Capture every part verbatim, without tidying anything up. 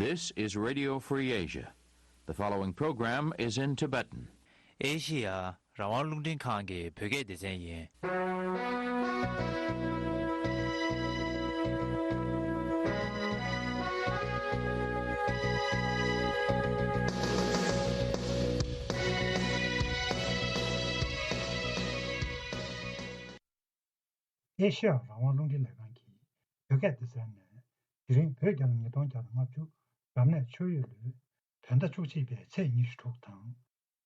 This is Radio Free Asia. The following program is in Tibetan. ཨེ་ཤི་ཡ་རང་དབང་རླུང་འཕྲིན་ཁང་གི་བོད་སྐད་སྡེ་ཚན་ཡིན། ཨེ་ཤི་ཡ་རང་དབང་རླུང་འཕྲིན་ལས་ཁང་གི་བོད་སྐད་སྡེ་ཚན་ནས། དེ་རིང་བོད་རྒྱལ་ལོ་ཉིས་སྟོང་བརྒྱ་དང་ལྔ་བཅུ་རབ་གནས་ཆུ་ཡོས་ལོའི་བོད་ཟླ་བཅུ་གཅིག་པའི་ཚེས་ཉི་ཤུ་དྲུག་དང་།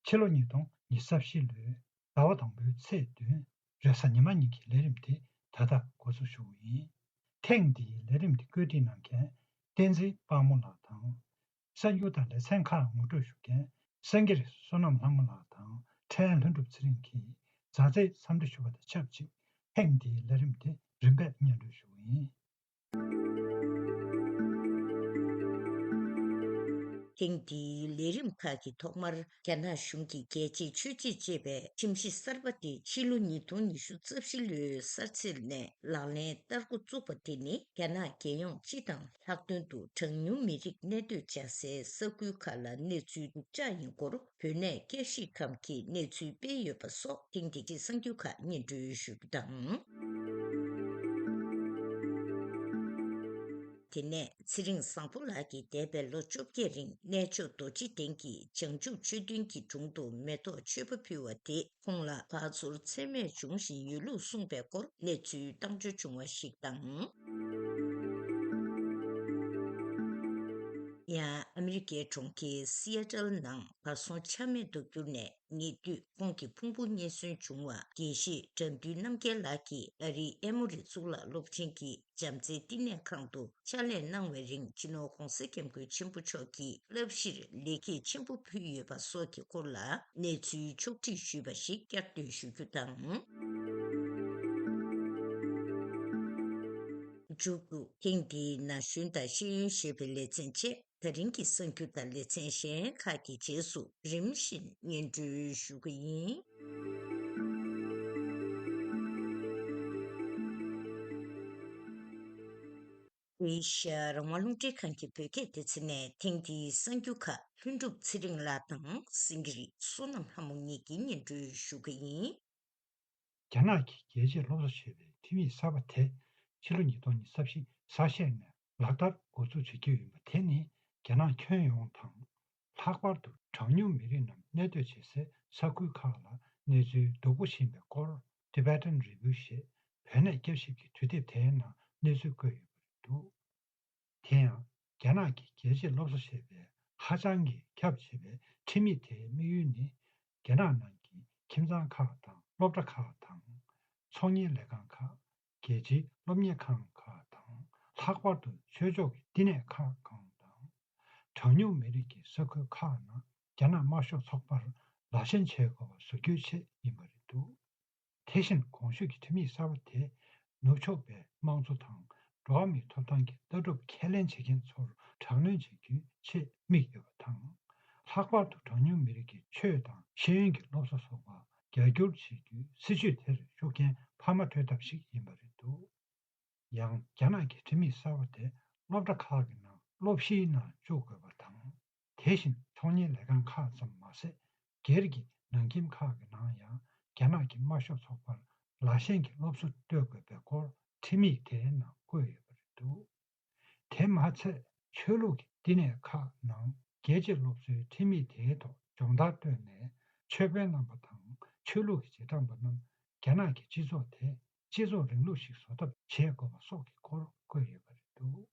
ཕྱི་ལོ་ཉིས་སྟོང་ཉི་ཤུ་རྩ་བཞི་ལོའི་ཟླ་བ་དང་པོའི་ཚེས་བདུན་རེས་གཟའ་ཉི་མ་ཉིན་གྱི་ལས་རིམ་དེ་ད་ལྟ་འགོ་འཛུགས་ཞུ་བ་ཡིན། ཐེངས་འདིའི་ལས་རིམ་དེ་བཀོད་སྒྲིག་གནང་མཁན་བསྟན་འཛིན་དཔལ་མོ་ལགས་དང་། གསར་འགྱུར་དང་ལེ་ཚན་ཁག་ངོ་སྤྲོད་ཞུ་མཁན་སེང་གེ་བསོད་ནམས་ལྷ་མོ་ལགས་དང་ཕྲན་ལྷུན་གྲུབ་ཚེ་རིང་གིས་མཛའ་བརྩེའི་འཚམས་འདྲི་ཞུ་བ་དང་ཆབས་ཅིག་ཐེངས་འདིའི་ལས་རིམ་དེ་རིམ་པས་སྙན་སྒྲོན་ཞུ་བ་ཡིན། ཐེངས་འདིའི་ལས་རིམ་ཁག་གི་ཐོག་མར་རྒྱ་ནག་གཞུང་གིས་རྒྱལ་གཅེས་ཆོས་གཅེས་ཅེས་པའི་ཁྲིམས་གཞི་གསར་པ་དེ་ཕྱི་ལོ་ཉིས་སྟོང་ཉི་ཤུ་རྩ་བཞི་ལོའི་གསར་ཚེས་ནས་ལག་ལེན་བསྟར་འགོ་བཙུགས་པ་དེ་ནི་རྒྱ་ནག་རྒྱལ་ཡོངས་སྤྱི་དང་ལྷག་དོན་དུ་གྲངས་ཉུང་མི་རིགས་གནས་སྡོད་བྱ་སའི་ས་ཁུལ་ཁག་ལ་གནས་ཚུལ་སྡུག་ཅག་ཡིན་སྐོར་བོད་གནས་བསྐྱར་ཞིབ་ཁང་གིས་གནས་ཚུལ་སྤེལ་ཡོད་པ་སོགས་ཐེངས་འདིའི་གསར་འགྱུར་ཁག་སྙན་སྒྲོན་ཞུ་རྒྱུ་དང་། དེ་ནས་ཚེ་རིང་བཟང་པོ་ལགས་ཀྱིས་འདས་པའི་ལོ་བཅོ་བརྒྱད་རིང་གནས་མཆོག་རྡོ་རྗེ་གདན་གྱི་བྱང་ཆུབ་མཆོད་རྟེན་གྱི་དྲུང་དུ་མེ་ཏོག་མཆོད་པ་ཕུལ་བ་དེ་ཁོང་ལ་ཁ་ཚོར་ཚད་མེད་བྱུང་བཞིན་ཡོད་ལུགས་གསུངས་པའི་སྐོར་གནས་ཚུལ་བཏང་འབྱོར་བྱུང་བ་ཞིག་དང་། ཡང་ཨ་མི་རི་ཀའི་གྲོང་ཁྱེར་སི་ཨེ་ཏལ་ནང་གར་སོང་ཆ་མེད་དུ་གྱུར་ནས་ཉེ་དུས་ཁོང་གི་ཕུང་པོ་རྙེད་སོན་བྱུང་བ་དགེ་བཤེས་དགྲ་འདུལ་རྣམ་རྒྱལ་ལགས་ཀྱིས་ཨ་རིའི་ཨེ་མོ་རི་གཙུག་ལག་སློབ་ཆེན་གྱི་བྱམས་བརྩེའི་བསྟི་གནས་ཁང་དུ་ཕྱག་ལས་གནང་བའི་རིང་སྤྱི་ནོར་༧གོང་ས་༧སྐྱབས་མགོན་ཆེན་པོ་མཆོག་གིས་བསླབ་གཞིར་ལེགས་སྐྱེས་ཆེན་པོ་ཕུལ་ཡོད་པ་སོགས་ཀྱི་སྐོར་ལ་གནས་ཚུལ་ཕྱོགས་བསྒྲིགས་ཞུས་པ་ཞིག་བསྐྱར་ཟློས་ཞུ་རྒྱུ་དང་། མཇུག་ཏུ་ཐེངས་འདིའི་ན་གཞོན་དང་ཤེས་ཡོན་ཞེས་པའི་ལེ་ཚན་བཅས་ད་རིང་གི་གསར་འགྱུར་དང་ལེ་ཚན་གཞན་ཁག་གི་རྗེས་སུ་རིམ་བཞིན་སྙན་སྒྲོན་ཞུ་གི་ཡིན། ཨེ་ཤ་ཡ་རང་དབང་རླུང་འཕྲིན་ཁང་གི་བོད་སྐད་སྡེ་ཚན་ནས་ཐེངས་འདིའི་གསར་འགྱུར་ཁག་ལྷུན་གྲུབ་ཚེ་རིང་ལགས་དང་སེང་གེ་རི་བསོད་ནམས་ལྷ་མོ་གཉིས་ཀྱིས་སྙན་སྒྲོན་ཞུ་གི་ཡིན། རྒྱ་ནག་གི་རྒྱལ་གཅེས་སློབ་གསོ་ཞེས་པའི་ཁྲིམས་ཡིག་གསར་པ་དེ་ཕྱི་ལོ་ཉིས་སྟོང་ཉི་ཤུ་རྩ་བཞི་གཟའ་ཤད་ནས་ལག་བསྟར་འགོ་འཛུགས་བྱེད་ཀྱི་ཡོད་པ་དེ་ནི་རྒྱ་ནག་ཁྱོན་ཡོངས་དང་། ལྷག་པར་དུ་གྲངས་ཉུང་མི་རིགས་རྣམས་གནས་སྡོད་བྱེད་སའི་ས་ཁུལ་ཁག་ལ་གནས་ཚུལ་སྡུག་པོ་ཕྱིན་པའི་སྐོར་Tibetan Review ཞེས་བོད་གནས་བསྐྱར་ཞིབ་ཀྱི་དུས་དེབ་དེའི་ནང་གནས་ཚུལ་བཀོད་ཡོད་པ་རེད་འདུག་དེ་ཡང་རྒྱ་ནག་གི་རྒྱལ་གཅེས་སློབ་གསོ་ཞེས་པའི་ཧ་ཅང་གི་ཁྱབ་ཆེ་བའི་ཁྲིམས་ཡིག་དེའི་དམིགས་ཡུལ་ནི། རྒྱ་ནག་ནང་གི་ཁྱིམ་ཚང་ཁག་དང་སློབ་གྲྭ་ཁག་དང་། ཚོང་གཉེར་ལས་ཁང་ཁག་རྒྱལ་སྤྱིའི་སློབ་གཉེར་ཁང་ཁག་དང་། ལྷག་པར་དུ་ཆོས་ཕྱོགས་ཀྱི་བསྟི་གནས་ཁག་གང་དང་། གྲངས་ཉུང་མི་རིགས་ཀྱི་ས་ཁུལ་ཁག་ནང་རྒྱ་ནག་དམར་ཤོག་ཚོགས་པར་ལག་ཤེས་བྱེད་དགོས་པ་བཟོ་རྒྱུའི་ཆེད་ཡིན་པ་རེད་འདུག་དེ་བཞིན་གོང་ཞུས་ཀྱི་ཁྲིམས་ཡིག་གསར་པ་དེས་ནུབ་ཕྱོགས་པའི་དམངས་གཙོ་དང་འགྲོ་བ་མིའི་ཐོབ་ཐང་གི་ལྟ་གྲུབ་ཁས་ལེན་བྱེད་མཁན་ཚོར་དྲག་གནོན་བྱེད་རྒྱུའི་ཆེད་དམིགས་ཡོད་པ་དང་། ལྷག་པར་དུ་གྲངས་ཉུང་མི་རིགས་ཀྱི་ཆོས་དང་ཤེས་ཡོན་གྱི་སློབ་གསོ་སོགས་པ་རྒྱ་སྒྱུར་བྱེད་རྒྱུའི་སྲིད་བྱུས་དེར་ཤུགས་རྐྱེན་འཕར་མ་སྤྲོད་ཐབས་ཤིག་ཡིན་པ་རེད་འདུག་ཡང་རྒྱ་ནག་གི་ཁྲིམས་ཡིག་གསར་པ་དེ་སློབ་གྲྭ་ཁག་གི་ནང་སློབ་གཞིའི་ནང་བཅུག་དགོས་པ་དང་། དེ་བཞིན་ཚོང་གཉེར་ལས་ཁང་ཁག་ཙམ་མ་ཟད། སྒེར་གྱི་ནང་ཁྱིམ་ཁག་གི་ནང་ཡང་རྒྱ་ནག་གི་དམར་ཤོག་ཚོགས་པར་ལག་ཤེས་ཀྱི་སློབ་གསོ་སྤྲོད་དགོས་པའི་སྐོར་ཁྲིམས་ཡིག་དེའི་ནང་བཀོད་ཡོད་པ་རེད་འདུག་དེ་མ་ཚད་ཆོས་ལུགས་ཀྱི་བསྟི་གནས་ཁག་ནང་རྒྱལ་གཅེས་སློབ་གསོའི་ཁྲིམས་ཡིག་དེའི་ཐོག་སྦྱོང་བརྡར་སྤྲོད་ནས་ཆོས་དཔོན་རྣམ་པ་དང་ཆོས་ལུགས་ཀྱི་རྗེས་འབྲང་པ་རྣམས་རྒྱ་ནག་གི་སྤྱི་ཚོགས་དེ་སྤྱི་ཚོགས་རིང་ལུགས་ཤིག་བཟོ་ཐབས་བྱེད་དགོས་པ་སོགས་ཀྱི་སྐོར་བཀོད་ཡོད་པ་རེད་འདུག་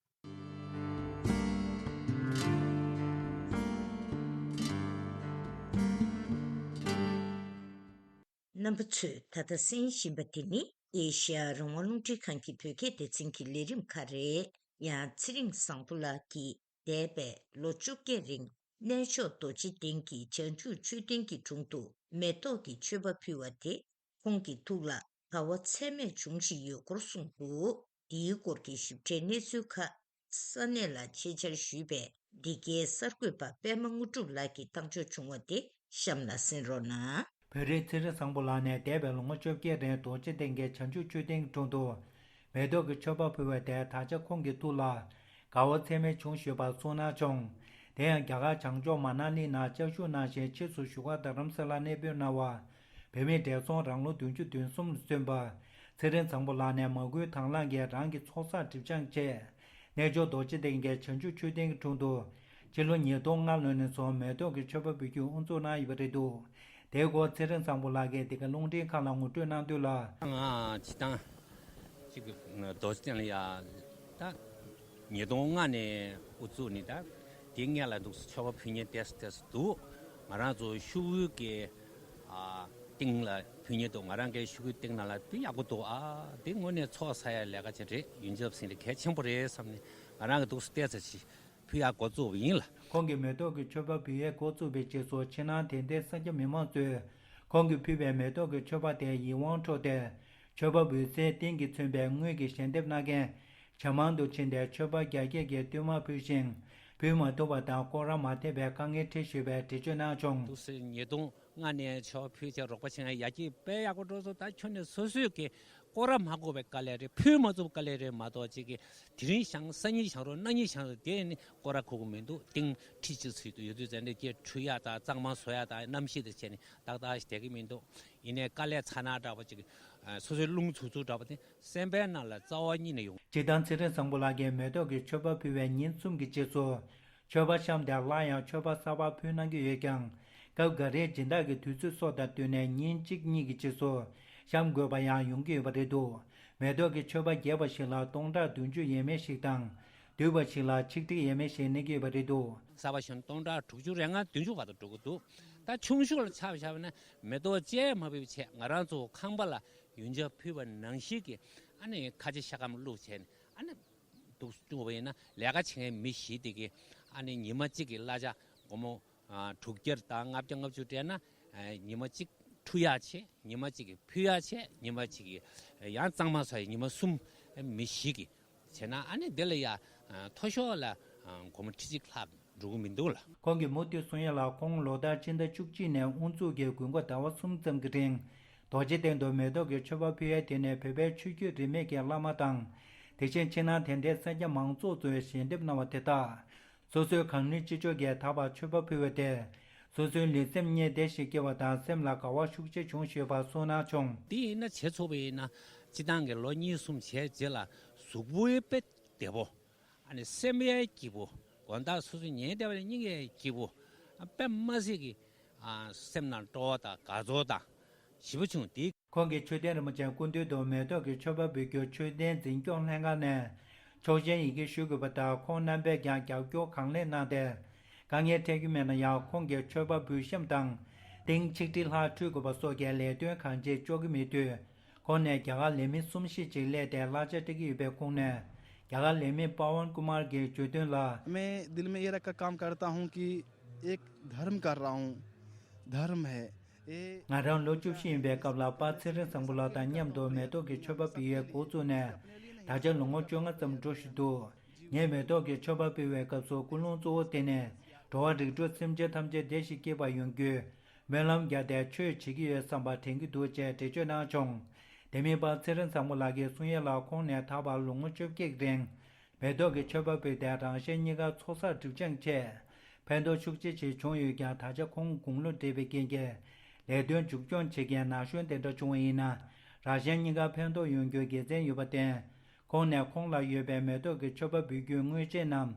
རྣམ་པ་ཚོས་ད་ལྟ་གསན་བཞིན་པ་དེ་ནི་ཨེ་ཤ་ཡ་རང་དབང་རླུང་འཕྲིན་ཁང་གི་བོད་སྐད་སྡེ་ཚན་གྱི་ལས་རིམ་ཁག་རེད། ཡང་ཚེ་རིང་བཟང་པོ་ལགས་ཀྱིས་འདས་པའི་ལོ་བཅོ་བརྒྱད་རིང་གནས་མཆོག་རྡོ་རྗེ་གདན་གྱི་བྱང་ཆུབ་མཆོད་རྟེན་གྱི་དྲུང་དུ་མེ་ཏོག་གི་མཆོད་པ་ཕུལ་བ་དེ་ཁོང་གི་ཐུགས་ལ་དགའ་བ་ཚད་མེད་བྱུང་བཞིན་ཡོད་སྐོར་གསུངས་འདུག་འདིའི་སྐོར་གྱི་ཞིབ་ཕྲའི་གནས་ཚུལ་ཁག་ས་གནས་ལ་ཆེད་བཅར་ཞུས་པའི་འདི་གའི་གསར་འགོད་པ་པད་མ་དངོས་གྲུབ་ལགས་ཀྱིས་བཏང་འབྱོར་བྱུང་བ་དེ་གཤམ་ལ་གསན་རོགས་གནང་། བོད་རིགས་ཚེ་རིང་བཟང་པོ་ལགས་ནས་འདས་པའི་ལོ་ངོ་བཅོ་བརྒྱད་རིང་རྡོ་རྗེ་གདན་གྱི་བྱང་ཆུབ་མཆོད་རྟེན་གྱི་དྲུང་དུ་མེ་ཏོག་གི་མཆོད་པ་ཕུལ་བ་དེ་ད་ཆ་ཁོང་གི་ཐུགས་ལ་དགའ་ དགའ་བ་ཚད་མེད་བྱུང་ཞེས་པ་གསུངས་གནང་བྱུང་། དེ་ཡང་རྒྱ་གར་བྱང་ཕྱོགས་མ་ན་ལི་ནང་བཅའ་བཞུགས་གནང་ཞིང་ཕྱིས་སུ་བཞུགས་སྒར་རྡ་རམ་ས་ལར་གནས་སྤོས་གནང་བ། བོད་མིའི་བགྲེས་སོང་རང་ལོ་བདུན་ཅུ་དོན་གསུམ་ལ་སོན་པ། ཚེ་རིང་བཟང་པོ་ལགས་ནས་མ་བསྐུལ་དང་བླངས་ཀྱིས་རང་གི་ཚོགས་བསགས་སྒྲིབ་སྦྱང་བྱས། རྣལ་འབྱོར་རྡོ་རྗེ་གདན་གྱི་བྱང་ཆུབ་མཆོད་རྟེན་གྱི་དྲུང་དུ། སྤྱི་ལོ་ཉིས་སྟོང་ལྔ་ལོ་ནས་བཟུང་མེ་ཏོག་གི་མཆོད་པ་འབུལ་རྒྱུའི་དབུ་འཛུགས་གནང་ཡོད་པ་རེད་འདུག་དེའི་སྐོར་ཚེ་རིང་བཟང་པོ་ལགས་ཀྱིས་འདི་ག་རླུང་འཕྲིན་ཁང་ལ་ངོ་སྤྲོད་གནང་དོན་ལ། ང་སྤྱི་བཏང་གཅིག་རྡོ་རྗེ་གདན་ལ་ཡ་ད་ཉིས་སྟོང་ལྔ་ནས་དབུ་བཙུགས་ནས་ད་དེ་སྔས་ལ་འདུག་མཆོད་པ་ཕུལ་མཁན་ཏོག་ཙམ་ཏོག་ཙམ་འདུག་ང་རང་ཚོ་ཤོག་གུའི་གི་ཨ་སྟེང་ལ་ཕུལ་མཁན་འདུག་ང་རང་གི་ཤོག་གུའི་སྟེང་ནང་ལ་དེ་ཡག་པོ་འདུག་ཨ་དེ་དངོས་གནས་ཚོགས་བསགས་ཡ་ལས་ཀ་ཅིག་རེད། ཡོན་ཆབ་སེང་རེད། གལ་ཆེན་པོ་རེད་བསམ་ནས་ང་རང་གི་འདུག་སེ་ཏོག་ཙམ་ཅིག་ཕུལ་ཡ་འགོ་བཙུགས་པ་ཡིན་ལ། ཁོང་གིས་མེ་ཏོག་གི་མཆོད་པ་འབུལ་ཡས་འགོ་བཙུགས་པའི་རྗེས་སུ་ཕྱི་ནང་དད་ལྡན་སེར་སྐྱ་མི་མང་ཚོས་ཁོང་གིས་ཕུལ་བའི་མེ་ཏོག་གི་མཆོད་པ་དེ་ཡིད་དབང་འཕྲོག་སྟེ། མཆོད་པ་འབུལ་སའི་རྟེན་གྱིས་མཚོན་པའི་དངུལ་གྱི་ཞལ་འདེབས་གནང་མཁན་ཇེ་མང་དུ་ཕྱིན་ཏེ། མཆོད་པ་རྒྱ་སྐྱེད་ཀྱིས་བསྟུད་མར་ཕུལ་ཞིང་། ཕུལ་མ་ཐུབ་པ་དང་སྐོར་ར་མ་ཐེབས་པའི་དཀའ་ངལ་འཕྲད་བཞིན་པའི་འགྲེལ་བརྗོད་གནང་བྱུང་། འདུག་སེ་ཉིས་སྟོང་ལྔ་ནས་མཆོད་པ་ཕུལ་བྱས་རོགས་པ་བྱེད་མཁན་ཡར་རྒྱས་དཔེ་ཡག་པོ་འགྲོ་སོང་། ད་ཁྱོན་ནས་སོ་སོས་ཀྱི་སྐོར་ར་མ་དགོས་པའི་དཀའ་ལས་རེད། ཕུལ་མ་ཐུབ་དཀའ་ལས་རེད་མ་གཏོགས་ཅིག་གི་དེ་རིང་བཞེངས་སང་ཉིན་བཞེངས་རོགས་གནངས་ཉིན་བཞེངས་རོགས་དེ་ནི་སྐོར་ར་ཁུག་གི་མི་འདུག་སྟེང་ཁྲི་གཅིག་ཚུད་དུ་ཡོད་དུས་ཙང་ནས་དེ་འཁྲུ་ཡ་དང་གཙང་མ་བཟོ་ཡ་དང་གནམ་གཤིས་དང་བྱས་ནས་ཏག་ཏག་ཞིག་བསྡད་ཀྱི་མི་འདུག་ཡིན་ནའི་དཀའ་ལས་ཚ་ན་འདྲ་པོ་ཅིག་སོ་སོའི་རླུང་འཚུབ་འཚུབ་འདྲ་པོ་དེ་སེམས་པའི་ནང་ལ་རྩ་བ་ཉིད་ནས་ཡོང་། སྤྱིར་བཏང་ཚེ་རིང་བཟང་པོ་ལགས་ཀྱིས་མེ་ཏོག་གི་མཆོད་པ་ཕུལ་བའི་ཉིན་གསུམ་གྱི་རྗེས་སུ། མཆོད་པ་བཤམས་ཏེ་སླར་ཡང་མཆོད་པ་གསར་པ་ཕུལ་གནང་གི་ཡོད་ཀྱང་། སྐབས་འགའ་རེར་སྦྱིན་བདག་གི་དུས་ཚོད་སོགས་དང་བསྟུན་ནས་ཉིན་གཅིག་གཉིས་ཀྱི་རྗེས་སུ་བཤམས་དགོས་པ་ཡང་ཡོང་གི་ཡོད་པ་རེད་འདུག་མེ་ཏོག་གི་མཆོད་པ་རྒྱས་པ་ཞིག་ལ་སྟོང་ཕྲག་བདུན་ཅུ་ཡས་མས་ཤིག་དང་། བསྡུས་པ་ཞིག་ལ་ཆིག་ཁྲི་ཡས་མས་ཤིག་གནས་ཀྱི་ཡོད་པ་རེད་འདུག་གསར་པ་བཤམས་སྟོང་ཕྲག་དྲུག་ཅུ་རེ་ལྔ་བདུན་ཅུ་བར་དུ་འགྲོ་གི་འདུག་ད་ཆུང་ཤོས་ལ་ཆ་བཞག་པ་ན་མེ་ཏོག་ཅིག་མ་ཕུལ་བའི་ཆེད་ང་རང་ཚོ་ཁང་པ་ལ་ཡོན་ཆབ་ཕུལ་བ་ནང་བཞིན་གྱི་ཨ་ནི་ཁ་ཆེ་ཤ་སྐམ་བླུགས་བྱས་ནས་ཨ་ནི། འདུག་བཅུག་པ་ཡིན་ན་ལས་ཀ་བྱེད་མཁན་མི་བཞི་དེ་གིས་ཨ་ནི་ཉི་མ་གཅིག་གི་གླ་ཆ་སྒོར་མོ་ཨ་དྲུག་བརྒྱ་དང་ལྔ་བརྒྱ་ལྔ་བཅུ་སྤྲད་ན་ཨ་ཉི་མ་གཅིག་འཁྲུ་ཡག་བྱས། ཉི་མ་གཅིག་གི་ཕུལ་ཡག་བྱས། ཉི་མ་གཅིག་གི་ཡང་གཙང་མ་བཟོ་ཡག་ཉི་མ་གསུམ། མི་བཞི་གིས་བྱས་ན་ཨ་ནི་དེ་ལ་ཡ་མཐོ་ཤོས་ལ་སྒོར་མོ་ཁྲི་གཅིག་ལྷག་འགྲོ་གི་མི་འདུག་ལ། ཁོང་གིས་མུ་མཐུད་གསུང་ཡ་ལ། ཁོང་ལོ་ལྟར་སྤྱི་ཟླ་བཅུ་གཅིག་ནས་དབུ་འཛུགས་ཀྱིས་དགུན་ཁ་ཟླ་བ་གསུམ་ཙམ་གྱི་རིང་རྡོ་རྗེ་གདན་དུ་མེ་ཏོག་གི་མཆོད་པ་ཕུལ་ཡས་དེ་ནི་བོད་པའི་ཆོས་བརྒྱུད་རིས་མེད་ཀྱི་བླ་མ་དང་། དེ་བཞིན་ཕྱི་ནང་དད་ལྡན་སེར་སྐྱ་མང་ཚོགས་ཚོས་ཞལ་འདེབས་གནང་བ་དེ་དག་སོ་སོའི་གང་ནུས་ཅི་ལྕོགས་ཀྱིས་ད་བར་མཆོད་པ་ཕུལ་བ་དེས་སོ་སོའི་ལུས་སེམས་གཉིས་བདེ་ཞིག་སྐྱེ་བ་དང་སེམས་ལ་དགའ་བ་ཤུགས་ཆེ་བྱུང་ཞེས་པ་གསུངས་གནང་བྱུང་། དེ་ཡིན་ན་བྱེད་ཆོག་པ་ཡིན་ན་སྤྱི་བཏང་གི་ལོ་གཉིས་གསུམ་བྱས་རྗེས་ལ་གཟུགས་པོའི་དཔེ་བདེ་པོ། ཨ་ནི་སེམས་པའི་སྐྱིད་པོ། དགོང་དག་སོ་སོ་ཉལ་བསྡད་པ་ལ་སྙིང་གའི་སྐྱིད་པོ། ཨ་དཔེ་མ་སྲིད་ཀྱི་ཨ་སེམས་ནང་སྤྲོ་བ་དང་དགའ་ཚོར་དང་ཞེ་པོ་བྱུང་། དེ། ཁོང་གིས་མཆོད་རྟེན་རིན་པོ་ཆེའི་སྐུ་མདུན་དུ་མེ་ཏོག་གི་མཆོད་པ་འབུལ་རྒྱུར་མཆོད་རྟེན་འཛིན་སྐྱོང་ལྷན་ཁང་ནས་ཆོག་མཆན་ཡི་གེ་ཞུ་དགོས་པ་དང་། ཁོང་རྣམ་པས་ཀྱང་རྒྱབ་སྐྱོར་གང་ལེགས་གནང་སྟེ། དཀའ་ངལ་འཕྲད་ཀྱི་མེད་ན་ཡང་། ཁོང་གིས་མཆོད་པ་འབུལ་གཤམ་དང་ཏིང་ཆིག་ཁྲི་ལྷག་འཁྲུད་དགོས་པ་སོགས་ཀྱི་ལས་དོན་གང་ཅིར་ལྕོགས་ཀྱི་མེད་དུས། ཁོང་ནས་རྒྱ་གར་ལས་མི་གསུམ་བཞི་ཅིག་སླེབས་ཏེ་གླ་ཆ་སྤྲད་ཀྱི་ཡོད་པའི་ཁོངས་ནས། རྒྱ་གར་ལས་མི་པ་ཝན་ཀུ་མར་གྱིས་བརྗོད་དོན་ལ། मैं दिल में ये रख कर काम करता हूँ कि एक धर्म कर रहा हूँ, धर्म है ये। ང་རང་ལོ་བཅུ་བཞི་ཡིན་པའི་སྐབས་ལ་པ་ཚེ་རིང་བཟང་པོ་ལགས་དང་མཉམ་དུ་མེ་ཏོག་གི་མཆོད་པ་འབུལ་ཡས་འགོ་བཙུགས་ནས་ད་ཆ་ལོ་ངོ་བཅོ་ལྔ་ཙམ་འགྲོ་བཞིན་འདུག་ངས་མེ་ཏོག་གི་མཆོད་པ་འབུལ་བའི་སྐབས་སུ་ཀུན་སློང་གཙོ་བོ་དེ་ནི་འགྲོ་བ་རིགས་དྲུག་སེམས་ཅན་ཐམས་ཅད་བདེ་ཞིང་སྐྱིད་པ་ཡོང་རྒྱུའི་སྨོན་ལམ་བརྒྱབ་སྟེ་ཆོས་བྱེད་ཀྱི་ཡོད་བསམ་པ་དྲན་གྱི་འདུག་ཅེས་འགྲེལ་བརྗོད་གནང་བྱུང་། དེ་མིན་པ་ཚེ་རིང་བཟང་པོ་ལགས་ཀྱིས་གསུང་ཡས་ལ། ཁོང་ནས་ད་བར་ལོ་ངོ་བཅོ་བརྒྱད་ཀྱི་རིང་མེ་ཏོག་གི་མཆོད་པ་ཕུལ་ཏེ་རང་གཞན་གཉིས་ཀ་ཚོགས་བསགས་སྒྲིབ་སྦྱང་ཆེད་ཕན་ཐོགས་ཤུགས་ཆེ་ཞིག་བྱུང་ཡོད་ཀྱང་། ད་ཆ་ཁོང་དགུང་ལོ་བགྲེས་པའི་རྐྱེན་གྱིས་ལས་དོན་མཇུག་སྐྱོང་བྱེད་མཁན་ན་གཞོན་དེ་འདྲ་བྱུང་བ་ཡིན་ན། རང་གཞན་གཉིས་ཀ་ཕན་ཐོགས་ཡོང་རྒྱུའི་དགེ་མཚན་ཡོད་པར་བརྟེན། ཁོང་ནས་ཁོང་ལ་ཡོད་པའི་མེ་ཏོག་གི་མཆོད་པ་འབུལ་རྒྱུའི་དངུལ་ཆད་རྣམས་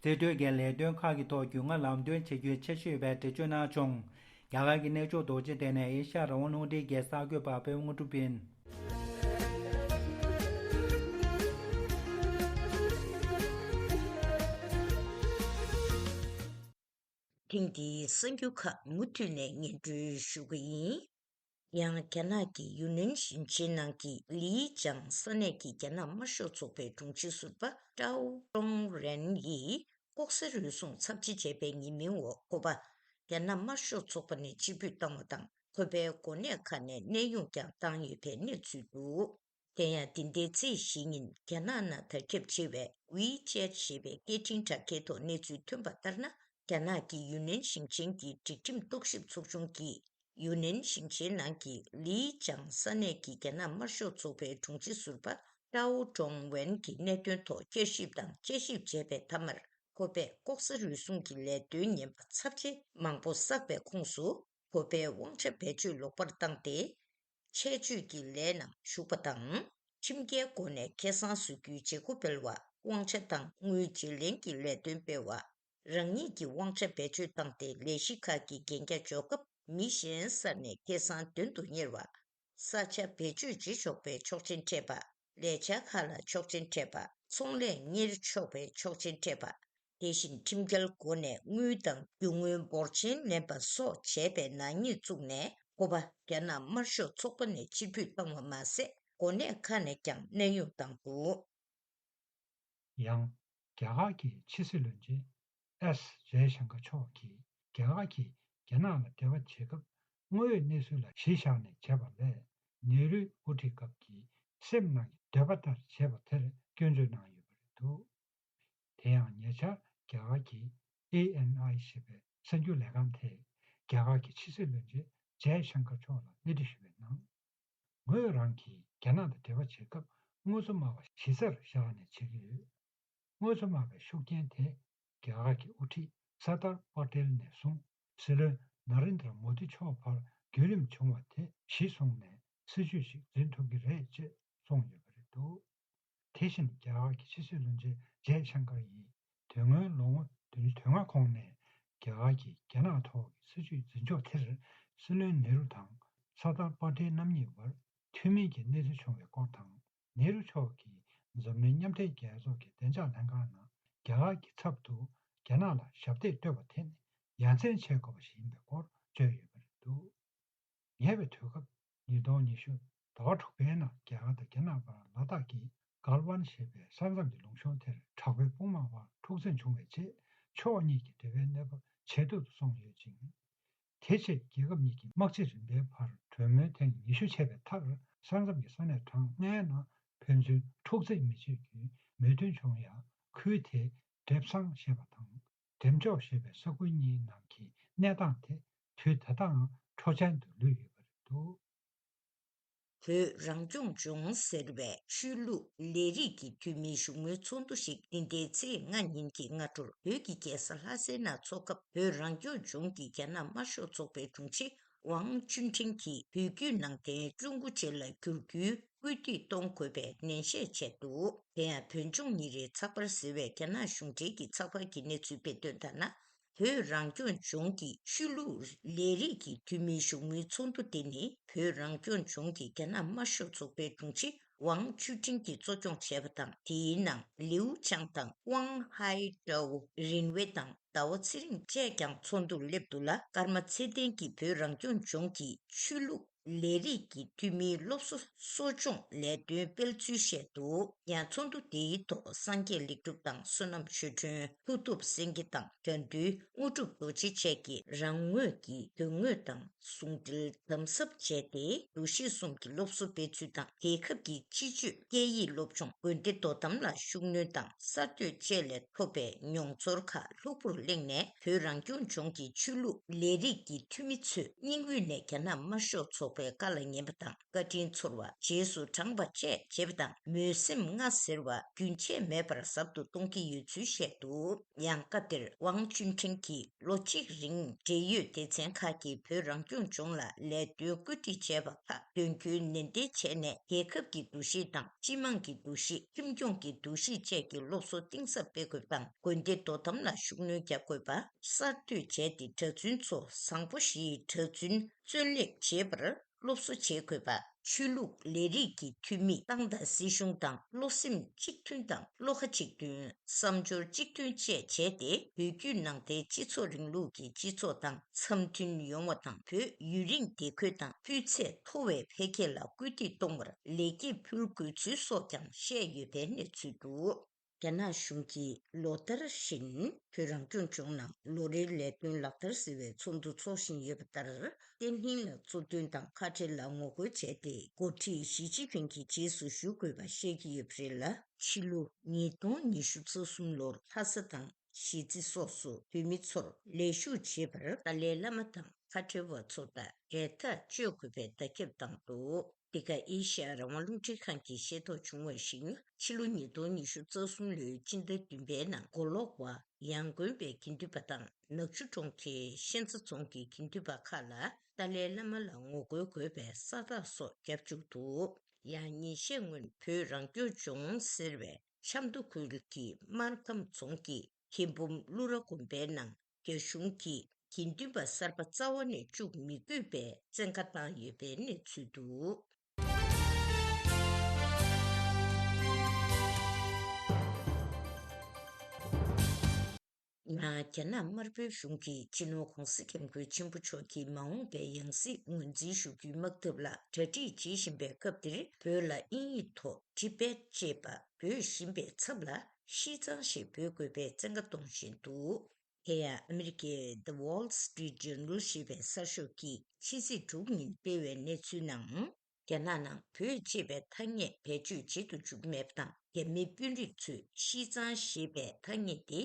རྩིས་སྤྲོད་ཀྱི་ལས་དོན་ཁག་གི་ཐོག་རྒྱུས་མངའ་ལམ་སྟོན་བྱེད་རྒྱུའི་འཆར་གཞི་ཡོད་པའི་འགྲེལ་བརྗོད་གནང་བྱུང་། རྒྱ་གར་གྱི་གནས་མཆོག་རྡོ་རྗེ་གདན་ནས་ཨེ་ཤ་ཡ་རང་དབང་རླུང་འཕྲིན་གྱི་གསར་འགོད་པ་པད་མ་དངོས་གྲུབ་ཡིན། ཐེངས་འདིའི་གསར་འགྱུར་ཁག་མུ་མཐུད་ནས་སྙན་སྒྲོན་ཞུ་གི་ཡིན། ཡང་རྒྱ་ནག་གི་ཡུན་ནན་ཞིང་ཆེན་ནང་གི་ལི་ཅང་ས་གནས་ཀྱི་རྒྱ་ནག་དམར་ཤོག་ཚོགས་པའི་དྲུང་ཆེ་ཟུར་པ་ཀྲའོ་ཀྲོང་རན་ཡིས་ལྐོག་ཟ་རུལ་སུངས་ཚབས་ཆེ་བྱས་པའི་ཉེས་མིང་འོག་ཁོ་པ་རྒྱ་ནག་དམར་ཤོག་ཚོགས་པ་ནས་ཕྱིར་འབུད་བཏང་བ་དང་། ཁོ་པའི་གོ་གནས་ཁག་ནས་གནས་དབྱུང་ཀྱང་བཏང་ཡོད་པའི་གནས་ཚུལ་འདུག་དེ་ཡང་འདི་ཟླའི་ཚེས་བཞི་ཉིན་རྒྱ་ནག་ནང་དར་ཁྱབ་ཆེ་བའི་ཝི་ཅེད་ཞེས་པའི་སྐད་འཕྲིན་དྲ་རྒྱའི་ཐོག་གནས་ཚུལ་ཐོན་པ་ལྟར་ན། རྒྱ་ནག་གི་ཡུན་ནན་ཞིང་ཆེན་གྱི་སྒྲིག་ཁྲིམས་རྟོག་ཞིབ་ཚོགས་ཆུང་གིས་ཡུན་ནན་ཞིང་ཆེན་ནང་གི་ལི་ཅང་ས་གནས་ཀྱི་རྒྱ་ནག་དམར་ཤོག་ཚོགས་པའི་དྲུང་ཆེ་ཟུར་པ་ ཀྲའོ་ཀྲོང་ཝན་གྱི་གནད་དོན་ཐོག་བསྐྱར་ཞིབ་དང་དཔྱད་ཞིབ་བྱས་པའི་མཐའ་མར། ཁོ་པས་ལྐོག་ཟ་རུལ་སུངས་ཀྱི་ལས་དོན་ངན་པ་ཚབས་ཆེ་མང་པོ་བསགས་པའི་ཁོངས་སུ། ཁོ་པའི་དབང་ཆ་བེད་སྤྱོད་ལོག་པར་བཏང་སྟེ། ཆད་གཅོད་ཀྱི་ལས་རྣམས་ཞུགས་པ་དང་། ཁྲིམས་འགལ་སྒོ་ནས་ཁེ་བཟང་བཟོ་རྒྱུའི་བྱེད་སྒོ་སྤེལ་བ། དབང་ཆ་དང་དངུལ་བརྗེ་ལེན་གྱི་ལས་དོན་སྤེལ་བ། རང་ཉིད་ཀྱི་དབང་ཆ་བེད་སྤྱོད་བཏང་སྟེ་ལས་གཞི་ཁག་གི་གན་རྒྱ་འཇོག་སྐབས་མི་གཞན་བསར་ནས་ཁེ་བཟང་དོན་དུ་གཉེར་བ། ས་ཆ་བེད་སྤྱོད་བྱེད་ཆོག་པའི་ཆོག་མཆན་སྤྲད་པ། ལས་འཆར་ཁག་ལ་ཆོག་མཆན་སྤྲད་པ། ཚོང་ལས་གཉེར་ཆོག་པའི་ཆོག་མཆན་སྤྲད་པ། དེ་བཞིན་ཁྲིམས་འགལ་སྒོ་ནས་དངུལ་དང་རྒྱུ་དངོས་འབོར་ཆེན་ལེན་པ་སོགས་བྱས་པའི་ནག་ཉེས་བཙུགས་ནས། ཁོ་པ་རྒྱ་ནག་དམར་ཤོག་ཚོགས་པ་ནས་ཕྱིར་འབུད་བཏང་བ་མ་ཟད། གོ་གནས་ཁག་ནས་ཀྱང་གནས་དབྱུང་བཏང་འདུག། ཡང་། རྒྱ་གར་གྱི་ཕྱི་སྲིད་བློན་ཆེན་ཨེས་ཇེ་ཤང་ཀར་མཆོག་གིས། རྒྱ་གར་གྱིས་རྒྱ་ནག་ལ་འབྲེལ་བ་བྱེད་སྐབས། དངོས་ཡོད་གནས་ཚུལ་ལ་གཞི་བཞག་ནས་བྱས་པ་ལས། ནེ་རུའི་དབུ་ཁྲིད་སྐབས་ཀྱི་སེམས་ནང་གི་འདོད་པ་ལྟར་བྱས་པ་དེར་སྐྱོན་བརྗོད་གནང་ཡོད་པ་རེད་འདུག། དེ་ཡང་། ཉེ་ཆར་རྒྱ་གར་གྱི་ཨེ་ཨེན་ཨའི་ཞེས་པའི་གསར་འགྱུར་ལས་ཁང་དེས། རྒྱ་གར་གྱི་ཕྱི་སྲིད་བློན་ཆེན་ཇེ་ཤང་ཀར་མཆོག་ལ་གནས་འདྲི་ཞུས་པའི་ནང་། ངོས་རང་གིས་རྒྱ་ནག་དང་འབྲེལ་བ་བྱེད་སྐབས། དངོས་སུ་སྨྲ་བ་གཞི་རྩར་བཞག་ནས་བྱེད་ཀྱི་ཡོད། དངོས་སུ་སྨྲ་བའི་ཤུགས་རྐྱེན་དེ། རྒྱ་གར་གྱི་དབུ་ཁྲིད་སར་དར་པ་ཏེལ་ནས་བཟུང་། སྲིད་བློན་ན་རེན་དྲ་མོ་དི་མཆོག་བར་བརྒྱུད་རིམ་བྱུང་བ་དེ་གཞི་བཟུང་ནས་སྲིད་བྱུས་ཤིག་འཛིན་ཐུབ་ཀྱི་རེད་ཅེས་གསུངས་ཡོད་པ་རེད་འདུག། དེ་བཞིན། རྒྱ་གར་གྱི་ཕྱི་སྲིད་བློན་ཆེན་ཇེ་ཤང་ཀར་ཡིས། དོན་དངོས་ལོ་ངོ་བདུན་ཅུ་དོན་ལྔ་གོང་ནས་རྒྱ་གར་གྱིས་རྒྱ་ནག་ཐོག་གི་སྲིད་བྱུས་འཛིན་ཕྱོགས་དེར། སྲིད་བློན་ནེ་རུ་དང་སར་དར་པ་ཏེལ་རྣམ་གཉིས་བར་འཐུས་མི་གྱི་གནས་ཚུལ་བྱུང་བའི་སྐོར་དང་། ནེ་རུ་མཆོག་གིས་འཛམ་གླིང་མཉམ་འབྲེལ་རྒྱལ་ཚོགས་ཀྱི་བདེ་འཇགས་ལྷན་ཁང་ནང་རྒྱ་གར་གྱི་ཚབ་ཏུ་རྒྱ་ནག་ལ་ཞབས་འདེགས་གཏོད་པ་དེ་ནི་ཡ་མཚན་ཆེ་དགོས་པ་ཞིག་ཡིན་པའི་སྐོར་བརྗོད་ཡོད་པ་རེད་འདུག། ཉེ་བའི་དུས་སྐབས། ཉིས་སྟོང་ཉི་ཤུ་ཟླ་བ་དྲུག་པའི་ནང་རྒྱ་གར་དང་རྒྱ་ནག་བར་ལ་དྭགས་ཀྱི་གལ་ཝན་ཞེས་པའི་ས་མཚམས་ཀྱི་ལུང་གཤོང་དེར་དྲག་པོའི་དཔུང་དམག་དབར་འཁྲུག་འཛིང་བྱུང་བའི་རྗེས། ཕྱོགས་གཉིས་ཀྱི་འབྲེལ་བའི་གནས་བབ་ཇེ་སྡུག་ཏུ་སོང་ཡོད་ཅིང་། དེ་རྗེས་རྒྱལ་ཁབ་གཉིས་ཀྱི་དམག་སྤྱི་རིམ་པའི་བར་གྲོས་མོལ་ཐེངས་ཉི་ཤུ་བྱས་པའི་མཐར། ས་མཚམས་ཀྱི་ས་གནས་གྲངས་ལྔའི་ནང་ཕན་ཚུན་འཁྲུག་འཛིང་མི་བྱེད་རྒྱུའི་མོས་མཐུན་བྱུང་ཡང་། ཁུལ་དེའི་འབྲེལ་ཟམ་ཞེས་པ་དང་། འགྲེམ་འཇོག་ཞེས་པའི་ས་ཁུལ་གཉིས་ནང་གི་གནས་སྟངས་དེ་དུས་ད་ལྟའང་འཕྲོག་བཅད་དུ་ལུས་ཡོད་པ་རེད་འདུག། བོད་རང་སྐྱོང་ལྗོངས་ཟེར་བའི་ཆོས་ལུགས་ལས་རིགས་ཀྱི་འཐུས་མིའི་བཞུགས་མོལ་ཚོགས་འདུ་ཞིག་འདི་ཟླའི་ཚེས་ལྔ་ཉིན་གྱི་སྔ་དྲོར་བོད་ཀྱི་རྒྱལ་ས་ལྷ་སའི་ནང་འཚོགས་སྐབས། བོད་རང་སྐྱོང་ལྗོངས་ཀྱི་རྒྱ་ནག་དམར་ཤོག་ཚོགས་པའི་དྲུང་ཆེ་ཝང་ཅུན་ཁྲིན་གྱིས་བོད་བརྒྱུད་ནང་བསྟན་ཀྲུང་གོ་བཅས་ལ་བསྒྱུར་རྒྱུའི་སྐུལ་འདེད་གཏོང་དགོས་པའི་ནན་བཤད་བྱས་འདུག། དེ་ཡང་བོད་ལྗོངས་ཉིན་རེའི་ཚགས་པར་ཟེར་བས་རྒྱ་ནག་གཞུང་འབྲེལ་གྱི་ཚགས་པར་གྱི་གནས་ཚུལ་སྤེལ་དོན་ལྟར་ན། བོད་རང་སྐྱོང་ལྗོངས་ཀྱི་ཆོས་ལུགས་ལས་རིགས་ཀྱི་འཐུས་མིའི་བཞུགས་མོལ་ཚོགས་འདུ་དེ་ནི། བོད་རང་སྐྱོང་ལྗོངས་ཀྱི་རྒྱ་ནག་དམར་ཤོག་ཚོགས་པའི་དྲུང་ཆེ་ཝང་ཅུན་ཁྲིན་གྱིས་གཙོ་སྐྱོང་བྱས་པ་དང་། དེའི་ནང་ལིའུ་ཅང་དང་ཝང་ཧའེ་ཀྲའོ། རིན་ཝེ་དང་ཟླ་བ་ཚེ་རིང་བཅས་ཀྱང་ཚོགས་འདུར་སླེབས་འདུག་ལ། ཀརྨ་ཚེ་བརྟན་གྱིས་བོད་རང་སྐྱོང་ལྗོངས་ཀྱི་ཆོས་ལུགས་ལས་རིགས་ཀྱི་འཐུས་མིའི་སློབ་གསོ་གསོ་སྦྱོང་ལས་དོན་སྤེལ་ཚུལ་བཤད་འདུག། ཡང་ཚོགས་འདུ་དེའི་ཐོག་སངས་རྒྱས་ལེགས་གྲུབ་དང་བསོད་ནམས་ཆོས་སྒྲོན། མཐུ་སྟོབས་སེང་གེ་དང་དགྲ་འདུལ་དངོས་གྲུབ་རྡོ་རྗེ་བཅས་ཀྱིས་རང་ངོས་ཀྱི་དོན་དངོས་དང་ཟུང་འབྲེལ་དམ་ཟབ་བྱས་ཏེ། འདུ་ཤེས་གསུམ་གྱི་སློབ་གསོ་སྤེལ་ཚུལ་དང་། རྒྱལ་ཁབ་ཀྱི་སྤྱི་སྤྱོད་སྐད་ཡིག་སློབ་སྦྱོང་། དགོན་སྡེ་དོ་དམ་ལ་ཤུགས་སྣོན་དང་། གསར་གཏོད་བཅས་ལས་ཐོབ་པའི་མྱོང་ཚོར་ཁག་ལྷུག་པོར་གླེང་ནས། བོད་རང་སྐྱོང་ལྗོངས་ཀྱི་ཆོས་ལུགས་ལས་རིགས་ཀྱི་འཐུས་མི་ཚོས་སྙིང་དབུས་ནས་རྒྱ་ནག་དམར་ཤོག་ཚོགས་པའི་བཀའ་ལ་ཉན་པ་དང་། བཀའ་དྲིན་ཚོར་བ། རྗེས་སུ་འབྲངས་པ་བཅས་བྱེད་པ་དང་། མོས་སེམས་ལྔ་ཟེར་བ་རྒྱུན་ཆད་མེད་པར་ཟབ་ཏུ་གཏོང་གི་ཡོད་ཚུལ་བཤད་འདུག། ཡང་སྐབས་དེར་ཝང་ཅུན་ཁྲིན་གྱིས། ལོ་གཅིག་རིང་འབྲེལ་ཡོད་སྡེ་ཚན་ཁག་གིས་བོད་རང་སྐྱོང་ལྗོངས་ལ་ལས་དོན་བཀོད་སྒྲིག་བྱས་པ་ཁག་དོན་འཁྱོལ་ནན་ཏན་བྱས་ནས། རྒྱལ་ཁབ་ཀྱི་འདུ་ཤེས་དང་སྤྱི་དམངས་ཀྱི་འདུ་ཤེས། ཁྲིམས་སྐྱོང་གི་འདུ་ཤེས་བཅས་ཀྱི་སློབ་གསོ་གཏིང་ཟབ་སྤེལ་དགོས་པ་དང་། དགོན་སྡེ་དོ་དམ་ལ་ཤུགས་སྣོན་རྒྱག་དགོས་པ། གསར་གཏོད་བྱས་ཏེ་གྲྭ་བཙུན་ཚོ་བཟང་པོ་བཞིའི་གྲྭ་བཙུན་བཙོན་ལས་བྱེད་པར་སློབ་གསོ་བྱེད་དགོས་པ། ཆོས་ལུགས་ལས་རིགས་ཀྱི་འཐུས་མིས་ཏང་དང་སྲིད་གཞུང་དང་བློ་སེམས་གཅིག་མཐུན་དང་བློ་ཁ་གཅིག་མཐུན། བསམ་སྦྱོར་གཅིག་མཐུན་བཅས་བྱས་ཏེ། བོད་བརྒྱུད་ནང་བསྟན་སྤྱི་ཚོགས་རིང་ལུགས་ཀྱི་སྤྱི་ཚོགས་དང་འཆམ་མཐུན་ཡོང་བ་དང་། བོད་ཡུན་རིང་བདེ་འཁོད་དང་སྤུས་ཚད་མཐོ་བའི་འཕེལ་རྒྱས་ལ་སྐུལ་འདེད་གཏོང་བར་ལེགས་སྐྱེས་ཕུལ་དགོས་ཚུལ་སོགས་ཀྱང་བཤད་ཡོད་པའི་གནས་ཚུལ་འདུག། རྒྱ་ནག་གཞུང་གིས་ལོ་ལྟར་བཞིན་བོད་རང་སྐྱོང་ལྗོངས་ནང་ལོ་རེའི་ལས་དོན་ལག་བསྟར་ཟེར་བའི་ཚོགས་འདུ་འཚོགས་བཞིན་ཡོད་པ་ལྟར། བརྟན་ལྷིང་ལ་གཙོ་འདོན་དང་ཁ་བྲལ་ལ་ངོ་རྒོལ་བྱས་ཏེ། འགོ་ཁྲིད་ཞི་ཅིན་ཕིང་གི་རྗེས་སུ་ཞུགས་དགོས་པ་བཤད་ཀྱི་ཡོད་པ་རེད་ལ། ཕྱི་ལོ་ཉིས་སྟོང་ཉི་ཤུ་རྩ་གསུམ་ལོར་ལྷ་ས་དང་གཞིས་རྩེ་སོགས་སུ་བོད་མི་ཚོར་ལས་ཞུགས་བྱེད་པར་ཏཱ་ལའི་བླ་མ་དང་ཁ་བྲལ་བ་ཚོ་དང་འབྲེལ་ཐག་གཅོད་དགོས་པའི་བརྡ་ཁྱབ་བཏང་འདུག། འདི་ག་ཨེ་ཤ་ཡ་རང་དབང་རླུང་འཕྲིན་ཁང་གིས་ཤེས་རྟོགས་བྱུང་བར་གཞིགས་ན། ཕྱི་ལོ་ཉིས་སྟོང་ཉི་ཤུ་རྩ་གསུམ་ལོའི་སྤྱི་ཟླ་བདུན་པའི་ནང་མགོ་ལོག་པ་ཡང་དགོན་པའི་དགེ་འདུན་པ་དང་ནག་ཆུ་གྲོང་ཁྱེར་ཤན་རྩ་རྫོང་གི་དགེ་འདུན་པ་ཁག་ལ་ཏཱ་ལའི་བླ་མ་ལ་ངོ་རྒོལ་དགོས་པའི་ས་རྟགས་སོགས་བརྒྱབ་བཅུག་འདུག་ཡང་ཉིན་ཤས་སྔོན་བོད་རང་སྐྱོང་ལྗོངས་ཟེར་བའི་ཆབ་མདོ་ཁུལ་གྱི་སྨར་ཁམས་རྫོང་གི་མཁན་འབུམ་ཀླུ་ར་དགོན་པའི་ནང་རྒྱ་གཞུང་གིས་དགེ་འདུན་པ་གསར་པ་རྩ་བ་ནས་བཅུག་མི་དགོས་པའི་བཙན་བཀའ་བཏང་ཡོད་པའི་གནས་ཚུལ་འདུག་ཡང་རྒྱ་ནག་དམར་པོའི་གཞུང་གིས་སྤྱི་ནོར་༧གོང་ས་༧སྐྱབས་མགོན་ཆེན་པོ་མཆོག་གི་མ་འོངས་པའི་ཡང་སྲིད་ངོས་འཛིན་ཞུ་རྒྱུའི་དམག་འཐབ་ལ་གྲ་སྒྲིག་བྱེད་བཞིན་པའི་སྐབས་འདིར། བོད་ལ་དབྱིན་ཡིག་ཐོག་Tibet ཅེས་པ་འབོད་བཞིན་པའི་ཚབ་ལ་ཤིས་ཙང་ཞེས་འབོད་དགོས་པའི་བཙན་བཀའ་གཏོང་བཞིན་འདུག་དེ་ཡང་ཨ་མི་རི་ཀའི་The Wall Street Journal ཞེས་པའི་གསར་ཤོག་གིས་ཕྱི་ཚེས་དྲུག་ཉིན་སྤེལ་བའི་གནས་ཚུལ་ནང་། རྒྱ་ནག་ནང་བོད་ཅེས་པའི་ཐ་སྙད་བེད་སྤྱོད་བྱེད་དུ་འཇུག་མེད་པ་དང་། རྒྱ་མི་དཔོན་རིགས་ཚོས་ཤིས་ཙང་ཞེས་པའི་ཐ་སྙད་དེ་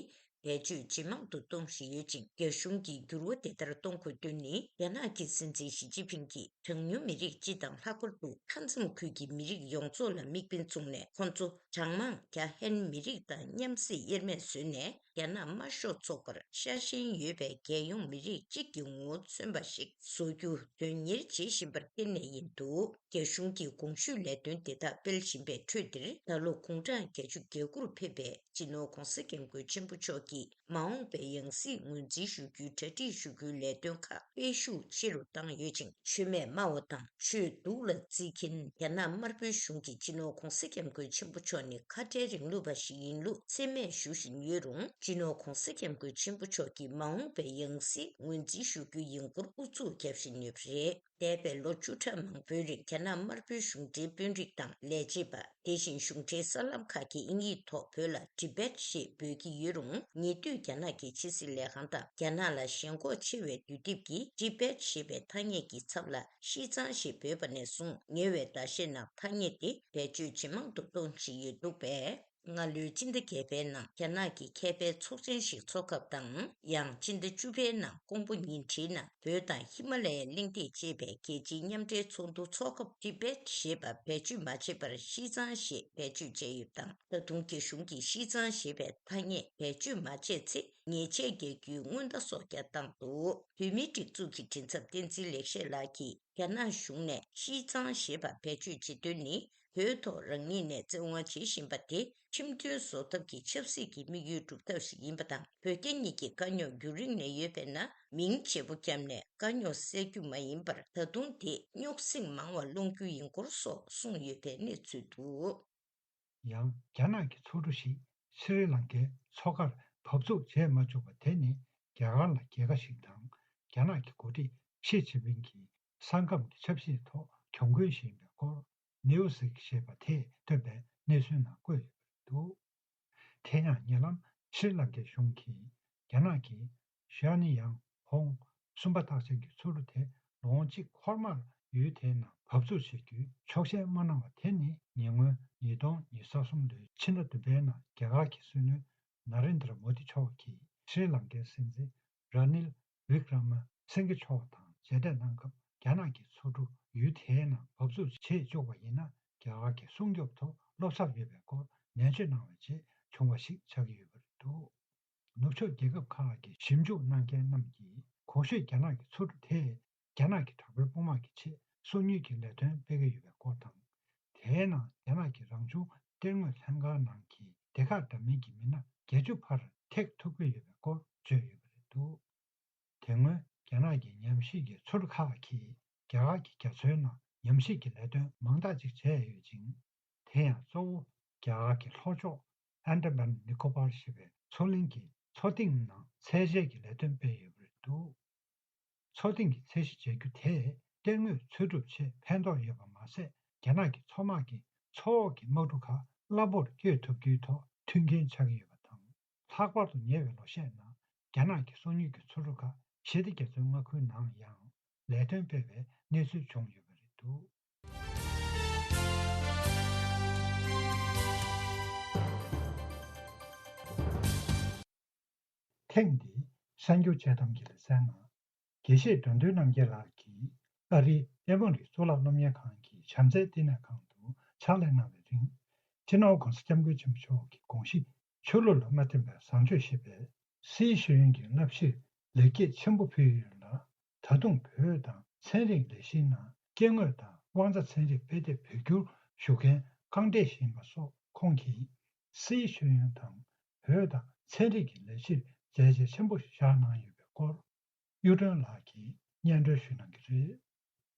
བེད་སྤྱོད་ཇེ་མང་དུ་གཏོང་བཞིན་ཡོད་ཅིང་། རྒྱ་གཞུང་གིས་འགྱུར་བ་དེ་ལྟར་གཏོང་དགོས་དོན་ནི། རྒྱ་ནག་གི་སྲིད་འཛིན་ཞི་ཅིན་ཕིང་གིས་གྲངས་ཉུང་མི་རིགས་སྤྱི་དང་། ལྷག་པར་དུ་མཐའ་མཚམས་ཁུལ་གྱི་མི་རིགས་ཡོངས་རྫོགས་ལ་དམིགས་འབེན་བཙུགས་ནས། ཁོང་ཚོ་གྲངས་མང་རྒྱ་ཧན་མི་རིགས་དང་མཉམ་བསྲེས་དབྱེར་མེད་བཟོས་ནས། རྒྱ་ནག་དམར་ཤོག་ཚོགས་པར་ཤ་ཞེན་ཡོད་པའི་རྒྱལ་ཡོངས་མི་རིགས་གཅིག་གི་ངོ་བོ་མཚོན་པ་ཞིག་བཟོ་རྒྱུ་དོན་གཉེར་བྱེད་བཞིན་པར་བརྟེན་ནས་ཡིན་འདུག་རྒྱ་གཞུང་གིས་གོང་ཞུས་ལས་དོན་དེ་དག་སྤེལ་བཞིན་པའི་ཁྲོད་འདིར། ད་ལོ་དགུང་གྲངས་བརྒྱད་ཅུ་གྱ་དགུ་རུ་ཕེབས་པའི་སྤྱི་ནོར་༧གོང་ས་༧སྐྱབས་མགོན་ཆེན་པོ་མཆོག་གི་མ་འོངས་པའི་ཡང་སྲིད་ངོས་འཛིན་ཞུ་རྒྱུའི་གྲ་སྒྲིག་ཞུ་རྒྱུའི་ལས་དོན་ཁག་སྤེལ་ཤུགས་ཆེ་རུ་བཏང་ཡོད་ཅིང་། ཆོས་མེད་སྨྲ་བ་དང་ཆོས་སྡུག་ལ་བརྩི་མཁན་རྒྱ་ནག་དམར་པོའི་གཞུང་གིས་སྤྱི་ནོར་༧གོང་ས་༧སྐྱབས་མགོན་ཆེན་པོ་མཆོག་ནི་ཁ་བྲལ་རིང་ལུགས་པ་ཞིག་ཡིན་ལུགས་མཚན་སྨད་ཞུ་བཞིན་ཡོད་རུང་། སྤྱི་ནོར་༧གོང་ས་༧སྐྱབས་མགོན་ཆེན་པོ་མཆོག་གི་མ་འོངས་པའི་ཡང་སྲིད་ངོས་འཛིན་ཞུ་རྒྱུ་ཡིན་སྐོར་ཨུ་ཚུགས་བརྒྱབ་བཞིན་ཡོད་པ་རེད། འདས་པའི་ལོ་བཅུ་ཕྲག་མང་པོའི་རིང་རྒྱ་ནག་དམར་པོའི་གཞུང་འབྲེལ་དཔོན་རིགས་དང་ལས་བྱེད་པ། དེ་བཞིན་གཞུང་འབྲེལ་གསར་ལམ་ཁག་གིས་དབྱིན་ཡིག་ཐོག་བོད་ལ་Tibet ཞེས་འབོད་ཀྱི་ཡོད་རུང་། ཉེ་དུས་རྒྱ་ནག་གི་ཕྱི་སྲིད་ལས་ཁང་དང་རྒྱ་ནག་ལ་ཞེན་ཁོག་ཆེ་བའི་དུས་དེབ་ཀྱིས་Tibet ཞེས་པའི་ཐ་སྙད་ཀྱི་ཚབ་ལ་ཤིས་ཙང་ཞེས་འབོད་པ་ནས་བཟུང་། ཉེ་བའི་ཟླ་ཤས་ནང་ཐ་སྙད་དེ་བེད་སྤྱོད་ཇེ་མང་དུ་གཏོང་བཞིན་ཡོད་འདུག་པས། སྔ་ལོའི་སྤྱི་ཟླ་བརྒྱད་པའི་ནང་རྒྱ་ནག་གི་མཁས་པའི་ཚོགས་ཆེན་ཞིག་འཚོགས་སྐབས་དང་། ཡང་སྤྱི་ཟླ་བཅུ་པའི་ནང་ཀོང་པོ་ཉིན་བྲིས་ནང་བོད་དང་ཧི་མ་ལ་ཡའི་གླིང་སྟེགས་ཅེས་པའི་རྒྱལ་སྤྱིའི་མཉམ་འབྲེལ་ཚོགས་འདུ་འཚོགས་སྐབས་Tibet ཞེས་པ་བེད་སྤྱོད་མ་བྱས་པར་ཤིས་ཙང་ཞེས་བེད་སྤྱོད་བྱས་ཡོད་པ་དང་། ད་དུང་རྒྱ་གཞུང་གིས་ཤིས་ཙང་ཞེས་པའི་ཐ་སྙད་བེད་སྤྱོད་མ་བྱས་ཚེ། ཉེས་ཆད་རྒྱག་རྒྱུའི་སྔོན་བརྡ་སོགས་ཀྱང་བཏང་འདུག་བོད་མིའི་སྒྲིག་འཛུགས་ཀྱི་མགྲིན་ཚབ་བསྟན་འཛིན་ལེགས་བཤད་ལགས་ཀྱིས། རྒྱ་ནག་གཞུང་ནས་ཤིས་ཙང་ཞེས་པ་བེད་སྤྱོད་བྱེད་དོན་ནི། བོད་ཐོག་རང་ཉིད་ནས་བཙན་དབང་བྱེད་བཞིན་པ་དེ་ཁྲིམས་མཐུན་བཟོ་ཐབས་ཀྱི་ཆབ་སྲིད་ཀྱི་དམིགས་ཡུལ་སྒྲུབ་ཐབས་ཤིག་ཡིན་པ་དང་། བོད་རྒྱ་གཉིས་ཀྱི་དཀའ་རྙོག་རྒྱུན་རིང་ནས་ཡོད་པས་ན། མིང་བརྗེ་པོ་བརྒྱབ་ནས་དཀའ་རྙོག་སེལ་རྒྱུ་མ་ཡིན་པར། ད་དུང་དེས་རྙོག་ཟིང་མང་བ་སློང་རྒྱུ་ཡིན་སྐོར་སོགས་གསུངས་ཡོད་པའི་གནས་ཚུལ་འདུག་ཡང་རྒྱ་ནག་གི་ཚོགས་འདུ་ཞིག་སི་རི་ལང་ཀའི་མཚོ་ཁར་འབབ་ཚུགས་བྱས་མ་བཅུག་པ་དེ་ནི་རྒྱ་གར་ལ་རྒྱལ་ཁ་ཞིག་དང་། རྒྱ་ནག་གི་འགོ་ཁྲིད་ཞི་ཅིན་ཕིང་གིས་ས་ཁམས་ཀྱི་ཆབ་སྲིད་ཐོག་གྱོང་གུན་ཞིག་ཡིན་པའི་སྐོར། ནེའུ་གཟིག་ཞེས་པ་དེས་བཏོན་པའི་གནས་ཚུལ་ནང་བཀོད་ཡོད་པ་རེད་འདུག་དེ་ཡང་ཉེ་ལམ་ཤྲི་ལང་ཀའི་གཞུང་གིས་རྒྱ་ནག་གི་ཤ་ནི་ཡང་ཧོང་གསུམ་པ་རྟགས་ཅན་གྱི་ཚོགས་འདུ་དེ་ལོ་ངོ་གཅིག་འཁོར་མར་ཡུལ་དེའི་ནང་འབབ་ཚུགས་བྱེད་རྒྱུའི་ཆོག་མཆན་མ་གནང་བ་དེ་ནི། ཉེ་སྔོན་ཉིས་སྟོང་ཉི་ཤུ་རྩ་གསུམ་ལོའི་ཕྱི་ཟླ་བདུན་པའི་ནང་རྒྱ་གར་གྱི་སྲིད་བློན་ན་རེན་དྲ་མོ་དི་མཆོག་གིས་ཤྲི་ལང་ཀའི་སྲིད་འཛིན་ར་ནིལ་བྷིག་ར་མ་སིང་གྷེ་མཆོག་དང་མཇལ་འཕྲད་གནང་སྐབས། རྒྱ་ནག་གི་ཚོགས་འདུ་ཡུལ་དེའི་ནང་འབབ་ཚུགས་བྱེད་བཅུག་པ་ཡིན་ན། རྒྱ་གར་གྱི་སྲུང་སྐྱོབ་ཐོག་བློ་འཚབ་ཡོད་པའི་སྐོར་ནན་བརྗོད་གནང་བའི་རྗེས་བྱུང་བ་ཞིག་ཆགས་ཀྱི་ཡོད་པ་རེད་འདུག་ནུབ་ཕྱོགས་རྒྱལ་ཁབ་ཁག་གི་ཞིབ་འཇུག་གནང་མཁན་རྣམས་ཀྱིས། གོང་ཞུས་རྒྱ་ནག་གི་ཚོགས་འདུ་དེས་རྒྱ་ནག་གི་དྲག་པོའི་དཔུང་དམག་གི་ཆེད་སོ་ཉུལ་གྱི་ལས་དོན་སྤེལ་གྱི་ཡོད་པའི་སྐོར་དང་། དེའི་ནང་རྒྱ་ནག་གི་རང་བྱུང་གཏེར་དངོས་ལྷན་ཁང་ནང་གི་སྡེ་ཁག་འདྲ་མིན་གྱི་མི་སྣ་བརྒྱད་ཅུ་ཕར་ཐེག་ཐུབ་ཀྱི་ཡོད་པའི་སྐོར་བརྗོད་ཡོད་པ་རེད་འདུག་དེ་སྔོན་རྒྱ་ནག་གི་ཉམས་ཞིབ་ཀྱི་ཚོགས་འདུ་ཁག་གིས་རྒྱ་གར་གྱི་རྒྱ་མཚོའི་ནང་ཉམས་ཞིབ་ཀྱི་ལས་དོན་མང་དག་ཅིག་བྱས་ཡོད་ཅིང་། དེ་ཡང་གཙོ་བོ་རྒྱ་གར་གྱི་ལྷོ་ཕྱོགས་ཨན་ཌ་མན་ནི་ཀོ་པར་ཞེས་པའི་མཚོ་གླིང་གི་མཚོ་གཏིང་ནང་ཚད་འཇལ་གྱི་ལས་དོན་སྤེལ་ཡོད་པ་རེད་འདུག་མཚོ་གཏིང་གི་ཚད་གཞི་འཇལ་རྒྱུ་དེས་གཏེར་དངོས་འཚོལ་སྒྲུབ་ཆེད་ཕན་ཐོགས་ཡོད་པ་མ་ཟད། རྒྱ་ནག་གི་མཚོ་དམག་གིས་མཚོ་འོག་གི་དམག་གྲུ་ཁག་རླབས་པོར་བསྐྱོད་ཐུབ་རྒྱུའི་ཐོག་མཐུན་རྐྱེན་ཆགས་ཀྱི་ཡོད་པ་དང་། ལྷག་པར་དུ་ཉེ་བའི་ལོ་ཤས་ནང་རྒྱ་ནག་གི་སོ་ཉུལ་གྱི་མཚོ་གྲུ་ཁག་ཞི་བདེ་རྒྱ་མཚོའི་མངའ་ཁུལ་ནང་ཡང་ལས་དོན་སྤེལ་བའི་གནས་ཚུལ་བྱུང་ཡོད་པ་རེད་འདུག་ཐེངས་འདིའི་གསར་འགྱུར་དཔྱད་གཏམ་གྱི་ལེ་ཚན་ནང་། དགེ་བཤེས་དགྲ་འདུལ་རྣམ་རྒྱལ་ལགས་ཀྱིས་ཨ་རིའི་ཨེ་ཝང་རི་གཙུག་ལག་སློབ་གཉེར་ཁང་གི་ བྱམས་བརྩེའི་བསྟི་གནས་ཁང་དུ་ཕྱག་ལས་གནང་བའི་རིང་། སྤྱི་ནོར་༸གོང་ས་༸སྐྱབས་མགོན་ཆེན་པོ་མཆོག་གི་དགོངས་གཞི་ཆོས་ལུགས་ལ་མ་བརྟེན་པའི་བཟང་སྤྱོད་ཞེས་པའི་སིའི་ཤེས་ཡོན་གྱི་བསླབ་གཞིར་ལེགས་སྐྱེས་ཆེན་པོ་ཕུལ་ཡོད་ལ། ད་དུང་བོད་དང་ཚན་རིག་ལས་གཞིའི་ནང་སྐྱེ་དངོས་དང་དབང་རྩ་ཚན་རིག་དཔེ་དེབ་བོད་བསྒྱུར་ཞུ་མཁན་རྐང་གྲས་ཤིག་ཡིན་པ་སོགས། ཁོང་གིས་སིའི་ཤེས་ཡོན་དང་བོད་དང་ཚན་རིག་གི་ལས་གཞིར་མཛད་རྗེས་ཆེན་པོ་བཞག་གནང་ཡོད་པའི་སྐོར། གཡུ་སྒྲོན་ལགས་ཀྱིས་སྙན་སྒྲོན་ཞུ་གནང་གི་རེད།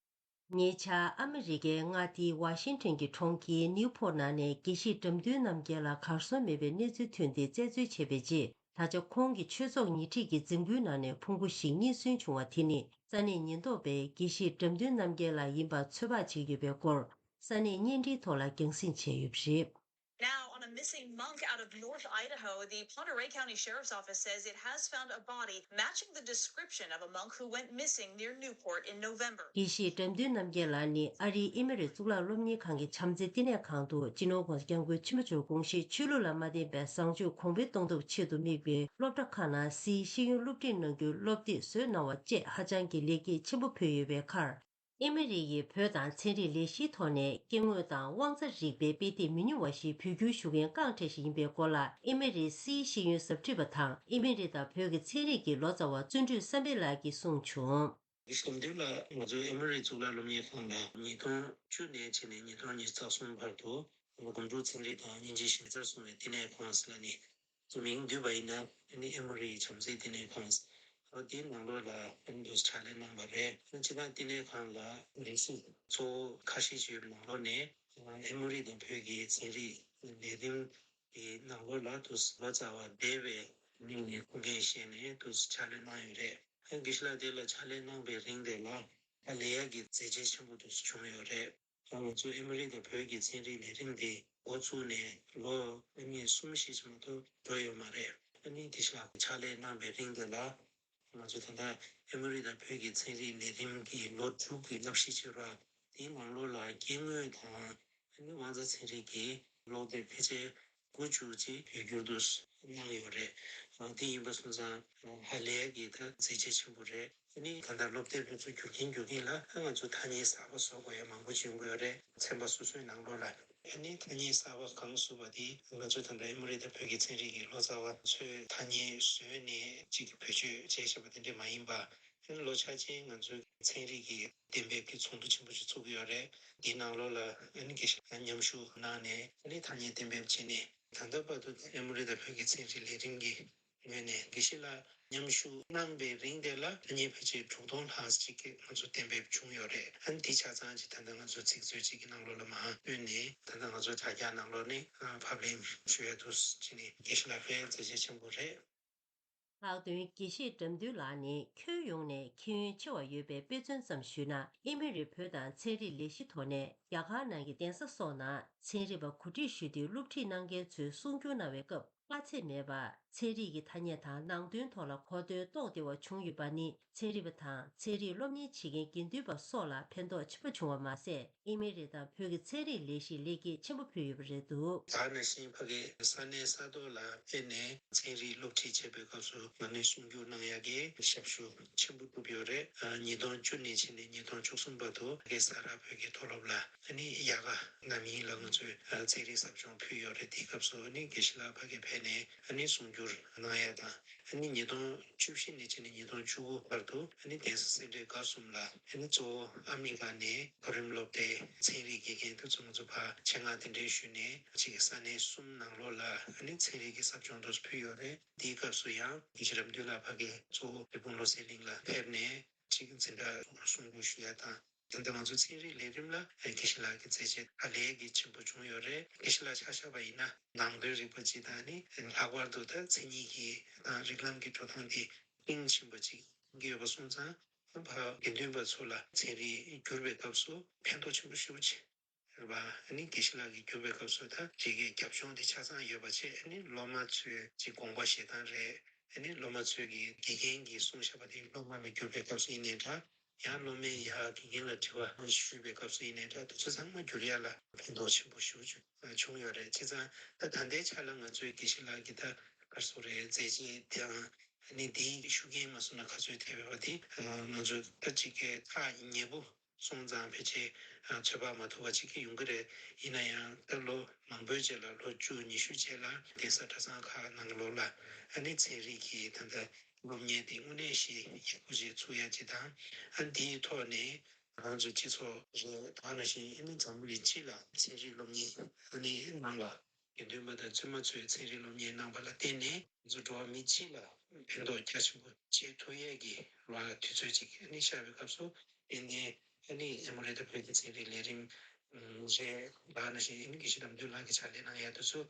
ཉེ་ཆར་ཨ་མི་རི་ཀའི་མངའ་སྡེ་ཝ་ཤིང་ཊོན་གྱི་གྲོང་ཁྱེར་ནིའུ་ཕོར་ནང་ནས་དགེ་བཤེས་དགྲ་འདུལ་རྣམ་རྒྱལ་ལགས་གར་སོང་མེད་པའི་གནས་ཚུལ་ཐོན་ཏེ་བཙལ་འཚོལ་བྱས་པའི་རྗེས། ད་ཆ་ཁོང་གི་ཆོས་ཚོགས་ཉེ་འཁྲིས་ཀྱི་རྫིང་བུའི་ནང་ནས་ཕུང་པོ་ཞིག་རྙེད་སོན་བྱུང་བ་དེ་ནི་ས་གནས་ཉེན་རྟོག་པས་དགེ་བཤེས་དགྲ་འདུལ་རྣམ་རྒྱལ་ལགས་ཡིན་པ་ཚོད་དཔག་བྱས་ཡོད་པའི་སྐོར། ས་གནས་བརྙན་འཕྲིན་ཐོག་ལ་རྒྱང་སྲིང་བྱས་ཡོད་པ་རེད། Now, on a missing monk out of North Idaho, the Pohnpei County Sheriff's Office says it has found a body matching the description of a monk who went missing near Newport in November. དགེ་བཤེས་དགྲ་འདུལ་རྣམ་རྒྱལ་ལགས་ནི་ཨ་རིའི་ཨེ་མོ་རི་གཙུག་ལག་སློབ་གཉེར་ཁང་གི་བྱམས་བརྩེའི་བསྟི་གནས་ཁང་དུ་སྤྱི་ནོར་༸གོང་ས་༸སྐྱབས་མགོན་ཆེན་པོ་མཆོག་དགོངས་བཞེད་ཆོས་ལུགས་ལ་མ་བརྟེན་པའི་བཟང་སྤྱོད་གོང་འཕེལ་གཏོང་ཐབས་ཆེད་དུ་དམིགས་པའི་སློབ་གྲྭ་ཁག་ནང་སིའི་ཤེས་ཡོན་སློབ་ཁྲིད་གནང་རྒྱུའི་སློབ་དེབ་བཟོས་གནང་བ་བཅས་ཧ་ཅང་གི་ལེགས་སྐྱེས་ཆེན་པོ་ཕུལ་ཡོད་པའི་ཁར། ཨེ་མི་རི་ཡིས་བོད་དང་ཚན་རིག་ལས་གཞིའི་ཐོག་ནས་སྐྱེ་དངོས་དང་དབང་རྩ་རིག་པའི་དཔེ་དེབ་མི་ཉུང་བ་ཞིག་བོད་བསྒྱུར་ཞུ་མཁན་རྐང་གྲས་ཤིག་ཡིན་པའི་སྐོར་ལ། ཨེ་མི་རིའི་སིའི་ཤེས་ཡོན་ཟབ་ཁྲིད་པ་དང་ཨེ་མི་རི་དང་བོད་ཀྱི་ཚན་རིག་གི་ལོ་ཙཱ་བ་བརྩོན་འགྲུས་བསམ་འཕེལ་ལགས་ཀྱིས་གསུངས་བྱུང་། དགེ་བཤེས་དགྲ་འདུལ་ལགས་ང་ཚོའི་ཨེ་མི་རི་གཙུག་ལག་སློབ་གཉེར་ཁང་ལ་ཉིས་སྟོང་བཅུ་ནས་བྱས་ནས་ཉིས་སྟོང་ཉི་ཤུ་རྩ་གསུམ་བར་དུ་སྒོམ་སྒྲུབ་ཚན་རིག་དང་དབྱིན་ཇིའི་གཞི་རྩར་བཟུང་བའི་བསྟི་གནས་ཁང་ཟེར་ལབ་ནས། མིང་བསྡུས་པ་ཡིན་ན་ཨ་ནི་ཨེ་མོ་རི་བྱམས་བརྩེའི་བསྟི་གནས་ཁང་། ཨ་དེའི་ནང་ལོགས་ལ་ཨ་ནི་འདུག་ཕྱག་ལས་གནང་བ་རེད། ཨ་ནི་སྤྱིར་བཏང་བསྟི་གནས་ཁང་ལ་རིགས་གཟུགས་གཙོ་བོ་ཁ་ཤས་ཤིག་ཡོད་པའི་ནང་ལོགས་ནས། ཨ་ཨེ་མོ་རི་དང་བོད་ཀྱི་ཚན་རིག་ལས་རིམ་གྱི་ནང་ལོགས་ལ་འདུག་ལོ་ཙཱ་བ་འདས་པའི་མིང་ནས་སྐུ་འགན་བཞེས་ནས་འདུག་ཕྱག་ལས་གནང་ཡོད་རེད། ཨ་དགེ་བཤེས་ལགས་དེ་ལ་ཕྱག་ལས་གནང་བའི་རིང་དེ་ལ་ཧ་ལས་ཡག་གི་མཛད་རྗེས་ཆེན་པོ་འདུག་བྱུང་ཡོད་རེད། ད་ང་ཚོ་ཨེ་མོ་རི་དང་བོད་ཀྱི་ཚན་རིག་ལས་རིམ་འདི་འགོ་བཙུགས་ནས་ལོ་ཨ་ནི་གསུམ་བཞི་ཙམ་མ་གཏོགས་འགྲོ་ཡོད་མ་རེད། ཨ་ནི་དེ་ཞག་ཕྱག་ལས་གནང་བའི་རིང་དེ་ལ་ང་ཚོ་ད་ལྟ་ཨེ་མོ་རི་དང་བོད་ཀྱི་ཚན་རིག་ལས་རིམ་གྱི་ལོ་དྲུག་གི་བསླབ་གཞི་བྱས་པ་དེའི་ནང་ལོགས་ལ་སྐྱེ་དངོས་དང་ཨ་ནི་དབང་རྩ་ཚན་རིག་གི་ཀློག་དེབ་ཕལ་ཆེར་དགུ་བཅུ་ཅིག་བོད་བསྒྱུར་དུ་གནང་ཡོད་རེད། དེ་ཡིན་པ་སོང་ཙང་ཧ་ལས་ཀྱི་ད་མཛད་རྗེས་ཆེན་པོ་རེད། ཨ་ནི་ད་ལྟ་སློབ་དེབ་དེ་ཚོ་བསྒྱུར་གྱིན་བསྒྱུར་གྱིན་ལ་ང་ཚོ་ཐ་སྙད་གསར་པ་བཟོ་དགོས་ཡ་མང་པོ་ཅིག་ཡོང་གི་ཡོད་རེད། ཚན་པ་སོ་སོའི་ནང་ལོགས་ལ། ཨ་ནི་ཐ་སྙད་གསར་པ་གང་བཟོས་པ་དེ་ང་ཚོ་ད་ལྟ་ཨེ་མོ་རི་དང་བོད་ཀྱི་ཚན་རིག་གི་ལོ་ཙཱ་བ་ཚོས་ཐ་སྙད་བཟོས་ནས་ཅིག་བེད་སྤྱོད་བྱས་བཞག་པ་དེ་འདྲས་མ་ཡིན་པ། ཨ་ནི་ལོ་ཆ་ཅན་ང་ཚོའི་ཚན་རིག་གི་གཏན་འབེབས་ཀྱི་ཚོགས་འདུ་ཆེན་པོ་ཞིག་ཚོགས་ཀྱི་ཡོད་རེད། འདིའི་ནང་ལོགས་ལ་ཨ་ནི་དགེ་བཤེས་མཉམ་ཞུགས་གནང་ནས་ཨ་ནི་ཐ་སྙད་གཏན་འབེབས་བྱས་ནས། ད་ལྟ་བར་དུ་ཨེ་མོ་རི་དང་བོད་ཀྱི་ཚན་རིག་ལས་རིམ་གྱི་ངོས་ནས་དགེ་བཤེས་ལགས་མཉམ་ཞུགས་གནང་བའི་རིང་དེ་ལ་ཐ་སྙད་ཕལ་ཆེར་དྲུག་སྟོང་ལྷག་ཅིག་གི་ང་ཚོ་གཏན་འབེབས་བྱུང་ཡོད་རེད། ཨ་ནི་དེ་ཆ་ཚང་ཅིག་ད་ལྟ་ང་ཚོ་ཚིག་མཛོད་ཅིག་གི་ནང་ལོགས་ལ་མར་བཏོན་ནས་ད་ལྟ་ང་ཚོ་དྲ་རྒྱ་ནང་ལོགས་ནས་ཕབ་ལེན་ཞུ་ཡ་འདུག་ཅེས་ནས་དགེ་བཤེས་ལགས་དཔེ་མཛད་རྗེས་ཆེན་པོ་རེད། ལྷག་དོན་དགེ་བཤེས་དགྲ་འདུལ་ལགས་ནི་ཁྱོན་ཡོངས་ནས་མཁྱེན་ཡོན་ཆེ་བ་ཡོད་པའི་དཔེ་མཚོན་ཙམ་ཞུས་ན། ཨེ་མི་རི་བོད་དང་ཚན་རིག་ལས་གཞི་ཐོག་ནས་རྒྱ་གར་ནང་གི་གདན་ས་སོགས་ནང་ཚན་རིག་པ་གོ་སྒྲིག་ཞུས་ཏེ་སློབ་ཁྲིད་གནང་མཁན་ཚོའི་གསུང་སྒྱུར་གནང་བའི་སྐབས་དཀའ་ཚེགས་མེད་པར་ཚན་རིག་གི་ཐ་སྙད་དང་ནང་དོན་ཐོག་ལ་གོ་དོན་རྟོགས་བདེ་བ་བྱུང་ཡོད་པ་ནི་ཚན་རིག་པ་དང་ཚན་རིག་སློབ་གཉེར་བྱེད་མཁན་དགེ་འདུན་པ་སོགས་ལ་ཕན་ཐོགས་ཆེན་པོ་བྱུང་བ་མ་ཟད། ཨེ་མི་རི་དང་བོད་ཀྱི་ཚན་རིག་ལས་གཞིར་ལེགས་སྐྱེས་ཆེན་པོ་ཕུལ་ཡོད་པ་རེད་འདུག། ད་ནང་བཞིན་ཕ་གི་ས་གནས་ས་ཐོག་ལ་ཕེབས་ནས་ཚན་རིག་སློབ་ཁྲིད་བྱེད་པའི་སྐབས་སུ་ང་ནི་གསུང་སྒྱུར་གནང་ཡག་གི་ཞབས་ཞུ་ཆེན་པོ་བསྒྲུབས་ཡོད་རེད། ཉིས་སྟོང་བཅུ་ནས་བྱས་ནས་ཉིས་སྟོང་བཅུ་གསུམ་བར་དུ་ཕ་གི་ས་རཱ་བོད་ཀྱི་མཐོ་སློབ་ལ་ཨ་ནི་དབྱར་ཁ་ནམ་ཡིན་ལ་ང་ཚོས་ཚན་རིག་ཟབ་སྦྱོང་ཕུལ་ཡོད་རེད། དེའི་སྐབས་སུ་ཨ་ནི་དགེ་བཤེས་ལགས་ཕ་གི་ཕེབས་ནས་ཨ་ནི་གསུང་སྒྱུར་གནང་ཡག་དང་། ཨ་ནི་ཉིས་སྟོང་བཅུ་བཞི་ནས་བྱས་ནས་ཉིས་སྟོང་བཅུ་དགུ་བར་དུ་ཨ་ནི་གདན་ས་སེ་འབྲས་དགའ་གསུམ་ལ་ཨ་ནི་གཙོ་བོ་ཨ་མི་རི་ཀ་ནས་གོ་རིམ་སློབ་གྲྭའི་ཚན་རིག་དགེ་རྒན་དེ་ཚོ་ང་ཚོ་ཕར་ཆེད་མངགས་གདན་འདྲེན་ཞུས་ནས་གཅིག་ས་གནས་གསུམ་ནང་ལོགས་ལ་ཨ་ནི་ཚན་རིག་གི་ཟབ་སྦྱོང་དུ་ཕུལ་ཡོད་རེད། དེའི་སྐབས་སུ་ཡང་དགེ་བཤེས་རབ་འདུན་ལགས་ཕ་གི་གཙོ་བོ་རི་བོང་བློ་གསལ་གླིང་ལ་ཕེབས་ནས་གཅིག་འཛིན་གྲྭ་གསུང་སྒྱུར་ཞུ་ཡ་དང་། ད་ལྟ་ང་ཚོ་ཚན་རིག་ལས་རིམ་ལ་དགེ་བཤེས་ལགས་ཀྱི་མཛད་རྗེས་ཧ་ལས་ཀྱི་ཆེན་པོ་བྱུང་ཡོད་རེད། དགེ་བཤེས་ལགས་ཆ་བཞག་པ་ཡིན་ན་ནང་དོན་རིག་པ་སྤྱི་དང་ནི་ལྷག་པར་དུ་ད་མཚན་ཉིད་ཀྱི་དང་རིགས་ལམ་གྱི་འགྲོ་སྟངས་དེ་གཏིང་ཕྱིན་པ་ཅིག་ཡོད་པ་སོང་ཙང་ཕ་དགེ་འདུན་པ་ཚོ་ལ་ཚན་རིག་བསྒྱུར་བའི་སྐབས་སུ་ཕན་ཐོགས་ཆེན་པོ་ཞེ་པོ་ཅིག་རེད་པ། ཨ་ནི་དགེ་བཤེས་ལགས་ཀྱིས་བསྒྱུར་བའི་སྐབས་སུ་ད་ཅིག་གི་རྒྱབ་ལྗོངས་དེ་ཆ་ཚང་ཡོད་པ་བྱས། ཨ་ནི་སློབ་མ་ཚོའི་ཅིག་དགོངས་པ་བཞེས་སྟངས་རེད། ཨ་ནི་སློབ་མ་ཚོས་ཀྱི་དགེ་རྒན་གྱིས་གསུངས་བཞག་པ་དེ་སློབ་མ་ལ་བསྒྱུར་བའི་སྐབས་སུ་ཡིན་ནའི་འདྲ། ཡང་སློབ་མས་ཡང་དགེ་རྒན་ལ་དྲི་བ་ཞུས་པའི་སྐབས་སུ་ཡིན་ནའི་འདྲ། དེ་ཚོ་ཚང་མ་བསྒྱུར་ཡ་ལ་ཕན་ཐོགས་ཆེན་པོ་ཞེ་པོ་ཅིག་བྱུང་ཡོད་རེད། བྱས་ཙང་ད་ད་ལྟའི་ཆ་ལ་ང་ཚོའི་དགེ་བཤེས་ལགས་ཀྱི་ད་ག་རེ་ཟེར་དགོས་རེད། མཛད་རྗེས་དེའང་ཨ་ནི་འདིའི་ཤུགས་རྐྱེན་མ་སོང་ན་ག་ཚོད་ཐེབས་ཡོད་པ་དེ་ང་ཚོ་ད་ཅིག་གི་ཐག་ཉེ་པོ་ སོང་ཙང་ཕལ་ཆེར་ཚོད་དཔག་མ་ཐུབ་པ་ཅིག་ཡོང་གི་རེད། ཡིན་ན་ཡང་ད་ལོ་མང་པོའི་རྗེས་ལ་ལོ་བཅུ་ཉི་ཤུ་རྗེས་ལ་གདན་ས་གྲྭ་ཚང་ཁག་ནང་ལོགས་ལ་ཨ་ནི་ཚན་རིག་གི་ད་ལྟ་སློབ་གཉེར་དེ་དངོས་གནས་ཤིག་ཡག་པོ་ཞིག་ཚུགས་ཡ་ཅིག་དང་། ཨ་འདིའི་ཐོག་ནས་ང་ཚོ་སྤྱི་ཚོགས་རེད། ད་ནང་བཞིན་ཨ་ནི་འཛམ་བུ་གླིང་སྤྱི་ལ་ཚན་རིག་སློབ་གཉེར་ཨ་ནི་གནང་བ། དགེ་འདུན་པ་དང་བཙུན་མ་ཚོས་ཚན་རིག་སློབ་གཉེར་གནང་བ་ལ་བརྟེན་ནས་ང་ཚོ་འགྲོ་བ་མི་སྤྱི་ལ་ཕན་ཐོགས་རྒྱ་ཆེན་པོ་བྱེད་ཐུབ་ཡས་ཀྱི་ལ་དུས་ཚོད་ཅིག་ཨ་ནི་ཤར་བའི་སྐབས་སུ། ཏན་ཏན་ཨ་ནི་ཨེ་མོ་རི་དང་བོད་ཀྱི་ཚན་རིག་ལས་རིམ་རེད། ད་ནང་བཞིན་ཨ་ནི་དགེ་བཤེས་དགྲ་འདུལ་ལགས་ཀྱིས་ཕྱག་ལས་གནང་ཡ་དེ་ཚོ་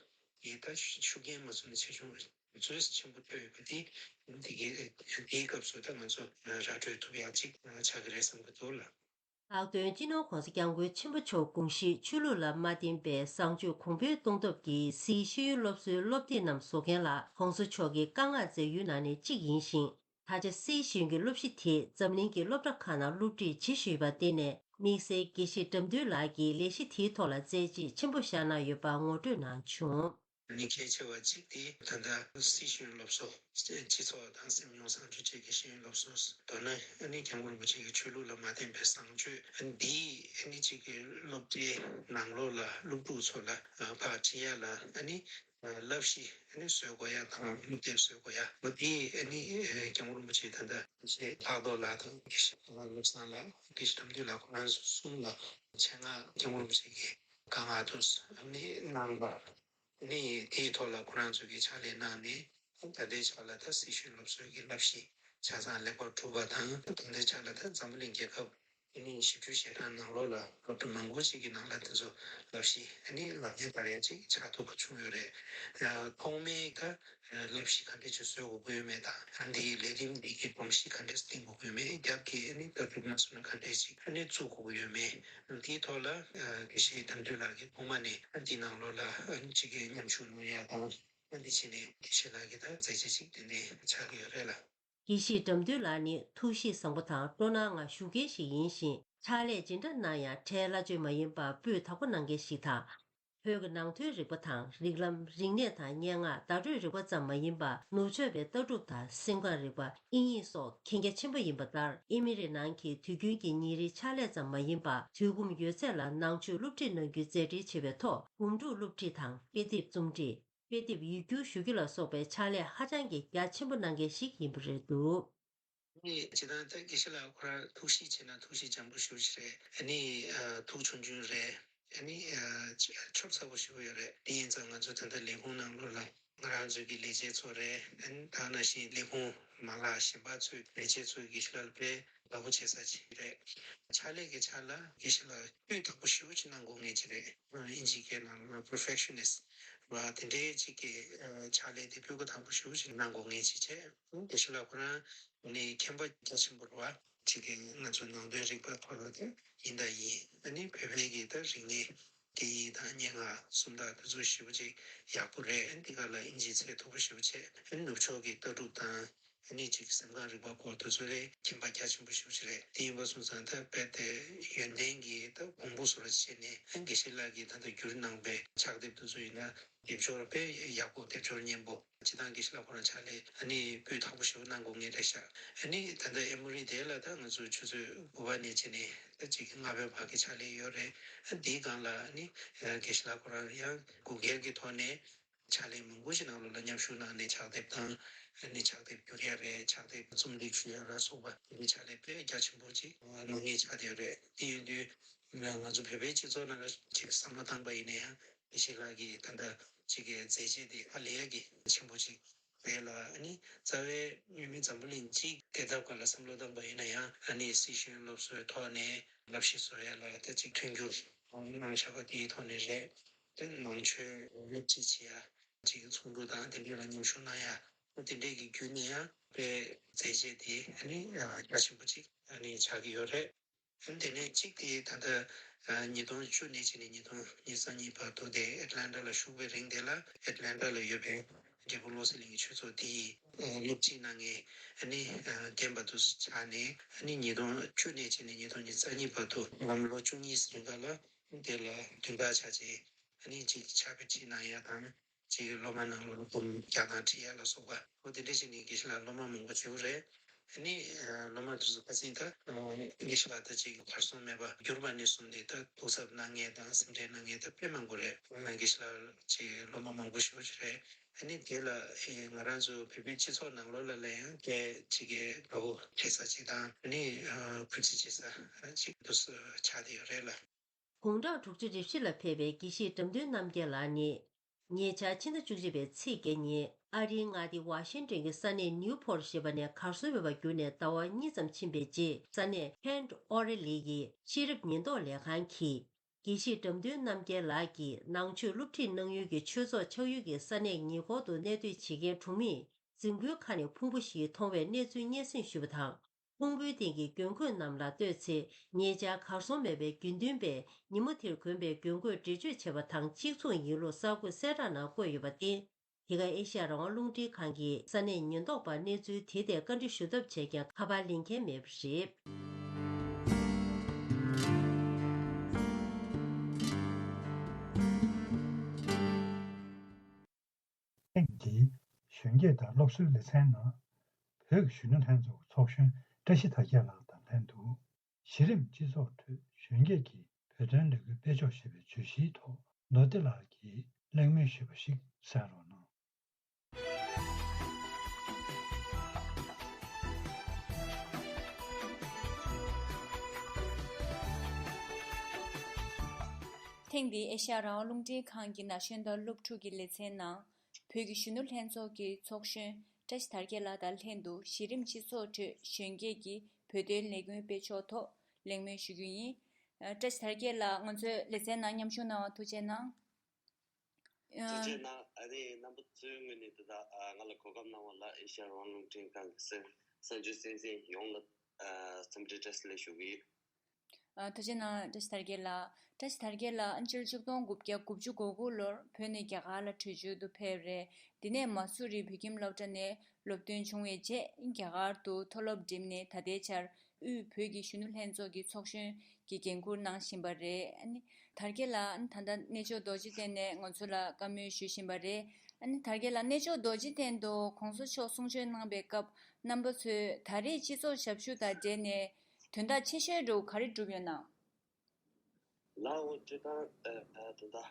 ཡིས་ད་ཤུགས་རྐྱེན་མ་སོང་ནས་ཆེ་ཆུང་དུས་ཚོད་ཆེན་པོ་ཐོབ་ཡོད་པ་དེ་དེ་གའི་དེའི་སྐབས་སུ་ད་ང་ཚོ་ར་སྤྲོད་ཐུབ་ཡ་ཅིག་ཆགས་ཀྱི་རེད་བསམ་གྱི་འདུག་ལ། ལྷག་དོན་སྤྱི་ནོར་༸གོང་ས་༸སྐྱབས་མགོན་ཆེན་པོ་མཆོག་དགོངས་གཞི་ཆོས་ལུགས་ལ་མ་བརྟེན་པའི་བཟང་སྤྱོད་གོང་འཕེལ་གཏོང་ཐབས་ཀྱི་སིའི་ཤེས་ཡོན་སློབ་གསོའི་སློབ་དེབ་རྣམས་བཟོ་མཁན་ལ་༸གོང་ས་མཆོག་གིས་བཀའ་མངགས་མཛད་ཡུལ་ནང་ནས་གཅིག་ཡིན་ཞིང་། ད་ཆ་སིའི་ཤེས་ཡོན་གྱི་སློབ་གཞི་དེ་འཛམ་གླིང་གི་སློབ་གྲྭ་ཁག་ནང་སློབ་ཁྲིད་བྱེད་བཞིན་ཡོད་པར་བརྟེན་ནས། དམིགས་བསལ་དགེ་བཤེས་དགྲ་འདུལ་ལགས་ཀྱིས་ལས་གཞི་དེའི་ཐོག་ལ་མཛད་རྗེས་ཆེན་པོ་བཞག་གནང་ཡོད་པ་ངོ་སྤྲོད་གནང་བྱུང་། ནི་གལ་ཆེ་བ་གཅིག་དེ་ད་ལྟ་སིའི་ཤེས་ཡོན་སློབ་གསོ་སྤྱི་ཚོགས་དང་སེམས་མྱོང་བཟང་སྤྱོད་བཅས་ཀྱི་ཤེས་ཡོན་སློབ་གསོ། མདོར་ན་ཨ་ནི་༸སྐྱབས་མགོན་རིན་པོ་ཆེ་གི་ཆོས་ལུགས་ལ་མ་བརྟེན་པའི་བཟང་སྤྱོད་ཨ་ནི་འདིའི་ཨ་ནི་གཅིག་གི་སློབ་གྲྭའི་ནང་ལོགས་ལ་སློབ་ཕྲུག་ཚོ་ལ་ཕར་ཁྲིད་ཡ་ལ་ཨ་ནི་བསླབ་གཞི་ཨ་ནི་བཟོ་དགོས་ཡ་དང་སློབ་དེབ་བཟོ་དགོས་ཡ། འོ་དེ་ཨ་ནི་༸སྐྱབས་མགོན་རིན་པོ་ཆེ་ད་ལྟ་ལྷག་རྡོར་ལགས་དང་དགེ་བཤེས་བློ་བཟང་ལགས་དགེ་བཤེས་དགྲ་འདུལ་ལགས་ཁོ་རང་ཚོ་གསུམ་ལ་ཆེད་མངགས་༸སྐྱབས་མགོན་རིན་པོ་ཆེ་གིས་བཀའ་མངགས་ཐོག་ཨ་ནི་གནང་བ། ནི་དེའི་ཐོག་ལ་ཁོ་རང་ཚོ་གིས་ཕྱག་ལས་གནང་ནས་ད་ལྟའི་ཆ་ལ་ད་སྲི་ཞུའི་སློབ་གསོའི་གི་བསླབ་གཞི་ཆ་ཚང་ལེགས་པར་གྲུབ་པ་དང་། ད་ལྟའི་ཆ་ལ་ད་འཛམ་བུ་གླིང་རྒྱལ་ཁབ་ཨ་ནི་བཞི་བཅུ་ཞེ་གྲངས་ནང་ལོགས་ལ་སློབ་གྲྭ་མང་པོ་ཞིག་གི་ནང་ལ་དེ་ཚོ་བསླབ་གཞི་ཨ་ནི་ལག་ལེན་བསྟར་ཡ་ཅིག་ཆགས་ཐུབ་པ་བྱུང་ཡོད་རེད། ཐོག་མའི་ད་བསླབ་གཞི་ག་འདྲས་ཅིག་བཟོ་དགོས་ཀྱི་ཡོད་མེད་དང་། ཨ་འདིའི་ལས་རིམ་འདི་གི་སྒྲོམ་གཞི་ག་འདྲས་བཏིང་དགོས་ཀྱི་ཡོད་མེད། རྒྱབ་ཀྱི་ཨ་ནི་ལྟ་གྲུབ་སྣ་ཚོགས་ནི་ག་འདྲས་ཅིག་ཨ་ནི་བཙུགས་དགོས་ཀྱི་ཡོད་མེད། འདིའི་ཐོག་ལ་དགེ་བཤེས་དགྲ་འདུལ་ལགས་ཀྱིས་ཐོག་མ་ནས་ཨ་འདི་ནང་ལོགས་ལ་ཨ་ནི་གཅིག་གི་མཉམ་ཞུགས་གནང་ཡ་དང་། ཨ་འདི་བྱས་ནས་དགེ་བཤེས་ལགས་ཀྱི་ད་མཛད་རྗེས་ཅིག་དེ་འདྲའི་ཆགས་ཀྱི་ཡོད་རེད་ལ། དགེ་བཤེས་དགྲ་འདུལ་ལགས་ནི་ཐུགས་གཤིས་བཟང་པོ་དང་སྤྲོ་སྣང་ངང་ཞུགས་མཁན་ཞིག་ཡིན་ཞིང་། ཕྱག་ལས་ཇི་འདྲ་གནང་ཡང་ཁྲལ་སླ་བཅོས་མ་ཡིན་པར་སྤུས་དག་པོ་གནང་མཁན་ཞིག་དང་། བོད་ཀྱི་ནང་ཐོན་རིག་པ་དང་རིགས་ལམ། རིག་གནས་དང་སྙན་ངག་བརྡ་སྤྲོད་རིག་པ་ཙམ་མ་ཡིན་པར་ནུབ་ཕྱོགས་པའི་ལྟ་གྲུབ་དང་སེམས་ཁམས་རིག་པ། དབྱིན་ཡིག་སོགས་མཁྱེན་རྒྱ་ཆེན་པོ་ཡིན་པ་ལྟར། ཨི་མི་རི་ནང་གི་དུས་རྒྱུན་གྱི་ཉིན་རེའི་ཕྱག་ལས་ཙམ་མ་ཡིན་པར་དུས་འཁོར་ཡོད་ཚད་ལ་ནང་ཆོས་སློབ་ཁྲིད་གནང་རྒྱུའི་མཛད་འཕྲིན་ཆེ་བའི་ཐོག་སྒོམ་སྒྲུབ་སློབ་ཁྲིད་དང་དཔེ་དེབ་རྩོམ་སྒྲིག་དཔེ་དེབ་ཡིག་སྒྱུར་ཞུ་རྒྱུ་ལ་སོགས་པའི་ཕྱག་ལས་ཧ་ཅང་གི་རྒྱ་ཆེན་པོ་གནང་མཁན་ཞིག་ཡིན་པ་རེད་འདུག་ནི་སྤྱིར་བཏང་ད་དགེ་བཤེས་ལགས་ཁོ་རང་ཐུགས་གཤིས་བྱས་ན་ཐུགས་གཤིས་འཇམ་པོ་ཞེ་པོ་ཅིག་རེད། ཨ་ནི་ཨ་ཐུགས་ཆུང་ཆུང་རེད། ཨ་ནི་ཨ་ཆ་ཆོབ་ཚ་པོ་ཞེ་པོ་ཡོད་རེད། དེ་ཡིན་ཙང་ང་ཚོ་ད་ལྟ་ལས་ཁུངས་ནང་ལོགས་ལ་ང་རང་ཚོའི་གི་ལས་བྱེད་ཚོ་རེད། ཨ་ནི་ད་ནང་བཞིན་ལས་ཁུངས་མ་ལག་གཞན་པ་ཚོའི་ལས་བྱེད་ཚོའི་དགེ་བཤེས་ལགས་ལ་དཔེ་དགའ་པོ་བྱེད་ས་ཅིག་རེད། ཕྱག་ལས་ཀྱི་ཆ་ལ་དགེ་བཤེས་ལགས་སྤུས་དག་པོ་ཞེ་པོ་ཅིག་གནང་དགོས་ངེས་ཅིག་རེད། ཨིན་ཇིའི་སྐད་ནང་ལ་perfectionist་བ་དེ་འདྲའི་ཅིག་གི་ཨ་ཕྱག་ལས་དེ་སྤུས་ཀ་དག་པོ་ཞེ་པོ་ཅིག་གནང་དགོས་ངེས་ཅིག་བྱས། དགེ་བཤེས་ལགས་ཁོ་རང་ནི་མཁྱེན་པ་རྒྱ་ཆེན་པོ་རེད་བ། ཅིག་གི་ང་ཚོ་ནང་དོན་རིག་པ་ཐོག་ལ་དེ་ཡིན་ད་ཡིན། ཨ་ནི་བོད་པའི་གི་ད་རིག་གནས་སྐད་ཡིག་དང་སྙན་ངག་སུམ་རྟགས་དེ་ཚོ་ཞེ་པོ་ཅིག་ཡག་པོ་རེད། ཨ་ནི་འདི་ག་ལ་ཨིན་ཇིའི་ཚད་མཐོ་པོ་ཞེ་པོ་བྱས། ཨ་ནི་ནུབ་ཕྱོགས་ཀྱི་ལྟ་གྲུབ་དང་། ཨ་ནི་ཅིག་སེམས་ཁམས་རིག་པ་སྐོར་དེ་ཚོ་ལས་མཁྱེན་པ་རྒྱ་ཆེན་པོ་ཞེ་པོ་ཅིག་རེད། དེ་ཡིན་པ་སོང་ཙང་ད་དཔེ་དེ་ཡོན་ཏན་གྱི་ད་གོང་བུ་བཟོ་འདྲ་བྱས་ནས། ཨ་དགེ་བཤེས་ལགས་ཀྱིས་ད་ལྟ་བསྒྱུར་གནང་པའི་ཕྱག་དེབ་དེ་ཚོ་ཡིན་ན་དེབ་སྦྱོར་དཔེ་ཡག་པོ། དེབ་སྦྱོར་སྙན་པོ། སྤྱིར་བཏང་དགེ་བཤེས་ལགས་ཁོ་རང་ཕྱག་ལས་ཨ་ནི་སྤུས་དག་པོ་ཞེ་པོ་གནང་དགོས་ངེས་རེད་ཤག་ཨ་ནི་ད་ལྟ་ཨེ་མོ་རི་དེ་ལ་ད་ང་ཚོ་ཆུ་ཚོད་དགུ་པ་ནས་བྱས་ནས་ད་ཅིག་ལྔ་པའི་བར་གྱི་ཕྱག་ལས་ཡོད་རེད། ཨ་འདིའི་སྒང་ལ་ཨ་ནི་དགེ་བཤེས་ལགས་ཁོ་རང་ཡང་དགོས་གལ་གྱི་ཐོག་ནས། ཕྱག་ལས་མང་པོ་ཞིག་ནང་ལོགས་ལ་མཉམ་ཞུགས་གནང་ནས་ཕྱག་དེབ་དང་། ཨ་ནི་ཕྱག་དེབ་བསྒྱུར་ཡ་རེད། ཕྱག་དེབ་རྩོམ་སྒྲིག་ཞུ་ཡ་ལ་སོགས་པ་དེ་འདྲའི་ཕྱག་ལས་དཔེ་རྒྱ་ཆེན་པོ་ཅིག་གནང་མཁན་ཆགས་བསྡད་ཡོད་རེད། དེ་ཡིན་དུས་ང་ཚོ་བོད་པའི་སྤྱི་ཚོགས་ནང་ལ་ཅིག་བསམ་བློ་བཏང་པ་ཡིན་ན་ཡང་། དགེ་བཤེས་ལགས་ཀྱི་ད་ལྟ་ཅིག་གི་མཛད་རྗེས་དེ་ཧ་ལས་ཡ་གི་ཆེན་པོ་ཅིག་རེད་ལ། ཨ་ནི་རྩ་བའི་མཉམ་མེད་འཛམ་བུ་གླིང་སྤྱིའི་བདེ་ཐབས་སྒང་ལ་བསམ་བློ་བཏང་པ་ཡིན་ན་ཡང་། ཨ་ནི་སྲི་ཞུའི་སློབ་གསོའི་ཐོག་ནས་བསླབ་གཞི་བཟོ་ཡ་ལ་ད་ཅིག་མཐུན་འགྱུར་གནང་བཞག་པ་དེའི་ཐོག་ནས་རེད། དེ་ནང་ཆོས་སློབ་ཁྲིད་བྱེད་ཡ། ཅིག་ཚོགས་འདུ་དང་དེ་འདྲ་ལ་མཉམ་ཞུགས་གནང་ཡ། དེ་འདྲའི་གི་བརྒྱུད་ནས་ཡང་དཔེ་མཛད་རྗེས་དེ་ཨ་ནི་རྒྱ་ཆེན་པོ་ཅིག་ཨ་ནི་ཆགས་ཀྱི་ཡོད་རེད། དེ་ནས་གཅིག་དེ་ད་ལྟ་ཉིས་སྟོང་བཅུ་ནས་བྱས་ནས་ཉིས་སྟོང་ཉི་ཤུ་རྩ་གཉིས་བར་དུ་དེ་ཨེཊ་ལན་ཊ་ལ་བཞུགས་པའི་རིང་དེ་ལ། ཨེཊ་ལན་ཊ་ལ་ཡོད་པའི་འབྲས་སྤུངས་བློ་གསལ་གླིང་གི་ཆོས་ཚོགས་དེ་ཡི་སློབ་ཁྲིད་གནང་མཁན་ཨ་ནི་རྒན་པ་དུ་ཆགས་ནས། ཨ་ནི་ཉིས་སྟོང་བཅུ་ནས་བྱས་ནས་ཉིས་སྟོང་ཉི་ཤུ་རྩ་གཉིས་བར་དུ་ལམ་ལོ་བཅུ་གཉིས་རིང་ག་ལ་དེ་ལ་བདུན་ཕྲག་ཆ་ཅིག་ཨ་ནི་ཅིག་ཕྱག་དཔེ་ཁྲིད་གནང་ཡ་དང་། ཅིག་སློབ་མ་ནང་ལོགས་ལ་འབུམ་རྒྱག་དང་ཁྲིད་ཡ་ལ་སོགས་པ། འོ་དེ་འདྲ་བྱས་ནས་དགེ་བཤེས་ལགས་སློབ་མ་མང་པོ་བྱུང་རེད། ཨ་ནི་སློབ་མ་དེ་ཚོ་ཁ་སང་ད་དགེ་བཤེས་ལགས་ད་ཅིག་གར་སོང་མེད་པ་གྱུར་པ་ནས་བཟུང་སྟེ་ད་ཐུགས་འཚབ་གནང་མཁན་དང་སེམས་ཁྲལ་གནང་མཁན་ད་དཔེ་མང་པོ་རེད། དགེ་བཤེས་ལགས་ཅིག་སློབ་མ་མང་པོ་ཞེ་པོ་ཅིག་རེད། ཨ་ནི་དེ་ལ་ཨེ་ང་རང་ཚོ་བོད་པའི་སྤྱི་ཚོགས་ནང་ལོགས་ལ་ལ་ཡང་སྐད་ཅིག་གི་དགའ་བོ་བྱེད་ས་ཅིག་དང་ཨ་ནི་ཨ་གུས་བརྩི་བྱེད་ས་ཅིག་ཏུ་ཆགས་བསྡད་ཡོད་རེད་ལ། དགུང་གྲངས་དྲུག་ཅུ་རེ་བཞི་ལ་ཕེབས་པའི་དགེ་བཤེས་དགྲ་འདུལ་རྣམ་རྒྱལ་ལགས་ནི། ཉེ་ཆར་ཕྱི་ཟླ་བཅུ་གཅིག་པའི་ཚེས་བརྒྱད་ཉིན་ཨ་རིའི་མངའ་སྡེ་ཝ་ཤིང་ཏོན་གྱི་ས་གནས་ནིའུ་ཕོར་ཞེས་པ་ནས་གར་སོང་ཡོད་པར་གྱུར་ནས་ཟླ་བ་གཉིས་ཙམ་ཕྱིན་པའི་རྗེས་ས་གནས་ཁེན་ཨོ་རེ་ལི་ཡི་ཤེས་རིག་ཉེན་རྟོག་ལས་ཁང་གིས། དགེ་བཤེས་དགྲ་འདུལ་རྣམ་རྒྱལ་ལགས་ཀྱིས་ནང་ཆོས་སློབ་ཁྲིད་གནང་ཡུལ་གྱི་ཆོས་ཚོགས་ཆགས་ཡུལ་གྱི་ས་གནས་ཉེ་འཁོར་དུ་གནས་སྡོད་བྱེད་མཁན་གྲོང་མིས་འཛིན་ཁུལ་ཁག་ནས་ཕུང་པོ་ཞིག་མཐོང་བའི་གནས་ཚུལ་སྙན་སེང་ཞུས་པ་དང་། ཕུང་པོའི་སྟེང་གི་རྒྱན་གོས་རྣམས་ལ་ལྟོས་ཚེ་ཉེ་ཆར་གར་སོང་མེད་པའི་དགེ་འདུན་པས་ཉིན་མོ་དེར་གོན་པའི་རྒྱན་གོས་འགྲེལ་བརྗོད་བྱས་པ་དང་གཅིག་མཚུངས་ཡིན་ལུགས་གསར་འགོད་གསལ་བསྒྲགས་ནང་བཀོད་ཡོད་པ་སྟེ། དེ་ག་ཨེ་ཤ་ཡ་རང་དབང་རླུང་འཕྲིན་ཁང་གིས་ས་གནས་ཉེན་རྟོག་པར་གནས་ཚུལ་དེ་ཐད་བཀའ་འདྲི་ཞུ་ཐབས་བྱས་ཀྱང་ཁ་པར་ལེན་མཁན་མེད་པ་རེད། ཐེངས་འདིའི་གཞོན་སྐྱེས་དང་སློབ་གསོའི་ལེ་ཚན་ནང་། བོད་ཀྱི་གཞོན་ནུ་ལྷན་ཚོགས་ཀྱི་ཚོགས་གཞོན་བཀྲ་ཤིས་དར་རྒྱས་ལགས་དང་ལྷན་དུ། གཞི་རིམ་སྤྱི་ཚོགས་ཁྲོད་གཞོན་སྐྱེས་ཀྱིས་བོད་དོན་ལས་འགུལ་སྤེལ་ཕྱོགས་ཞེས་པའི་བརྗོད་གཞིའི་ཐོག་ནོར་བདེ་ལགས་ཀྱིས་གླེང་མོལ་ཞུས་པ་ཞིག་གསན་རོགས་གནང་། ཐེངས་འདིའི་ཨེ་ཤ་ཡ་རང་དབང་རླུང་འཕྲིན་ཁང་གི་ན་གཞོན་དང་སློབ་ཕྲུག་གི་ལེ་ཚན་ནང་། བོད་ཀྱི་གཞོན་ནུ་ལྷན་ཚོགས་ཀྱི་ཚོགས་གཞོན་བཀྲ་ཤིས་དར་རྒྱས་ལགས་དང་ལྷན་དུ་གཞི་རིམ་སྤྱི་ཚོགས་ཁྲོད་གཞོན་སྐྱེས་ཀྱིས་བོད་དོན་ལས་འགུལ་སྤེལ་ཕྱོགས་ཐོག་གླེང་མོལ་ཞུ་རྒྱུ་ཡིན། ཨ། བཀྲ་ཤིས་དར་རྒྱས་ལགས་ང་ཚོའི་ལེ་ཚན་ནང་མཉམ་ཞུགས་གནང་བར་ཐུགས་རྗེ་གནང་། ཨ། ཐུགས་རྗེ་གནང་། ཨ་ནི་རྣམ་པ་ཚོའི་ངོས་ནས་དེ་དག་ཨ་ང་ལ་གོ་སྐབས་གནང་བ་ལ་ཨེ་ཤ་ཡ་རང་དབང་རླུང་འཕྲིན་ཁང་གི་གསར་གསར་འགྱུར་གསན་མཁན་ཡོངས་ལ་ཨ་འཚམས་འདྲི་བཀྲ་ཤིས་བདེ་ལེགས་ཞུ་གི་ཡོད། ཨ། ཐུགས་རྗེ་གནང་། བཀྲ་ཤིས་དར་རྒྱས་ལགས། བཀྲ་ཤིས་དར་རྒྱས་ལགས་ཕྱི་ལོ་ཆིག་སྟོང་དགུ་བརྒྱ་དགུ་བཅུ་གོ་དགུ་ལོར་བོད་ནས་རྒྱ་གར་ལ་བྲོས་བྱོལ་དུ་ཕེབས་རེད། དེ་ནས་མ་སུ་རི་བོད་ཁྱིམ་སློབ་གྲྭ་ནས་སློབ་ཐོན་བྱུང་བའི་རྗེས་རྒྱ་གར་དུ་མཐོ་སློབ་འགྲིམས་ནས་ད་ལྟའི་ཆར་དབུས་བོད་ཀྱི་གཞོན་ནུ་ལྷན་ཚོགས་ཀྱི་ཚོགས་གཞོན་གྱི་འགན་འཁུར་གནང་བཞིན་པ་རེད། ཨ་ནི་དར་རྒྱས་ལགས་ད་ལྟ་གནས་མཆོག་རྡོ་རྗེ་གདན་ནས་ང་ཚོ་ལ་བཀའ་མོལ་ཞུ་བཞིན་པ་རེད། ཨ་ནི་དར་རྒྱས་ལགས་གནས་མཆོག་རྡོ་རྗེ་གདན་དུ་གོང་ས་མཆོག་གསུང་ཆོས་གནང་པའི་སྐབས་རྣམ་པ་ཚོས་ད་རེས་སྤྱི་ཚོགས་ཞབས་ཞུ་དང་འབྲེལ་ནས་དོན་དག་ཆེ་ཤོས་འདྲ་བོ་ག་རེ་བསྒྲུབས་ཡོད་ན། ལགས་འོང་། སྤྱིར་བཏང་ཨ་ཨ་དོན་དག་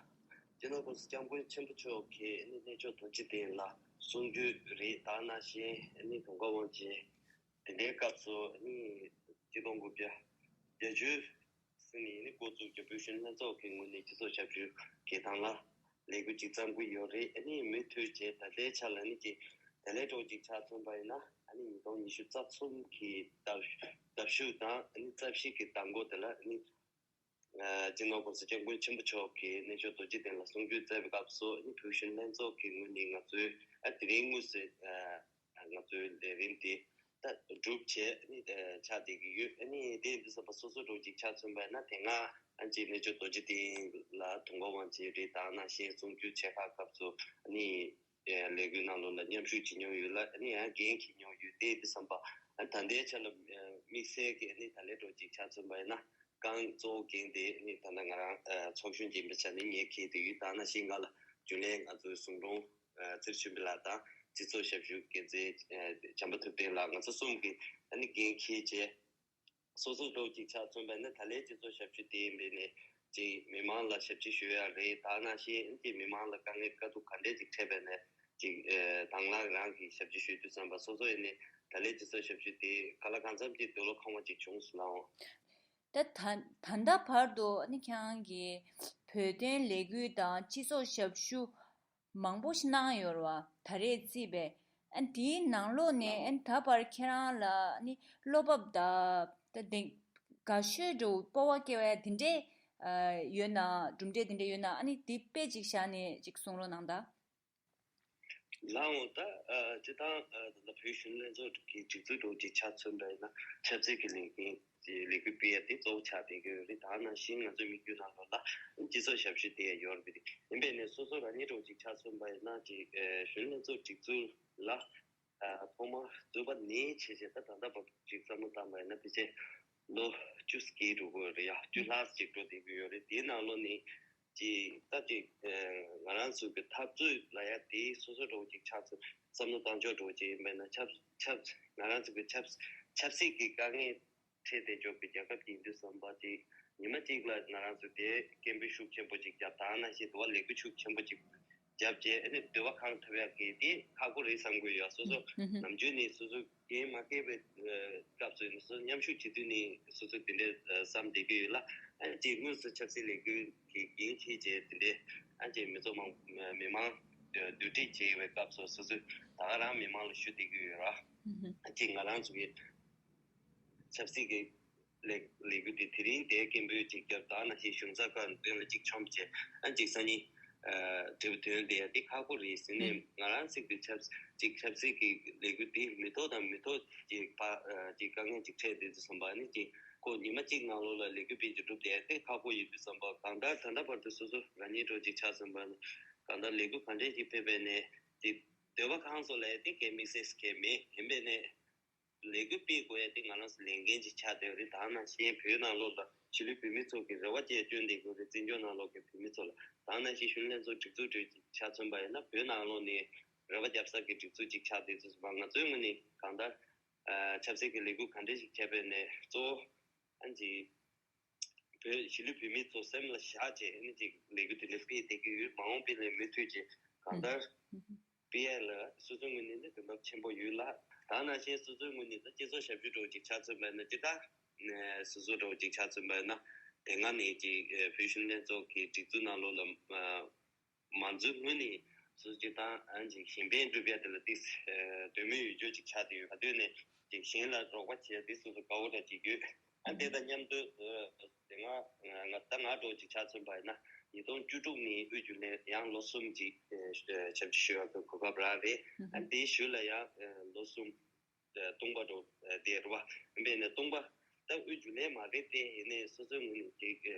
སྤྱི་ནོར་༸གོང་ས་༸སྐྱབས་མགོན་ཆེན་པོ་མཆོག་གིས་ཨ་ནི་གནས་མཆོག་རྡོ་རྗེ་གདན་ལ་གསུང་ཆོས་རེད། ད་ནང་བཞིན་ཨ་ནི་དུས་འཁོར་དབང་ཆེན་དེ་འདྲའི་སྐབས་སུ་ཨ་ནི་ཆིག་སྟོང་དགུ་བརྒྱ་བརྒྱད་ཅུ་ཟིན་ནས་ཨ་ནི་འགོ་བཙུགས་ཀྱི་བོད་གཞོན་ནུ་ལྷན་ཚོགས་ཀྱི་ངོས་ནས་སྤྱི་ཚོགས་ཞབས་ཞུ་གི་སྒང་ལ་ལས་འགུལ་ཅིག་བརྩམས་ཀྱི་ཡོད་རེད། ཨ་ནི་མུ་མཐུད་བྱས་ད་ལྟའི་ཆ་ལ་ཨ་ནི་ཅིག་དེ་ལས་འགྲོ་ཅིག་ཆ་མཚོན་པ་ཡིན་ན་ཨ་ནི་ཉིས་སྟོང་ཉི་ཤུ་རྩ་གསུམ་གྱི་ཟླ་ཟླ་གཞུག་དང་ཨ་ནི་རྩ་བཞི་གི་ཟླ་མགོ་དེ་ལ་ཨ་ནི་ཨ་སྤྱི་ནོར་༸གོང་ས་༸སྐྱབས་མགོན་ཆེན་པོ་མཆོག་གིས་གནས་མཆོག་རྡོ་རྗེ་གདན་ལ་གསུང་ཆོས་སྩལ་བའི་སྐབས་སུ་ཨ་ནི་བོད་གཞོན་ལྷན་ཚོགས་ཀྱི་ངོས་ནས་ང་ཚོའི་ཨ་དེ་རིང་དངོས་སུ་ཨ་ང་ཚོའི་ལས་རིམ་དེ་ད་གྲུབ་བྱས་ཨ་ནི་ཨ་ཆགས་བསྡད་ཀྱི་ཡོད། ཨ་ནི་དེ་ཡིན་དུས་ཙམ་པ་སོ་སོ་འདྲ་བོ་ཅིག་ཆ་མཚོན་པ་ཡིན་ན་དེ་སྔ་ཨ་ཅིག་གནས་མཆོག་རྡོ་རྗེ་གདན་ལ་དུས་འཁོར་དབང་ཆེན་རེད། ད་ནང་བཞིན་གསུང་ཆོས་ཆེ་ཁག་སྐབས་སུ་ཨ་ནི་ལས་འགུལ་ནང་ལོགས་ལ་མཉམ་ཞུགས་བྱེད་མྱོང་ཡོད་ལ་ཨ་ནི་ཡང་འགན་འཁྱེར་མྱོང་ཡོད། དེ་ཡིན་དུས་ཙམ་པ་ཨ་ད་ལྟའི་ཆ་ལ་དམིགས་བསལ་གྱི་ཨ་ནི་ད་ལས་འདྲ་བོ་ཅིག་ཆ་མཚོན་པ་ཡིན་ན། རྐང་གཙོ་བོ་འགན་དེ་ནི་ད་ལྟ་ང་རང་ཚོགས་གཞོན་ཡིན་པའི་ཆ་ནས་ངས་འཁྱེར་བསྡད་ཡོད། ད་ནང་བཞིན་ང་ལ་རྒྱུན་ལས་ང་ཚོའི་གསུང་རོང་ཙིར་ཆོས་འཕེལ་ལགས་དང་སྤྱི་ཚོགས་ཞབས་ཞུ་འགན་འཛིན་བྱམས་པ་ཐུབ་བསྟན་ལགས། ང་ཚོ་གསུམ་གྱིས་ཨ་ནི་འགན་འཁྱེར་བྱས་སོ་སོ་འདྲ་བོ་ཅིག་ཆ་མཚོན་པ་ཡིན་ན་ད་ལན་སྤྱི་ཚོགས་ཞབས་ཞུ་དེ་ཡིན་པས་ནས་ཅིག་མི་མང་ལ་ཞབས་ཕྱི་ཞུ་ཡ་རེད། ད་ནང་བཞིན་ཅིག་མི་མང་ལ་དཀའ་ངལ་དཀའ་སྡུག་ག་འདྲས་ཅིག་འཕྲད་པས་ནས་ཅིག་དང་བླངས་རང་གིས་ཞབས་ཕྱི་ཞུ་དུས་ཙམ་པ་སོ་སོ་ཡིན་ནས་ད་ལན་སྤྱི་ཚོགས་ཞབས་ཞུ་དེ་ག་ལ་གང་འཚམ་ཅིག་འདོད་བློ་ཁེངས་པ་ཅིག་བྱུང་སོང་ལགས། ད་ད་ད་ལྟ་བར་དུ་ཨ་ནི་ཁྱེད་རང་གིས་བོད་དོན་ལས་འགུལ་དང་སྤྱི་ཚོགས་ཞབས་ཞུ་མང་པོ་ཞིག་གནང་ཡོད་རེད་བ། ད་རེས་བརྩིས་པས་ཨ་ནི་དེའི་ནང་ལོགས་ནས་ཨ་ནི་ད་བར་ཁྱེད་རང་ལ་ཨ་ནི་བློ་བབ་དང་ད་དེ་དགའ་ཤོས་འདྲ་བོ་སྤོབས་པ་སྐྱེ་བ་དེ་འདྲས་ཡོད་ན། གྲུབ་འབྲས་དེ་འདྲས་ཡོད་ན་ཨ་ནི་དེ་དཔེ་ཅིག་བཞག་ནས་ཅིག་གསུང་རོགས་གནང་དང་། ལགས་འོང་། ད་ཨ་སྤྱིར་བཏང་ཨ་ད་ལྟ་བོད་གཞོན་ལྷན་ཚོགས་ཀྱི་སྒྲིག་འཛུགས་འདྲ་བོ་ཅིག་ཆ་མཚོན་པ་ཡིན་ན་ཆབ་སྲིད་ཀྱི་ལས་འགན་ལས་འགུལ་སྤེལ་ཡ་དེ་གཙོ་བོ་ཆགས་བསྡད་ཀྱི་ཡོད་རེད། ད་ནང་བཞིན་ང་ཚོའི་མི་རྒྱུད་ནང་ལོགས་ལ་སྤྱི་ཚོགས་ཞབས་ཞུ་དེ་ཡང་ཡོད་རེད། ཡིན་པས་ནས་སོ་སོ་རང་ཉིད་འདྲ་བོ་ཅིག་ཆ་མཚོན་པ་ཡིན་ན་ཅིག་ཨ་གཞོན་ལྷན་ཚོགས་སྒྲིག་འཛུགས་ལ་ཨ་ཐོག་མར་རྩོད་པ་ནས་བྱས་བྱས་ད་ད་ལྟ་བར་ཅིག་བསམ་བློ་བཏང་པ་ཡིན་ན་ཕལ་ཆེར་ལོ་བཅུ་ཟིན་འགྲོ་གི་ཡོད་རེད། ཡ་བཅུ་ལྷག་ཅིག་འགྲོ་བསྡད་ཀྱི་ཡོད་རེད། དེའི་ནང་ལོགས་ནས་ཅིག་ད་ཅིག་ཨ་ང་རང་ཚོ་གི་འཐབ་རྩོད་ལབ་ཡ་དེ་སོ་སོ་འདྲ་བོ་ཅིག་ཆགས་ཚུལ་བསམ་བློ་བཏང་ཕྱོགས་འདྲ་བོ་ཅིག་ཡིན་པས་ན་ཆབ་ཆབ་ང་རང་ཚོ་གི་ཆབ་ ཆབ་སྲིད་ཀྱི་དཀའ་ངལ་འཕྲད་བསྡད་ཆོག་པའི་རྒྱལ་ཁབ་ཅིག་ཡིན་དུས་ཙམ་པ་ཅིག་ཉི་མ་གཅིག་ལ་ང་རང་ཚོ་དེ་སྐད་འབོད་ཤུགས་ཆེན་པོ་ཅིག་བརྒྱབ། ད་ནང་བཞིན་འདུ་བ་ལས་འགུལ་ཤུགས་ཆེན་པོ་ཅིག་བརྒྱབ་རྗེས། ཨ་ནི་འདུ་བ་གང་ཐུབ་ཡག་གི་དེ་ཁག་པོ་རེད་བསམ་གྱི་ཡོད། སོ་སོ་ནམ་རྒྱུན་ནས་སོ་སོ་འགན་མ་འཁྱེར་བའི་སྐབས་སུ་ནས་སོ་སོ་མཉམ་ཞུགས་བྱེད་དུས་ནས་སོ་སོ་དེ་འདྲའི་བསམ་བསྡད་ཀྱི་ཡོད་ལ། ཨ་ནི་ཅིག་དངོས་སུ་ཆབ་སྲིད་ལས་འགུལ་གྱི་འགན་འཁྱེར་བྱས་དེ་འདྲའི་ཨ་ཅིག་མི་ཚོགས་མང་མི་མང་བསྡུ་སྒྲིག་བྱེད་པའི་སྐབས་སུ་སོ་སོ་ད་ག་རང་མི་མང་ལ་ཞུ་བསྡད་ཀྱི་ཡོད་ར། ཨ་ཅིག་ང་རང་ཚོ་གི་ཆབ་སྲིད་ཀྱི་ལས་ལས་འགུལ་དེ་དེ་རིང་དེ་སྐད་འབོད་ཅིག་བརྒྱབ། ད་ནང་བཞིན་གཞུང་ཚབ་ཁང་མདུན་ལ་ཅིག་མཆོངས་བྱས། ཨ་ཅིག་སང་ཉིན་འབྲས་བུ་ཐོན་དེ་ཡང་དེ་ཁག་པོ་རེད་ཟེར་ནས། ང་རང་ཚིག་དེ་ཆབ་ཅིག་ཆབ་སྲིད་ཀྱི་ལས་འགུལ་དེ་མི་ཐོག་དང་མི་ཐོག་ཅིག་ཕ་ཅིག་དཀའ་ངལ་ཅིག་འཕྲད་དེ་ཚོ་བསམ་པ་ནི་ཅིག་ཁོ་ཉི་མ་གཅིག་ནང་ལོགས་ལ་ལས་འགུལ་སྤེལ་ཅིག་སྒྲུབ་དེ་ཡང་དེ་ཁག་པོ་ཡིན་དུས་བསམ་པ། གང་ལྟར་ད་ལྟ་བར་དུ་སོ་སོ་རང་ཉིད་འགྲོ་ཅིག་ཆགས་ཟིན་པ་ནི་གང་ལྟར་ལས་འགུལ་གང་འདྲས་ཅིག་ཕེབས་པས་ནས་ཅིག་འདོད་པ་གང་སོགས་ལ་ཡང་དེ་གའི་དམིགས་བསལ་གལ་མེད། ཡིན་པས་ནས། ལས་འགུལ་སྤེལ་དགོས་ཡ་དེ་ང་རང་ཚོ་ལས་འགན་ཅིག་ཆགས་བསྡད་ཡོད་རེད། ད་ནང་བཞིན་བོད་ནང་ལོགས་ལ་གཞིས་ལུས་བོད་མི་ཚོ་གི་རེ་བ་བཅས་བསྐྱོན་བསྡད་དགོས་རེད། བཙན་བྱོལ་ནང་ལོགས་ཀྱི་བོད་མི་ཚོ་ལ། ད་ནང་བཞིན་གཞོན་ལྷན་ཚོགས་སྒྲིག་འཛུགས་གྲོས་ཅིག་ཆགས་ཚུན་པ་ཡིན་ན་བོད་ནང་ལོགས་ནས་རེ་བ་བརྒྱབ་ས་གི་སྒྲིག་འཛུགས་ཅིག་ཆགས་བསྡད་ཚུལ་སོང་བ། ང་ཚོའི་ངོས་ནས་གང་ལྟར་ཆབ་སྲིད་ཀྱི་ལས་འགུལ་ག་འདྲ་ཞིག་བྱས་པས་ནས་གཙོ་བོ་ཨ་ཅིག་བོད་གཞིས་ལུས་བོད་མི་ཚོ་སེམས་ལ་བཞག་བྱས་ཨ་ནི་ཅིག་ལས་འགུལ་དེ་འདྲ་སྤེལ་བསྡད་ཀྱི་ཡོད། མ་འོངས་པའི་ལས་མུ་མཐུད་ཅིག་གང་ལྟར་སྤེལ་ཡ་ལ་སོ་སོའི་ངོས་ནས་ནི་འདུན་པ་ཆེན་པོ་ཡོད་ལ། ད་ནང་བཞིན་སོ་སོའི་ངོས་ནས་ད་སྤྱི་ཚོགས་ཞབས་ཞུ་འདྲ་བོ་ཅིག་ཆགས་ཚུན་པ་ཡིན་ན་སྤྱིར་བཏང་སོ་སོ་འདྲ་བོ་ཅིག་ཆགས་ཚུན་པ་ཡིན་ན་དེ་སྔ་ནས་ཅིག་བོད་གཞོན་ལྷན་ཚོགས་ཀྱི་སྒྲིག་འཛུགས་ནང་ལོགས་ལ་མ་འཛུལ་སྔོན་ནས་སོ་སོ་སྤྱིར་བཏང་ཨ་ཅིག་གཞན་ཕན་སྒྲུབ་ཡ་དེ་ལ་ཏིག་འདོད་མོས་ཡོད་རྒྱུ་ཅིག་ཆགས་བསྡད་ཡོད། ག་དུས་ནས་ཅིག་གཞན་ལ་རོགས་པ་བྱེད་ཡ་དེ་སོ་སོ་དགའ་བོ་འདྲ་བྱེད་ཀྱི་ཡོད། ཨ་དེ་དང་མཉམ་དུ་དེ་སྔ་ང་ད་ང་འདྲ་བོ་ཅིག་ཆགས་ཚུན་པ་ཡིན་ན་ཉིས་སྟོང་བཅུ་དྲུག་ནས་དབུས་རྒྱུན་ལས་ཡང་ལོ་གསུམ་ཅིག་ཞབས་ཕྱི་ཞུ་ཡག་གི་གོ་སྐབས་རག་རེད། ཨ་དེའི་ཞོར་ལ་ཡང་ལོ་གསུམ་སྟོང་པ་འདྲ་བསྡད་རེད་བ། ཡིན་པས་ནས་སྟོང་པ་ད་དབུས་རྒྱུན་ལས་མ་རེད་དེ། ཡིན་ནའི་སོ་སོའི་ངོས་ནས་དེ་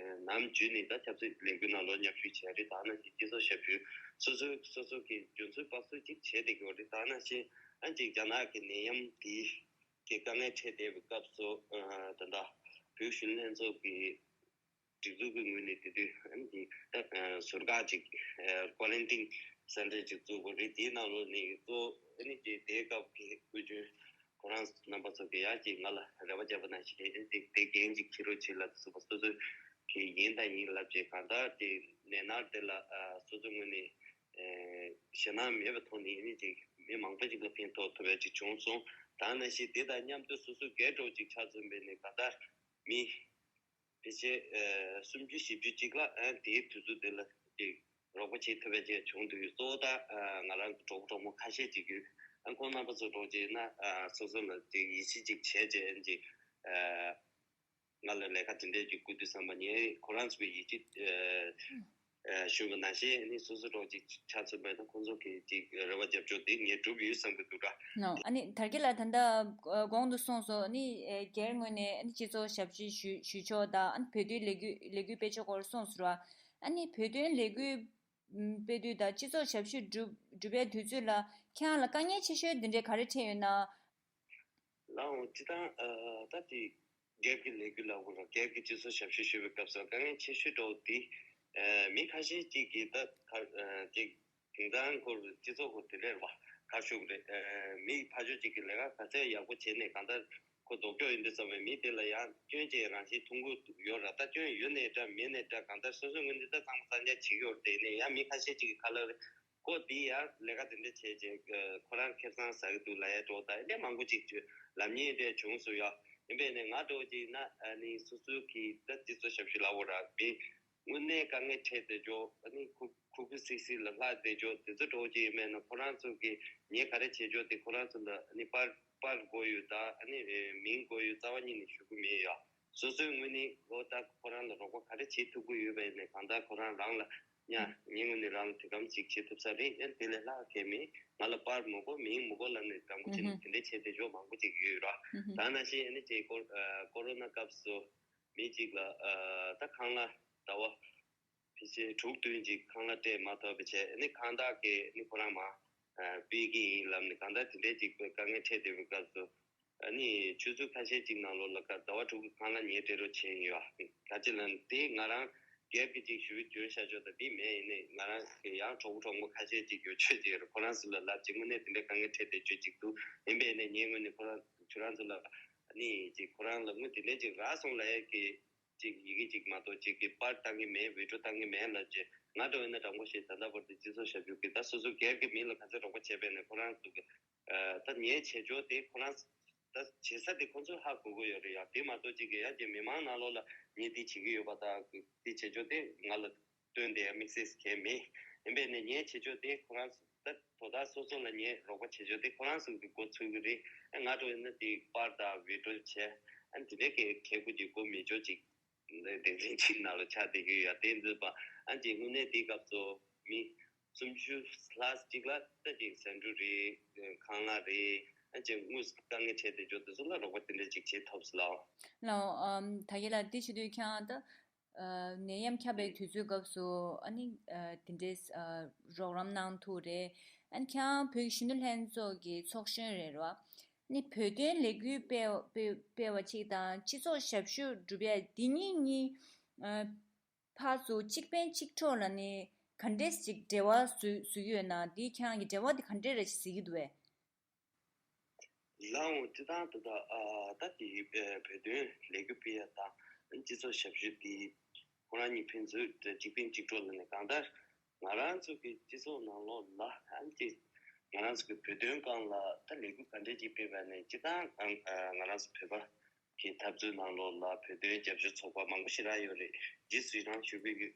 ནམ་རྒྱུན་ནས་ད་ཆབ་སྲིད་ལས་འགུལ་ནང་ལོགས་མཉམ་ཞུགས་བྱས་རེད། ད་ནང་བཞིན་སྤྱི་ཚོགས་ཞབས་ཞུ་སོ་སོའི་སོ་སོ་གི་འཇོན་ཚོད་དཔག་ཚོད་ཅིག་བྱས་བསྡད་ཀྱི་ཡོད་རེད། ད་ནང་བཞིན་ཨ་ཅིག་རྒྱ་ནག་གི་ནད་ཡམས་དེའི་གི་དཀའ་ངལ་འཕྲད་བསྡད་པའི་སྐབས་སུ་ད་ལྟ་བོད་གཞོན་ལྷན་ཚོགས་ཀྱི་སྒྲིག་འཛུགས་ཀྱི་ངོས་ནས་དེ་དུས་ཨ་ནི་ད་ཟུར་བཀག་ཅིག་ཀོ་རན་ཊིན་སེན་ཊར་ཅིག་བཙུགས་དགོས་རེད། དེའི་ནང་ལོགས་ནས་གཙོ་བོ་ཨ་ནི་དེ་དེའི་སྐབས་ཀྱི་དབུས་རྒྱུན་ཁོ་རང་རྣམ་པ་ཚོ་གི་ཡ་ཅིག་ང་ལ་རེ་བ་བརྒྱབ་པ་ནང་བཞིན་དེ་དེ་འགན་ཅིག་འཁྱེར་རོགས་བྱེད་ལབ་ཟེར་བ། སོ་སོ་གི་ཡིན་དང་ཡིན་ལབ་བྱས་གང་ལྟར་དེ་ནད་མནར་དེ་ལ་སོ་སོའི་ངོས་ནས་ཞེད་སྣང་མེད་པའི་ཐོག་ནས་ཨ་ནི་ཅིག་མི་མང་པོ་ཅིག་ལ་ཕན་ཐོགས་ཐུབ་ཡ་ཅིག་བྱུང་སོང་། ད་ནང་བཞིན་དེ་དང་མཉམ་དུ་སོ་སོ་སྒེར་འདྲ་བོ་ཅིག་ཆགས་ཚུན་པས་ནས་གང་ལྟར་མི་ཕལ་ཆེར་ཨ་སུམ་ཅུ་བཞི་བཅུ་ཅིག་ལ་ཨ་དེའི་དུས་ཚོད་དེ་ལ་ཅིག་རོགས་པ་བྱེད་ཐུབ་པ་ཅིག་བྱུང་འདུག་གཙོ་བོ་ད་ཨ་ང་རང་གི་གྲོགས་པོ་གྲོགས་མོ་ཁ་ཤས་ཅིག་ཡོད། ཨ་ཁོང་རྣམ་པ་ཚོ་འདྲ་བོ་ཅིག་ཡིན་ན་ཨ་སོ་སོ་ལ་ཅིག་ཡིད་ཆེས་ཅིག་བྱས་རྗེས་ཨ་ཅིག་ཨ་ང་ལ་ལས་ཀ་དེ་འདྲས་ཅིག་བསྐུར་དུས་ཙམ་པ་ངས་ཁོ་རང་ཚོའི་ཡིད་ཆེས་ཨ་ཨ་ཞུ་བ་ནང་བཞིན་ཨ་ནི་སོ་སོ་འདྲ་བོ་ཅིག་ཆགས་ཚུན་པ་ཡིན་ན་ཁོང་ཚོ་གི་ཅིག་རེ་བ་རྒྱབ་ཕྱོགས་དེ་ངས་སྒྲུབ་ཡོད་བསམ་གྱི་འདུག་ར། ནོ། ཨ་ནི་དར་རྒྱས་ལགས་ད་ལྟ་ཨ་གོང་དུ་གསུངས་སོང་། ཨ་ནི་ཨ་སྒེར་ངོས་ནས་ཨ་ནི་སྤྱི་ཚོགས་ཞབས་ཕྱི་ཞུ་ཞུ་ཕྱོགས་དང་། ཨ་ནི་བོད་དོན་ལས་འགུལ་ལས་འགུལ་སྤེལ་ཕྱོགས་སྐོར་གསུངས་སོང་ར། ཨ་ནི་བོད་དོན་ལས་འགུལ་ཨམ་སྤེལ་དུས་དང་སྤྱི་ཚོགས་ཞབས་ཞུ་སྒྲུབ་སྒྲུབ་པའི་དུས་ཚོད་ལ་ཁྱེད་རང་ལ་དཀའ་ངལ་ཆེ་ཤོས་འདི་འདྲའི་ག་རེ་འཕྲད་ཡོད་ན། ལའང་སྤྱིར་བཏང་ཨ་ད་དེ་སྒེར་གྱི་ལས་འགུལ་ལབ་དགོས་ར། སྒེར་གྱི་སྤྱི་ཚོགས་ཞབས་ཞུ་ཞུ་བའི་སྐབས་སུ་དཀའ་ངལ་ཆེ་ཤོས་འདྲ་བོ་དེ་ཨ་མི་ཁ་ཤས་ཅིག་གིས་ད་ག་ཨ་ཅིག་དེང་སང་ཁོར་སྤྱི་ཚོགས་ཁོ་དེ་འདྲས་རེད་བ། ག་རེ་ཞུ་དགོས་རེད། ཨ་མི་ཕར་ཕྱོགས་ཅིག་གིས་ལས་ཀ་ག་ཚད་ཡག་པོ་བྱས་ནས་གང་ལྟར་ཁོ་ལྡོག་ཕྱོགས་ཡིན་དུས་ཙམ་པའི་མི་དེ་ལ་ཡང་སྐྱོན་ཅིག་རང་བཞིན་མཐོང་གི་ཡོད་ར། ད་སྐྱོན་ཡོད་ནའི་འདྲ་མེད་ནའི་འདྲ་གང་ལྟར་སོ་སོའི་ངོས་ནས་ད་གཙང་མ་གཙང་རྐྱང་བྱེད་ཀྱི་ཡོད་རེད། དེ་ནས་ཡང་མི་ཁ་ཤས་ཅིག་གིས་ཁ་ལབ་རེད། ཁོ་འདི་ཡང་ལས་ཀ་དེ་འདྲ་བྱས་རྗེས་ཁོ་རང་ཁེ་བཟང་ཟ་གི་འདུག་ལབ་ཡ་འདྲ་བོ་དང་དེ་འདྲ་མང་པོ་ཅིག་ལབ་མཁན་འདྲ་བྱུང་སོང་ཡ། ཡིན་པས་ནས་ང་འདྲ་བོ་ཅིག་ཡིན་ན་ཨ་ནི་སོ་སོའི་གི་ད་སྤྱི་ཚོགས་ཞབས་ཞུ་ལབ་དགོས་ར། མི་དངོས་གནས་དཀའ་ངལ་འཕྲད་བསྡད་ཆོག་ཨ་ནི་ཁུ་ཁུ་ཁུ་སིག་སིག་ལ་ལྷག་བསྡད་ཆོག་དེ་ཚོ་འདྲ་བོ་ཅིག་ཡིན་པས་ན་ཁོ་རང་ཚོ་གི་ངས་ག་རེ་བྱས་ཆོག་དེ་ཁོ་རང་ཚོ་ལ་ཨ་ནི་པར་པར་དགོས་ཡོད་ད་ཨ་ནི་མིང་དགོས་ཡོད་རྩ་བ་ཉིད་ནས་ཞུ་གི་མེད་ཡ། སོ་སོའི་ངོས་ནས་ལོ་ལྟར་ཁོ་རང་ལ་རོགས་པ་ག་རེ་བྱེད་ཐུབ་ཀྱི་ཡོད་པ་ཡིན་ནའི་གང་ལྟར་ཁོ་རང་རང་ལ་ཉ་ངའི་ངོས་ནས་རང་ལ་དེ་གམ་ཅིག་བྱེད་ཐུབ་ས་རེད། ཨེ་དེ་ལས་ལྷག་གལ་མེད། ང་ལ་པར་མི་དགོས་མིང་མི་དགོས་ལབ་ནས་དྲང་པོ་བྱས་ནས་དེ་འདྲའི་བྱས་བསྡད་ཆོག་མང་པོ་ཅིག་ཡོད་ར། ད་ནང་བཞིན་ཨེ་ནི་ཅེ་ཀོ་ཨ་ཀོ་རོ་ན་སྐབས་སུ་མི་གཅིག་ལ་ཨ་ད་ཁང་གླ་ཟླ་བ་ཕལ་ཆེར་དྲུག་བདུན་ཅིག་ཁང་གླ་སྤྲད་མ་ཐུབ་པ་བྱས། ཨེ་ནི་ཁང་བདག་གིས་ཨེ་ནི་ཁོ་རང་མ་ཨ་སྤེལ་གྱི་ཡིན་ལབ་ནས་གང་ལྟར་དེ་འདྲའི་ཅིག་དཀའ་ངལ་འཕྲད་བསྡད་པའི་སྐབས་སུ། ཨ་ནི་ཆུ་ཚོད་ཁ་ཤས་ཅིག་ནང་ལོགས་ལ་ཀ་ཟླ་བ་དྲུག་གི་ཁང་གླ་ཉེས་སྤྲད་རོགས་བྱས་ཡིན་ཡོད། ག་ཅི་ལབ་ན་དེ་ང་རང་སྒེར་གྱི་ཅིག་ཞུ་བྱོས་བྱ་ཆོག་ད་དེ་མེད། ཡིན་ནའི་ང་རང་གི་ཡང་གྲོགས་པོ་གྲོགས་མོ་ཁ་ཤས་ཅིག་ཡོད་ཆོས་ཅིག་ཡོད་རེད། ཁོ་རང་ཚོ་ལ་ལབ་ཅིག་དངོས་གནས་དེ་འདྲའི་དཀའ་ངལ་འཕྲད་བསྡད་ཆོས་ཅིག་འདུག་ཡིན་པས་ནས་ངའི་ངོས་ནས་ཁོ་རང་ཁྱོད་རང་ཚོ་ལ་ ནི་ཅིག་ཁོ་རང་ལ་དངུལ་དེ་འདྲས་ཅིག་རག་སོང་ལབ་ཡས་ཀྱི་ཅིག་ཡི་གེ་ཅིག་མ་གཏོགས་ཅིག་གི་པར་བཏང་གི་མེད། ཝི་ཌྲོ་བཏང་གི་མེད་ལབ་ཅིག་ང་འདྲ་བོ་ཡིན་ན་དྲང་པོ་བཤད་ད་ལྟ་བར་དུ་སྤྱི་ཚོགས་ཞབས་ཞུ་གི་ད་སོ་སོ་སྒེར་གྱི་མི་ལ་ག་ཚོད་རོགས་པ་བྱས་པས་ནས་ཁོ་རང་ཚོ་གི་ད་ངའི་བྱེད་ཕྱོགས་དེ་ཁོ་རང་ད་བྱེད་ས་དེ་ཁོ་ཚོས་ཧ་གོ་གི་ཡོད་རེད་ཡ། དེ་མ་གཏོགས་ཅིག་གི་ཡ་ཅིག་མི་མང་ནང་ལོགས་ལ་ངས་དེ་བྱེད་ཀྱི་ཡོད་པ་དང་དེ་བྱེད་ཕྱོགས་དེ་ང་ལ་སྟོན་དེ་དམིགས་བསལ་གང་མེད། ཡིན་པས་ནས་ངའི་བྱེད་ཕྱོགས་དེ་ཁོ་རང་ཚོ་ད་དོ་བདག་སོ་སོ་ལ་ངས་རོགས་པ་བྱེད་ཕྱོགས་དེ་ཁོ་རང་ཚོ་གི་འགོ་ཚུགས་ཀྱི་རེད། ཨ་ང་འདྲ་བོ་ཡིན་ན་དེ་པར་དང་ཝི་ཌྲོ་བྱས་ཨ་དེ་འདྲའི་གི་ཁེ་ཁུ་ཅིག་འགོ་མི་ཆོག་ཅིག་སྡེ་ཚན་གཅིག་ནང་ལ་ཆགས་བསྡད་ཀྱི་ཡོད། དེ་འདྲ་པ་ཨ་ཅིག་དངོས་གནས་དེའི་སྐབས་སུ་མི་སུམ་ཅུ་ལྷག་ཅིག་ལ་ད་ཅིག་ཟ་འབྲུ་རེད། ཁང་གླ་རེད། ཨ་ཅིག་དངོས་སུ་དཀའ་ངལ་འཕྲད་བསྡད་ཕྱོགས་དེ་ཚོ་ལ་རོགས་པ་དེ་འདྲ་ཅིག་བྱེད་ཐུབ་སོང་ལགས། ལགས་འོང་། ཨམ་ད་གིན་ལ་དེ་བྱེད་དུས་ཁྱེད་རང་ད་ཨ་ནད་ཡམས་ཁྱབ་པའི་དུས་ཚོད་སྐབས་སུ་ཨ་ནི་ཨ་དེ་འདྲའི་ཨ་རོགས་རམ་གནང་ཐུབ་རེད། ཨ་ནི་ཁྱེད་རང་བོད་ཀྱི་གཞོན་ནུ་ལྷན་ཚོགས་ཀྱི་ཚོགས་གཞོན་རེད་རོ། ཨ་ནི་བོད་དོན་ལས་འགུལ་སྤེལ་སྤེལ་སྤེལ་བ་གཅིག་དང་སྤྱི་ཚོགས་ཞབས་ཞུ་སྒྲུབ་ཡ་འདི་གཉིས་གཉིས་ཨ་ཕར་ཚུར་གཅིག་ཕན་གཅིག་གྲོགས་ལ་ནི་ག་འདྲས་ཅིག་འབྲེལ་བ་བཟོ་བཟོ་གི་ཡོད་ན། འདི་ཁྱེད་རང་གི་འབྲེལ་བ་འདི་ག་འདྲས་རེད་ཅིག་གཟིགས་ཀྱི་འདུག་བས། ལགས་འོང་། སྤྱིར་བཏང་དུ་ད་ཨ་ད་དེ་བོད་དོན་ལས་འགུལ་སྤེལ་ཡ་དང་སྤྱི་ཚོགས་ཞབས་ཞུ་དེ་ཁོ་རང་གཉིས་ཕན་ཚུན་གཅིག་ཕན་གཅིག་གྲོགས་ལ་ནི་གང་ལྟར་ང་རང་ཚོ་གི་སྤྱི་ཚོགས་ནང་ལོགས་ལ་ཨ་ཅེ་ང་རང་ཚོ་གི་བོད་དོན་སྒང་ལ་ད་ལས་འགུལ་ག་འདྲས་ཅིག་སྤེལ་བ་ནས་སྤྱིར་བཏང་ང་རང་ཚོ་བོད་པ་གི་འཐབ་རྩོད་ནང་ལོགས་ལ་བོད་དོན་རྒྱབ་སྐྱོར་ཚོགས་པ་མང་པོ་ཞེ་དྲག་ཡོད་རེད། རྗེས་སུ་ཡི་རང་ཞུ་གི་ཡོད།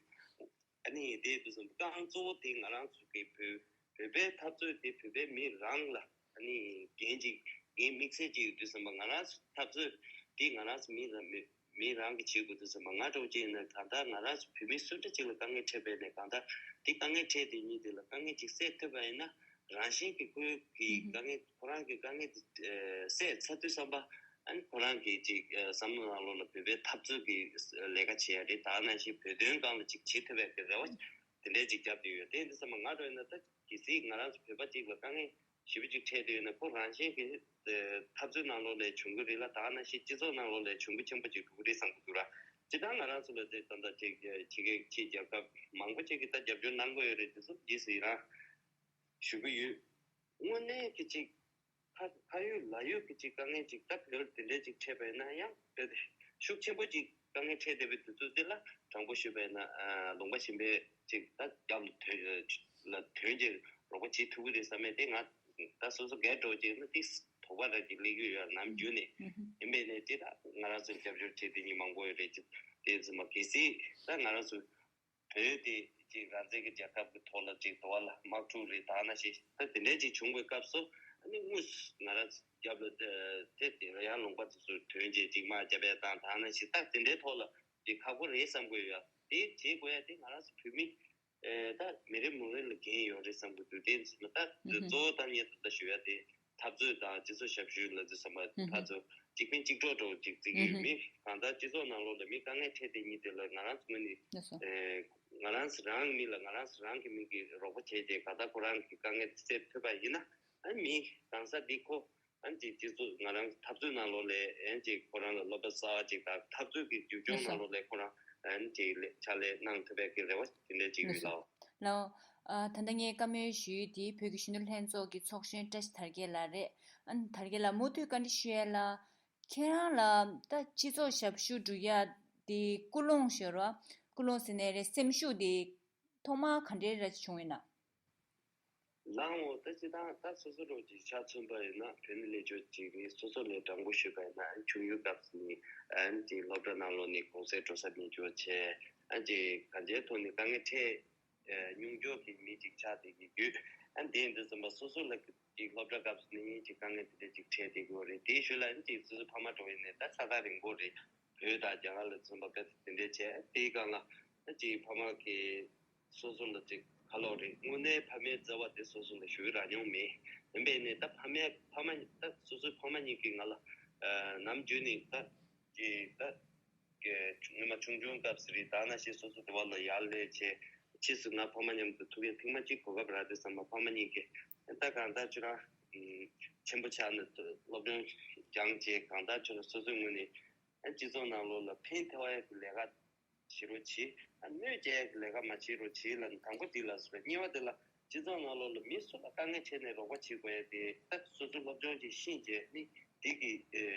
ཨ་ནི་དེ་དུས་སུ་རྐང་གཙོ་བོ་དེ་ང་རང་ཚོ་གི་བོད་བོད་པའི་འཐབ་རྩོད་དེ་བོད་པའི་མི་རང་ལ་ཨ་ནི་འགན་ཅིག་འགན་དམིགས་བསལ་ཅིག་ཡོད་དུས་ཙམ་པ་ང་རང་ཚོ་འཐབ་རྩོད་དེ་ང་རང་ཚོ་མི་རང་མི་མི་རང་གི་བྱེད་དགོས་དུས་ཙམ་པ་ང་འདྲ་བོ་ཅིག་ཡིན་ན་ད་ལྟ་ང་རང་ཚོ་བོད་མི་སུ་འདྲ་ཅིག་ལ་དཀའ་ངལ་འཕྲད་པའི་ནས་གང་ལྟར་དེ་དཀའ་ངལ་འཕྲད་དེ་ཉིད་དེ་ལ་དཀའ་ངལ་ཅིག་སེལ་ཐུབ་པ་ཡིན་ན་རང་བཞིན་གྱི་ཁོའི་གི་དཀའ་ངལ་ཁོ་རང་གི་དཀའ་ངལ་དེ་སེལ་ཚར་དུས་ཙམ་པ། ཨ་ནི་ཁོ་རང་གིས་ཅིག་ཨ་བསམ་བློ་ནང་ལོགས་ལ་བོད་པའི་འཐབ་རྩོད་ཀྱི་ལས་ཀ་བྱེད་ཡ་རེད། ད་ནང་བཞིན་བོད་དོན་སྒང་ལ་ཅིག་བྱེད་ཐུབ་པའི་གི་རེ་བ་དེ་འདྲས་ཅིག་བརྒྱབ་བསྡད་ཡོད། དེ་འདི་ཚང་མ་ང་འདྲ་ཡིན་ན་ད་གལ་སྲིད་ང་རང་ཚོ་བོད་པ་ཅིག་ལ་དཀའ་ངལ་ཞེ་པོ་ཅིག་འཕྲད་བསྡད་ཡོད་ན་ཁོ་རང་བཞིན་གྱི་ཨ་འཐབ་རྩོད་ནང་ལོགས་ལ་གྱོང་གུན་རེད་ལ་ད་ནང་བཞིན་སྤྱི་ཚོགས་ནང་ལོགས་ལ་གྱོང་གུན་ཆེན་པོ་ཅིག་འགྲོ་གི་རེད་བསམ་གྱི་འདུག་ར། སྤྱིར་བཏང་ང་རང་ཚོ་ལ་དེ་ད་ལྟ་ཅིག་ཕྱི་རྒྱལ་ཕྱི་རྒྱལ་ཁབ་མང་པོ་ཅིག་གིས་ད་རྒྱབ་སྐྱོར་གནང་གི་ཡོད་རེད། དེ་ཚོ་རྗེས་སུ་ཡི་རང་ཞུ་གི་ཡོད། དངོས་གནས་ཀྱི་ཅིག་ཕ་ཕ་ཡུལ་ལ་ཡུལ་གྱི་ཅིག་དཀའ་ངལ་ཅིག་ད་བོད་དེ་འདྲས་ཅིག་འཕྲད་པ་ཡིན་ན་ཡང་བོད་དེ་ཤུགས་ཆེན་པོ་ཅིག་དཀའ་ངལ་འཕྲད་བསྡད་པའི་དུས་ཚོད་འདི་ལ་དྲང་པོ་ཞུས་པ་ཡིན་ན་ཨ་ལུང་པ་གཞན་པས་ཅིག་ད་རྒྱབ་ལ་ཐོན་ལ་ཐོན་ཅིག་རོགས་པ་བྱེད་ཐུབ་ཀྱི་རེད་བསམ་མེད་དེ་ང་ད་སོ་སོ་སྒེར་འགྲོ་ཅིག་ན་ཏིས་དོགས་པ་ར་ཅིག་སླེབས་ཀྱི་ཡོད་ནམ་རྒྱུན་ནས་ཡིན་པས་ནས་ཅིག་ད་ང་རང་ཚོ་རྒྱབ་སྐྱོར་བྱེད་དེ་ཉིད་མང་པོ་ཡོད་རེད། ཅིག་དེ་ཚོ་མ་གལ་སྲིད་ད་ང་རང་ཚོ་བོད་དེ་ཅིག་རང་བཙན་གྱི་རྒྱལ་ཁབ་ཀྱི་ཐོག་ལ་ཅིག་དོ་བ་ལ་དམག་འཁྲུག་རེད་ད་ནང་བཞིན་ད་དེ་འདྲས་ཅིག་བྱུང་བའི་སྐབས་སུ་ཨ་ནི་དངོས་སུ་ང་རང་རྒྱབ་ལ་དེ་དེ་ཡང་ལུང་པ་དེ་ཚོར་ཐོན་རྗེས་ཅིག་དམག་རྒྱབ་ཡ་དང་ད་ནང་བཞིན་ད་དེ་འདྲའི་ཐོག་ལ་ཅིག་ཁག་པོ་རེད་བསམ་གྱི་ཡོད། དེ་བྱེད་དགོས་ཡ་དེ་ང་རང་ཚོ་བོད་མི་ད་མི་རེ་མོ་རེ་ལ་འགན་ཡོད་རེད་བསམ་གྱི་འདུག་དེ་ཚོ་ད་གཙོ་བོ་ད་ངས་ད་ལྟ་ཞུ་ཡ་དེ། འཐབ་རྩོད་དང་སྤྱི་ཚོགས་ཞབས་ཞུ་ལ་ཚོ་བསམ་པ་ཕར་ཚུར་གཅིག་ཕན་གཅིག་གྲོགས་འགྲོ་གཅིག་བརྩི་གི་ཡོད། མི་གང་ལྟར་སྤྱི་ཚོགས་ནང་ལོགས་ལ་མི་དཀའ་ངལ་འཕྲད་དེ་ཉིད་དེ་ལ་ང་རང་ཚོ་ངོས་ནས་ང་རང་ཚོ་རང་གི་མི་ལ་ང་རང་ཚོ་རང་གི་མི་གི་རོགས་པ་བྱས་རྗེས་གང་ལྟར་ཁོ་རང་གི་དཀའ་ངལ་སེལ་ཐུབ་པ་ཡིན་ན་ཨ་མི་གང་ས་འདི་ཁོ་ཨ་ཅིག་སྤྱི་ཚོགས་ང་རང་འཐབ་རྩོད་ནང་ལོགས་ལ་ཨ་ཅིག་ཁོ་རང་ལ་སློབ་གྲྭ་གསར་བ་ཅིག་དང་འཐབ་རྩོད་ཀྱི་རྒྱུག་སྦྱོང་ནང་ལོགས་ལ་ཁོ་རང་ཨ་ཅིག་ཕྱག་ལས་གནང་ཐུབ་པའི་གི་རེ་བ་དེ་འདྲ་ཅིག་ཡོད་ལགས། ལགས། ཨ་ད་ལྟ་ངས་བཀའ་མོལ་ཞུས་དེ་བོད་ཀྱི་གཞོན་ནུ་ལྷན་ཚོགས་ཀྱི་ཚོགས་གཞོན་བཀྲ་ཤིས་དར་རྒྱས་ལགས་རེད། ཨ་ནི་དར་རྒྱས་ལགས་མུ་མཐུད་བཀའ་འདྲི་ཞུ་ཡ་ལ། ཁྱེད་རང་ལ་ད་སྤྱི་ཚོགས་ཞབས་ཞུ་སྒྲུབ་ཡ་དེ་ཀུན་སློང་ཞེས་རོ། ཀུན་སློང་ཟེར་ནའི་རེད་སེམས་ཤུགས་དེ་ཐོག་མར་ག་འདྲའི་ར་བྱུང་ཡིན་ན། ལགས་འོང་། ད་སྤྱིར་བཏང་ད་སོ་སོ་རང་གི་ཆ་མཚོན་པ་ཡིན་ན་བོད་ནི་ལས་ཆོག་ཅིག་རེད། སོ་སོ་ལས་དྲང་པོ་ཞུས་པ་ཡིན་ན་ཆུང་ཆུང་སྐབས་སུ་ནི་ཨ་ནི་སློབ་གྲྭ་ནང་ལོགས་ནས་གུང་སེང་འགྲོ་ས་མེད་ཅོག་བྱས་ཨ་ནི་གང་ཅིའི་ཐོག་ནས་དཀའ་ངལ་འཕྲད་ཉུང་ཉུང་གི་མི་ཅིག་ཆགས་བསྡད་ཀྱི་ཡོད། ཨ་ནི་དེ་ཡིན་དུས་ཙམ་པ་སོ་སོ་ལ་ཅིག་སློབ་གྲྭ་སྐབས་སུ་ནི་ཅིག་དཀའ་ངལ་དེ་འདྲ་ཅིག་འཕྲད་བསྡད་ཀྱི་ཡོད་རེད། དེའི་ཤུལ་ལ་ཨ་ནི་ཅིག་སོ་སོ་ཕ་མ་འགྲོ་ཡིན་ནས་ད་ས་ཐག་རིང་པོ་རེད། བོད་དང་རྒྱ་གར་ལ་མཚོན་པ་དཔེ་དེ་འདྲ་བྱས་དེའི་སྒང་ལ་ཨ་ཅིག་ཕ་མ་གི་སོ་སོ་ལ་ཅིག་ཁ་ལོག་རེད། དངོས་གནས་ཕ་མའི་བརྩེ་བ་དེ་སོ་སོ་ལ་ཞུ་གི་རག་མྱོང་མེད། ཡིན་པས་ནས་ད་ཕ་མའི་ཕ་མ་ད་སོ་སོའི་ཕ་མ་གཉིས་ཀྱིས་ང་ལ་ཨ་ནམ་རྒྱུན་ནས་ད་ཅིག་ད་ཀྱི་སྔོན་མ་ཆུང་ཆུང་སྐབས་སུ་རེད། ད་ནང་བཞིན་སོ་སོ་དེ་བ་ལ་ཡར་ལས་བྱས་ཕྱིས་སུ་ང་ཕ་མ་མཉམ་དུ་ཐུག་ཡ་ཐེངས་མ་གཅིག་གོ་སྐབས་རག་དུས་ཙམ་པ་ཕ་མ་གཉིས་ཀྱིས་ད་གང་ལྟར་ཁྱོད་རང་ཆེན་པོ་ཆགས་ནས་སློབ་སྦྱོང་སྦྱངས་བྱས་གང་ལྟར་ཁྱོད་རང་སོ་སོའི་ངོས་ནས་སྤྱི་ཚོགས་ནང་ལོགས་ལ་ཕན་ཐོགས་ཡ་གི་ལས་ཀ་བྱེད་རོགས་བྱེད། ཨ་གནོད་སྐྱེལ་ཡ་གི་ལས་ཀ་མ་བྱེད་རོགས་བྱེད་ལབ་ནས་དང་པོ་འདི་ལ་ཟེར། གཉིས་པ་འདི་ལ་སྤྱི་ཚོགས་ནང་ལོགས་ལ་མི་སུ་ལ་དཀའ་ངལ་འཕྲད་ནས་རོགས་པ་བྱེད་དགོས་ཡ་དེ་ད་སོ་སོ་སློབ་སྦྱོང་ཅིག་ཤེས་བྱས་ནི་ དེ་གི་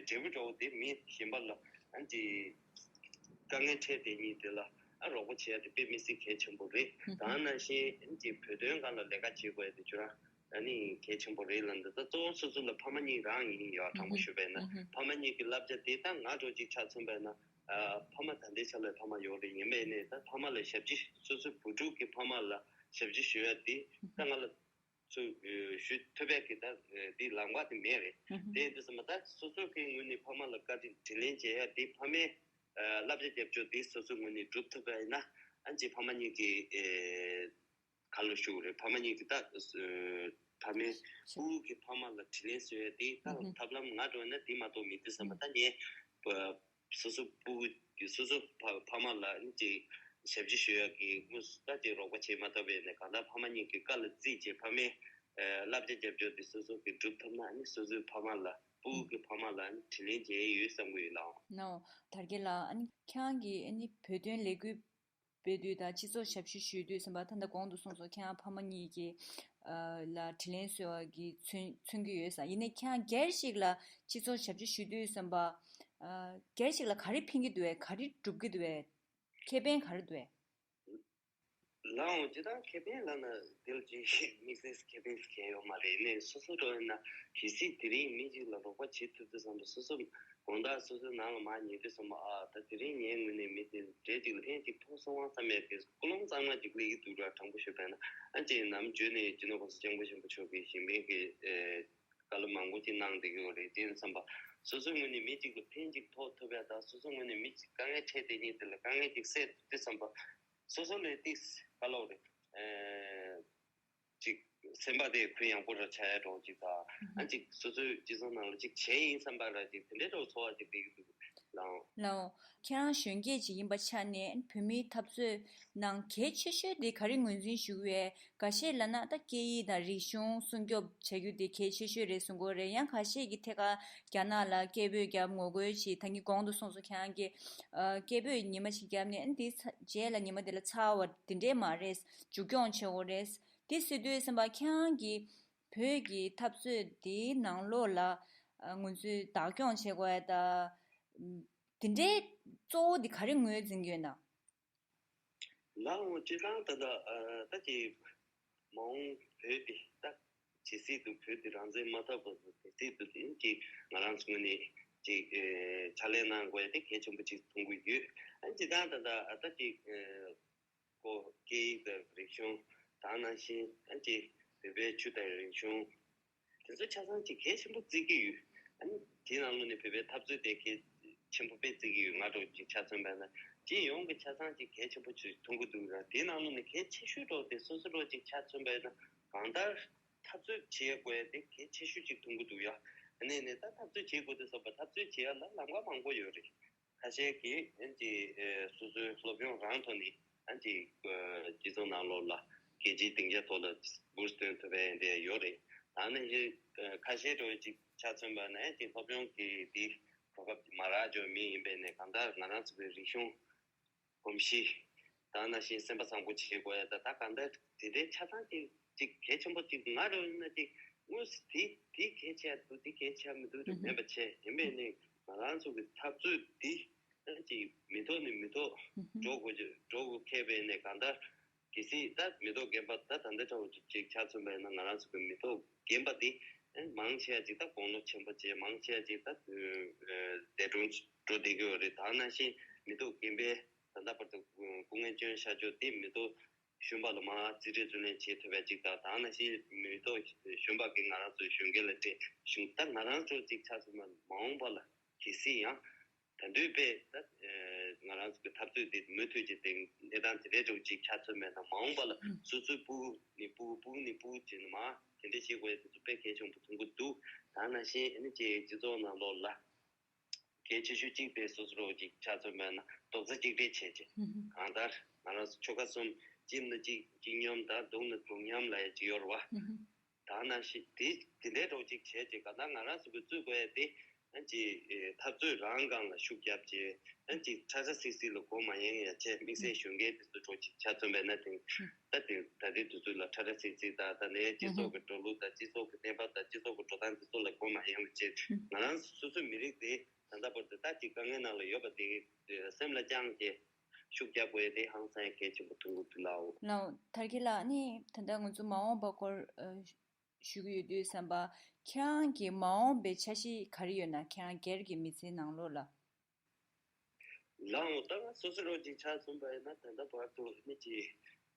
འབྲས་བུ་འདྲ་བོ་དེ་མི་གཞན་པ་ལ་ཨ་ནི་དཀའ་ངལ་འཕྲད་དེ་ཉིད་དེ་ལ་ཨ་རོགས་པ་བྱེད་ཡ་དེ་དཔེ་མི་སྲིད་གལ་ཆེན་པོ་རེད། ད་ནང་བཞིན་ཨ་ནི་བོད་དོན་སྒང་ལ་ལས་ཀ་བྱེད་དགོས་ཡ་དེ་ཁྱོད་རང་ཨ་ནི་གལ་ཆེན་པོ་རེད་ལབ་འདི་ད་གཙོ་བོ་སོ་སོ་ལ་ཕ་མ་གཉིས་རང་ཡིན་ཡོད། དྲང་པོ་ཞུས་པ་ཡིན་ན་ཕ་མ་གཉིས་ཀྱི་བསླབ་བྱ་དེ་ད་ང་འདྲ་བོ་ཅིག་ཆ་མཚོན་པ་ཡིན་ན་ཕ་མ་ད་ལྟའི་ཆ་ལ་ཕ་མ་ཡོད་རེད། ཡིན་པ་ཡིན་ནའི་ད་ཕ་མ་ལ་ཞབས་ཕྱི་སོ་སོའི་བུ་ཕྲུག་གི་ཕ་མ་ལ་ཞབས་ཕྱི་ཞུ་ཡ་དེ་ད་ང་ལ་ཚུར་ཞུ་ཐུབ་པའི་གི་ད་དེ་ལམ་ཁ་དེ་མེད་རེད། དེ་ཡིན་དུས་ཙམ་པ་ད་སོ་སོ་གི་ངོས་ནས་ཕ་མ་ལ་བཀའ་དྲིན་དྲིན་ལན་འཇལ་ཡ་དེ་ཕ་མའི་བསླབ་བྱ་རྒྱབ་སྐྱོར་དེ་སོ་སོའི་ངོས་ནས་སྒྲུབ་ཐུབ་པ་ཡིན་ན་ཨ་ཅེ་ཕ་མ་གཉིས་ཀྱི་ཁ་ལོ་ཞུགས་རེད། ཕ་མ་གཉིས་ཀྱི་ད་ཕ་མའི་སྤུ་གུ་གི་ཕ་མ་ལ་དྲིན་ལན་གསོ་ཡ་དེ་ད་ཐབས་ལམ་ང་འགྲོ་ན་དེ་མ་གཏོགས་མི་འདུག་བསམ་པ་ད་ངས་སོ་སོ་སྤུ་གུ་སོ་སོ་ཕ་ཕ་མ་ལ་ཨ་ནི་ཅིག་ཞབས་ཕྱི་ཞུ་ཡག་གི་དངོས་སུ་ད་ཅིག་རོགས་པ་བྱེད་མ་ཐུབ་པས་ནས་གང་ལྟར་ཕ་མ་གཉིས་ཀྱི་བཀའ་ལ་བརྩིས་བྱས་ཕ་མའི་བསླབ་བྱ་རྒྱབ་སྐྱོར་དེ་སོ་སོ་གིས་སྒྲུབ་ཐུབ་ན་ཨ་ནི་སོ་སོའི་ཕ་མ་ལ་སྤུ་གུ་གི་ཕ་མ་ལ་ཨ་ནི་དྲིན་ལན་འཇལ་ཡོད་བསམ་གི་ཡོད་ལགས། ནའོ། དར་རྒྱས་ལགས། ཨ་ནི་ཁྱེད་རང་གིས་ཨ་ནི་བོད་དོན་ལས་འགུལ་སྤེལ་དུས་དང་སྤྱི་ཚོགས་ཞབས་ཞུ་ཞུ་དུས་ཙམ་པ་ད་ལྟ་གོང་དུ་གསུངས་སོང་། ཁྱེད་རང་ཕ་མ་གཉིས་ཀྱི་ཨ་ལ་དྲིན་ལན་གསོ་བ་གི་མཚོན་མཚོན་གྱི་ཡོད་ས་ཡིན་ནའི་ཁྱེད་རང་སྒེར་ཞིག་ལ་སྤྱི་ཚོགས་ཞབས་ཞུ་ཞུ་དུས་ཙམ་པ་ཨ་སྒེར་ཞིག་ལ་ག་རེ་ཕན་གྱི་འདུག་བས། ག་རེ་སྒྲུབ་ཀྱི་འདུག་བས། ཁེ་ཕན་ག་རེ་འདུག་བས། ལའང་ཇི་ལྟར་ཁེ་ཕན་ལབ་ན་དེ་ལ་ཅིག་དམིགས་བསལ་ཁེ་ཕན་ཟེར་མཁན་ཡོད་མ་རེད། ནས་སོ་སོ་འགྲོ་ཡིན་ན་གལ་སྲིད་དེ་རིང་མི་གཅིག་ལ་རོགས་པ་བྱེད་ཐུབ་དུས་ཙམ་པ་སོ་སོ་དགོང་དག་སོ་སོའི་ནང་ལ་མར་ཉལ་དུས་ཙམ་པ་ཨ་ད་དེ་རིང་ངའི་ངོས་ནས་མི་དེ་འདྲས་ཅིག་ལ་ཕན་ཅིག་ཐོགས་སོང་བ་བསམ་ཡས་དེ་ཀུན་སློང་གཙང་མ་ཅིག་སླེབས་ཀྱི་འདུག་ར། དྲང་པོ་ཞུས་པས་ན་ཨ་ཅེ་ནམ་རྒྱུན་ནས་སྤྱི་ནོར་༸གོང་ས་༸སྐྱབས་མགོན་ཆེན་པོ་མཆོག་གིས་གཞན་ཕན་གྱི་བཀའ་སློབ་མང་པོ་ཅིག་གནང་བསྡད་ཀྱི་ཡོད་རེད། དེ་ཡིན་བསམ་པ་སོ་སོའི་ངོས་ནས་མི་གཅིག་ལ་ཕན་ཅིག་ཐོགས་ཐུབ་ཡ་དང་སོ་སོའི་ངོས་ནས་མི་གཅིག་དཀའ་ངལ་འཕྲད་དེ་ཉིད་དེ་ལ་དཀའ་ངལ་ཅིག་སེལ་ཐུབ་དུས་བསམ་པ་སོ་སོ་ལས་ཏིག་བཀའ་སློབ་རེད། ཅིག་སེམས་པ་དེ་ཁོད་ཡངས་པོ་ར་ཆགས་ཡ་འགྲོ་ཅིག་དང་ཨ་ཅིག་སོ་སོའི་སྤྱི་ཚོགས་ནང་ལ་ཅིག་བྱས་ཡིན་བསམ་པ་ར་ཅིག་དེ་འདྲའི་འགྲོ་ཚོར་བ་ཅིག་སླེབས་ཀྱི་འདུག་ལགས། ལའོ། ཁྱེད་རང་གཞོན་སྐྱེས་ཅིག་ཡིན་པ་ཆ་ནས་བོད་མིའི་འཐབ་རྩོད་ནང་གལ་ཆེ་ཤོས་དེ་ག་རེ་ངོས་འཛིན་ཞུ་གི་ཡོད། འགའ་ཤས་ལབ་ན་ད་སྐད་ཡིག་དང་རིག་གཞུང་སྲུང་སྐྱོབ་བྱ་རྒྱུ་དེ་གལ་ཆེ་ཤོས་རེད་གསུང་གི་ཡོད་རེད། ཡང་འགའ་ཤས་ཀྱིས་ཐད་ཀར་རྒྱ་ནག་ལ་སྐད་འབོད་བརྒྱབ་ངོ་རྒོལ་བྱེད། ད་གིན་གོང་དུ་གསུངས་སོང་། ཁྱེད་རང་གིས་ཨ་སྐད་འབོད་ཉི་མ་ཞིག་བརྒྱབ་ནས་ཨ་འདིའི་ཚ་རྗེས་ལ་ཉི་མ་དེ་ལ་ཚར་བ་དེ་འདྲས་མ་རེད། མཇུག་སྐྱོང་བྱེད་དགོས་རེད། དེ་སྲིད་དུས་ཙམ་པ་ཁྱེད་རང་གིས་བོད་ཀྱི་འཐབ་རྩོད་དེའི་ནང་ལོགས་ལ་ཨ་ང་ཚོས་བདག་སྐྱོང་བྱེད་དགོས་ཡ་ད། དེ་འདྲའི་གཙོ་བོ་དེ་ག་རེ་ངོས་འཛིན་གྱི་ཡོད་ན། ལའང་སྤྱིར་བཏང་ད་ལྟ་ཨ་ད་ཅིག་མ་འོངས་བོད་དེ་ད་ཇི་སྲིད་དུ་བོད་དེ་རང་བཙན་མ་ཐོབ་པ་དེ་སྲིད་དུ་དེ་ཅིག་ང་རང་ཚོ་ངོས་ནས་ཅིག་ཨེ་ཕྱག་ལས་གནང་དགོས་ཡ་དེ་གལ་ཆེན་པོ་ཅིག་མཐོང་གི་ཡོད། ཨ་སྤྱིར་བཏང་ད་ལྟ་ཨ་ད་ཅིག་ཨེ་ཀོ་སྐད་ཡིག་དང་རིག་གཞུང་དང་ནང་བཞིན་ཨ་ཅེ་བོད་པའི་ཆོས་དང་རིག་གཞུང་དེ་ཚོ་ཆ་ཚང་ཅིག་གལ་ཆེན་པོ་བརྩི་གི་ཡོད། ཨ་ནི་དེའི་ནང་ལོགས་ནས་བོད་པའི་འཐབ་རྩོད་དེ་གལ་ཆེན་པོ་དཔེ་བརྩི་གི་ཡོད། ང་འདྲ་བོ་ཅིག་ཆ་མཚོན་པ་ན་སྤྱི་ཡོངས་ཀྱི་ཆ་ཚང་ཅིག་གལ་ཆེན་པོ་ཅིག་མཐོང་གི་འདུག་ར། དེའི་ནང་ལོགས་ནས་གལ་ཆེ་ཤོས་འདྲ་བོ་དེ་སོ་སོ་འདྲ་བོ་ཅིག་ཆ་མཚོན་པ་ཡིན་ན་གང་ལྟར་འཐབ་རྩོད་བྱེད་དགོས་ཡ་དེ་གལ་ཆེ་ཤོས་ཅིག་མཐོང་གི་འདུག་ཡ། ཨ་ནི་ནས་ད་འཐབ་རྩོད་བྱེད་དགོས་དུས་ཙམ་པ་འཐབ་རྩོད་བྱེད་ཡ་ལ་ལམ་ཁ་མང་པོ་ཡོད་རེད། ཁ་ཤས་ཀྱིས་ཨེམ་ཆི་སོ་སོའི་སློབ་སྦྱོང་རང་ཐོག་ནས་ཨེམ་ཆི་སྤྱི་ཚོགས་ནང་ལོགས་ལ་རྒྱལ་སྤྱིའི་སྡིངས་ཆ་ཐོག་ལ་འབུར་སྟོན་ཐུབ་པའི་འདི་ཡོད་རེད། ད་ནི་ཁ་ཤས་འགྲོ་ཅིག་ཆ་མཚོན་པ་ན་ཨེམ་ཆི་སློབ་སྦྱོང་གི་འདི་གོ་སྐབས་མ་རག་འཇོག་མི་ཡིན་པས་ནས་གང་ལྟར་ང་རང་ཚོ་གི་རིག་གཞུང་གོམས་གཤིས་དང་ནང་བཞིན་སེམས་པ་བཟང་པོ་བྱེད་དགོས་ཡ་ད་ད་གང་ལྟར་དེ་འདྲའི་ཆ་ཚང་ཅིག་ཅིག་གལ་ཆེན་པོ་ཅིག་ང་རང་ཡིན་ན་ཅིག་དངོས་སུ་དེ་དེ་གལ་ཆེ་ཡ་འདུག་དེ་གལ་ཆེ་ཡ་མི་འདུག་དེ་མེད་པ་བྱས་ཡིན་པས་ནི་ང་རང་ཚོ་གི་འཐབ་རྩོད་འདི་ཅིག་མི་ཐོག་ནས་མི་ཐོག་འགྲོ་དགོས་ཀྱི་འགྲོ་དགོས་ཁེལ་བས་ནི་གང་ལྟར་གལ་སྲིད་ད་མི་ཐོག་རྒན་པ་ད་ད་འདི་འདྲ་བོ་ཅིག་ཆ་མཚོན་པ་ཡིན་ན་ང་རང་ཚོ་གི་མི་ཐོག་རྒན་པ་འདི་མང་ཆེ་བ་ཅིག་ད་དགུང་ལོ་ཆེན་པོ་བྱས་མང་ཆེ་བ་ཅིག་ད་འདས་གྲོངས་འགྲོ་བསྡད་ཀྱི་ཡོད་རེད། ད་ནང་བཞིན་མི་ཐོག་རྒན་པའི་ད་ལྟ་བར་དུ་སྐུ་ངལ་བསྐྱོན་བཞག་ཆོག་དེ་མི་ཐོག་གཞོན་པ་ལ་མར་རྩིས་སྤྲོད་བརྩོན་ལེན་བྱེད་ཐུབ་པ་ཅིག་དང་ད་ནང་བཞིན་མི་ཐོག་གཞོན་པ་གིས་ང་རང་ཚོའི་གཞོན་སྐྱེས་ལ་སྤྲད་གཞུང་ད་ང་རང་ཚོ་ཅིག་ཆ་མཚོན་ན་མ་འོངས་པ་ལ་གལ་སྲིད་ཡང་ད་དུང་དཔེ་ད་ང་རང་ཚོ་གི་འཐབ་རྩོད་དེ་མུ་མཐུད་ཀྱི་སྟེང་གནས་སྟངས་དེ་འདྲའི་འདྲ་བོ་ཅིག་ཆ་མཚོན་པས་ན་མ་འོངས་པ་ལ་སོ་སོའི་སྤུ་གུ་ནས་སྤུ་གུ་སྤུ་གུ་ནས་སྤུ་གུ་བྱས་ནས་མར་དེ་འདྲ་བྱེད་དགོས་ཡ་དེ་ཚོ་དཔེ་གལ་ཆེན་པོ་མཐོང་གི་འདུག་ད་ནང་བཞིན་ཨ་ནི་ཅིག་སྤྱི་ཚོགས་ནང་ལོགས་ལ། གལ་ཆེ་ཤོས་གཅིག་དེ་སོ་སོ་རོགས་ཅིག་ཆ་མཚོན་པ་ན་རྡོག་རྩ་གཅིག་སྒྲིལ་བྱས་རྗེས། གང་ལྟར་ང་རང་ཚོ་ཆོལ་ཁ་གསུམ་གཅིག་ན་གཅིག་གཅིག་སྙོམས་དང་སྡུག་ན་སྡུག་མཉམ་ལབ་ཡ་ཅིག་ཡོད་རེད་བ། ད་ནང་བཞིན་དེ་དེ་འདྲའི་རོགས་ཅིག་བྱས་རྗེས་གང་ལྟར་ང་རང་ཚོ་གི་རྩོད་དགོས་ཡ་དེ་ ཨ་ཅིག་འཐབ་རྩོད་རང་སྒང་ལ་ཤུགས་རྒྱབ་བྱས། ཨ་ཅིག་ཁྲ་ཁྲ་སིག་སིག་ལ་མགོ་མ་གཡེང་ཡ་བྱས། དམིགས་བསལ་གཞོན་སྐྱེས་དེ་ཚོ་འགྲོ་ཅིག་ཆ་མཚོན་པས་ན་དེང་ད་དེ་ད་ལྟའི་དུས་ཚོད་ལ་ཁྲ་ཁྲ་སིག་སིག་དང་། ད་ནས་སྤྱི་ཚོགས་ཀྱི་འགྲོ་ལུགས་དང་། སྤྱི་ཚོགས་ཀྱི་གནས་བབ་དང་། སྤྱི་ཚོགས་ཀྱི་འགྲོ་སྟངས་དེ་ཚོ་ལ་མགོ་མ་གཡེང་བ་བྱས། ང་རང་སོ་སོའི་མི་རིགས་དེ་ད་ལྟ་བར་དུ་ད་ཅིག་དཀའ་ངལ་ནང་ལ་ཡོད་པ་དེ་སེམས་ལ་བཅངས་ཏེ་ཤུགས་རྒྱག་དགོས་ཡ་དེ་ཧང་སང་ཡ་གལ་ཆེན་པོ་མཐོང་གི་འདུག་ལགས། ལགས། ཐར་རྒྱས་ལགས། ཨ་ནི་ད་ལྟ་ང་ཚོ་མ་འོངས་པ་སྐོར་ཨ་ཞུ་གི་ཡོད་དུས་ཙམ་པ། ཁྱེད་རང་གི་མ་འོངས་པའི་འཆར་གཞི་ག་རེ་ཡོད་ན། ཁྱེད་རང་སྒེར་གྱི་མི་ཚེའི་ནང་ལོགས་ལ། ལགས་འོང་། ད་ང་སོ་སོ་རང་ཅིག་ཆ་མཚོན་པ་ཡིན་ན། ད་ལྟ་བར་དུ་ནི་ཅིག་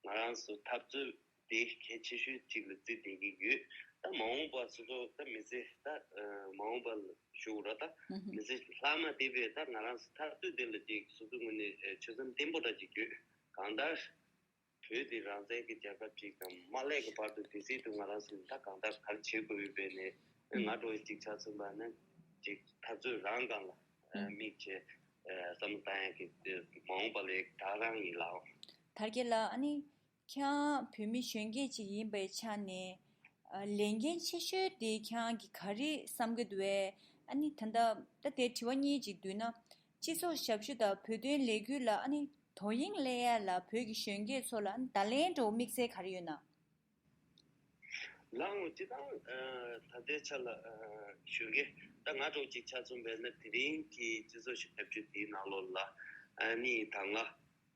ང་རང་ཚོ་འཐབ་རྩོད་དེ་གལ་ཆེ་ཤོས་ཅིག་ལ་བརྩིས་བསྡད་ཀྱི་ཡོད། ད་མ་འོངས་པ་སོ་སོ་ད་མི་ཚེ་ད་ཨ་མ་འོངས་པ་ལ་ཞུ་ར། ད་མི་ཚེ་ལྷག་མ་དེ་བས་ད་ང་རང་ཚོ་འཐབ་རྩོད་དེ་ལ་ཅིག་སོ་སོ་ངོས་ནས་ཨ་ཆོད་སེམས་བརྟན་པོ་འདྲ་ཅིག་ཡོད། གང་ལྟར་བོད་དེ་རང་བཙན་གྱི་རྒྱལ་ཁབ་ཅིག་དང་། མ་སླེབས་ཀྱི་བར་དུ་དེ་སྲིད་དུ་ང་རང་ཚོས་ད་གང་ལྟར་ག་རེ་བྱེད་དགོས་ཡོད་པས་ནས། ང་འདྲ་བོ་ཅིག་ཆ་མཚོན་པ་ན་ཅིག་འཐབ་རྩོད་རང་སྒང་ལ་ཨ་དམིགས་བྱས་ཨ་བསམ་བློ་བཏང་ཡག་གི་མ་འོངས་པ་ལས་ད་རང་ཡིན་ལགས། ཐར་རྒྱས་ལགས། ཨ་ནི་ཁྱེད་རང་བོད་མི་གཞོན་སྐྱེས་ཅིག་ཡིན་པའི་ཆ་ནས་ཨ་ལས་འགན་ཆེ་ཤོས་དེ་ཁྱེད་རང་གིས་ག་རེ་བསམ་གྱི་འདུག་གས། ཨ་ནི་ད་ལྟ་ད་དེ་དྲི་བ་གཉིས་ཅིག་བསྡུས་ན། སྤྱི་ཚོགས་ཞབས་ཞུ་དང་བོད་དོན་ལས་འགུལ་ལ་ཨ་ནི་དོ་དབྱིངས་སླེབས་ཡ་ལ་བོད་ཀྱི་གཞོན་སྐྱེས་ཚོ་ལ་ཨ་ནི་བརྡ་ལན་འདྲ་བོ་དམིགས་བསལ་ག་རེ་ཡོད་ན། ལགས་འོང་། སྤྱིར་བཏང་ཨ་ད་ལྟའི་ཆ་ལ་ཨ་གཞོན་སྐྱེས་ད་ང་འདྲ་བོ་ཅིག་ཆ་མཚོན་པས་ན། དེ་རིང་གི་སྤྱི་ཚོགས་ཞབས་ཞུ་དེའི་ནང་ལོགས་ལ་ཨ་ནི་ད་སྔ་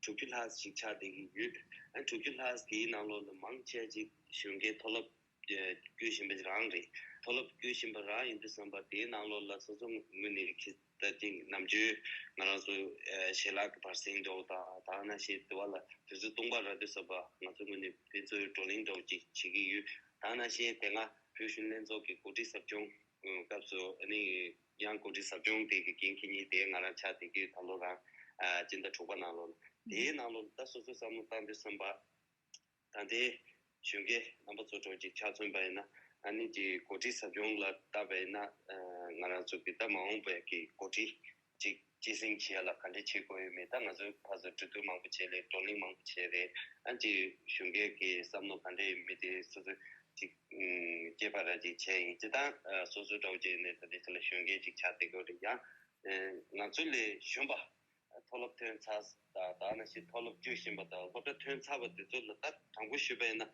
དྲུག་ཅུ་ལྷག་ཅིག་ཆགས་བསྡད་ཀྱི་ཡོད། ཨ་དྲུག་ཅུ་ལྷག་དེའི་ནང་ལོགས་ལ་མང་ཆེ་ཅིག་གཞོན་སྐྱེས་མཐོ་སློབ་ཨ་བསྐྱོད་བཞིན་པ་རང་རེད། མཐོ་སློབ་བསྐྱོད་བཞིན་པ་རང་ཡིན་དུས་ཙམ་པ། དེའི་ནང་ལོགས་ལ་སོ་སོ་ངོས་ནས་ཁྱི་ད་ཅིག་ནམ་རྒྱུན་ང་རང་ཚོ་ཨ་ཞལ་ལག་གི་བར་གསེང་འདྲ་བོ་དང་། དེ་ནང་བཞིན་དེ་བ་ལ་དུས་ཚོད་སྟོང་པ་རག་དུས་ཙམ་པ་ང་ཚོ་ངོས་ནས་དེ་ཚོའི་བགྲོ་གླེང་འདྲ་བོ་ཅིག་བྱེད་ཀྱི་ཡོད། དེ་ནང་བཞིན་དེ་སྔ་བོད་གཞོན་ལྷན་ཚོགས་ཀྱི་འགོ་ཁྲིད་ཟབ་སྦྱོང་སྐབས་སུ། ཨ་ནི་ཡང་འགོ་ཁྲིད་ཟབ་སྦྱོང་དེ་གི་འགན་འཁྱེར་མཁན་དེ་ང་རང་ཆགས་བསྡད་ཀྱི་ཡོད། ད་ལོ་རང་ཨ་སྤྱི་ཟླ་དྲུག་པ་ནང་ལོགས་ལ། དེའི་ནང་ལོགས་ལ་ད་སོ་སོའི་བསམ་བློ་བཏང་དུས་ཙམ་པ། ད་ལྟའི་གཞོན་སྐྱེས་རྣམ་པ་ཚོ་འདྲ་བོ་ཅིག་ཆ་མཚོན་པ་ཡིན་ན། ཨ་ནི་ཅིག་འགོ་ཁྲིད་ཟབ་སྦྱོང་ལ་བལྟས་པ་ཡིན་ན། ཨ་ང་རང་ཚོ་གི་ད་མ་འོངས་པའི་གི་འགོ་ཁྲིད་ཅིག་སྐྱེད་སྲིང་བྱེད་ཡ་ལ་ག་འདྲས་བྱེད་དགོས་ཡོད་མེད། ད་ང་ཚོའི་ཕར་ཚུར་གྲོས་བསྡུར་མང་པོ་བྱས་རེད། བགྲོ་གླེང་མང་པོ་བྱས་རེད། ཨ་ཅིག་གཞོན་སྐྱེས་ཀྱི་བསམ་བློ་ག་འདྲས་ཡོད་མེད་དེ་སོ་སོ་ཅིག་ཨུམ་སྐྱེས་པ་ར་ཅིག་བྱས་ཡིན། སྤྱིར་བཏང་ཨ་སོ་སོ་འདྲ་བོ་ཅིག་ནས་ད་ལྟའི་ཆ་ལ་གཞོན་སྐྱེས་ཅིག་ཆགས་བསྡད་ཡོད་རེད། ཡང་ཨ་ང་ཚོ་ལས་གཞོན་པ་མཐོ་སློབ་ཐོན་ཚར་དང་། དེ་ནང་བཞིན་མཐོ་སློབ་བསྐྱོད་བཞིན་པ་དང་། སློབ་གྲྭ་ཐོན་ཚར་བ་དེ་ཚོ་ལ་ད་དྲང་པོ་ཞུས་པ་ཡིན་ན།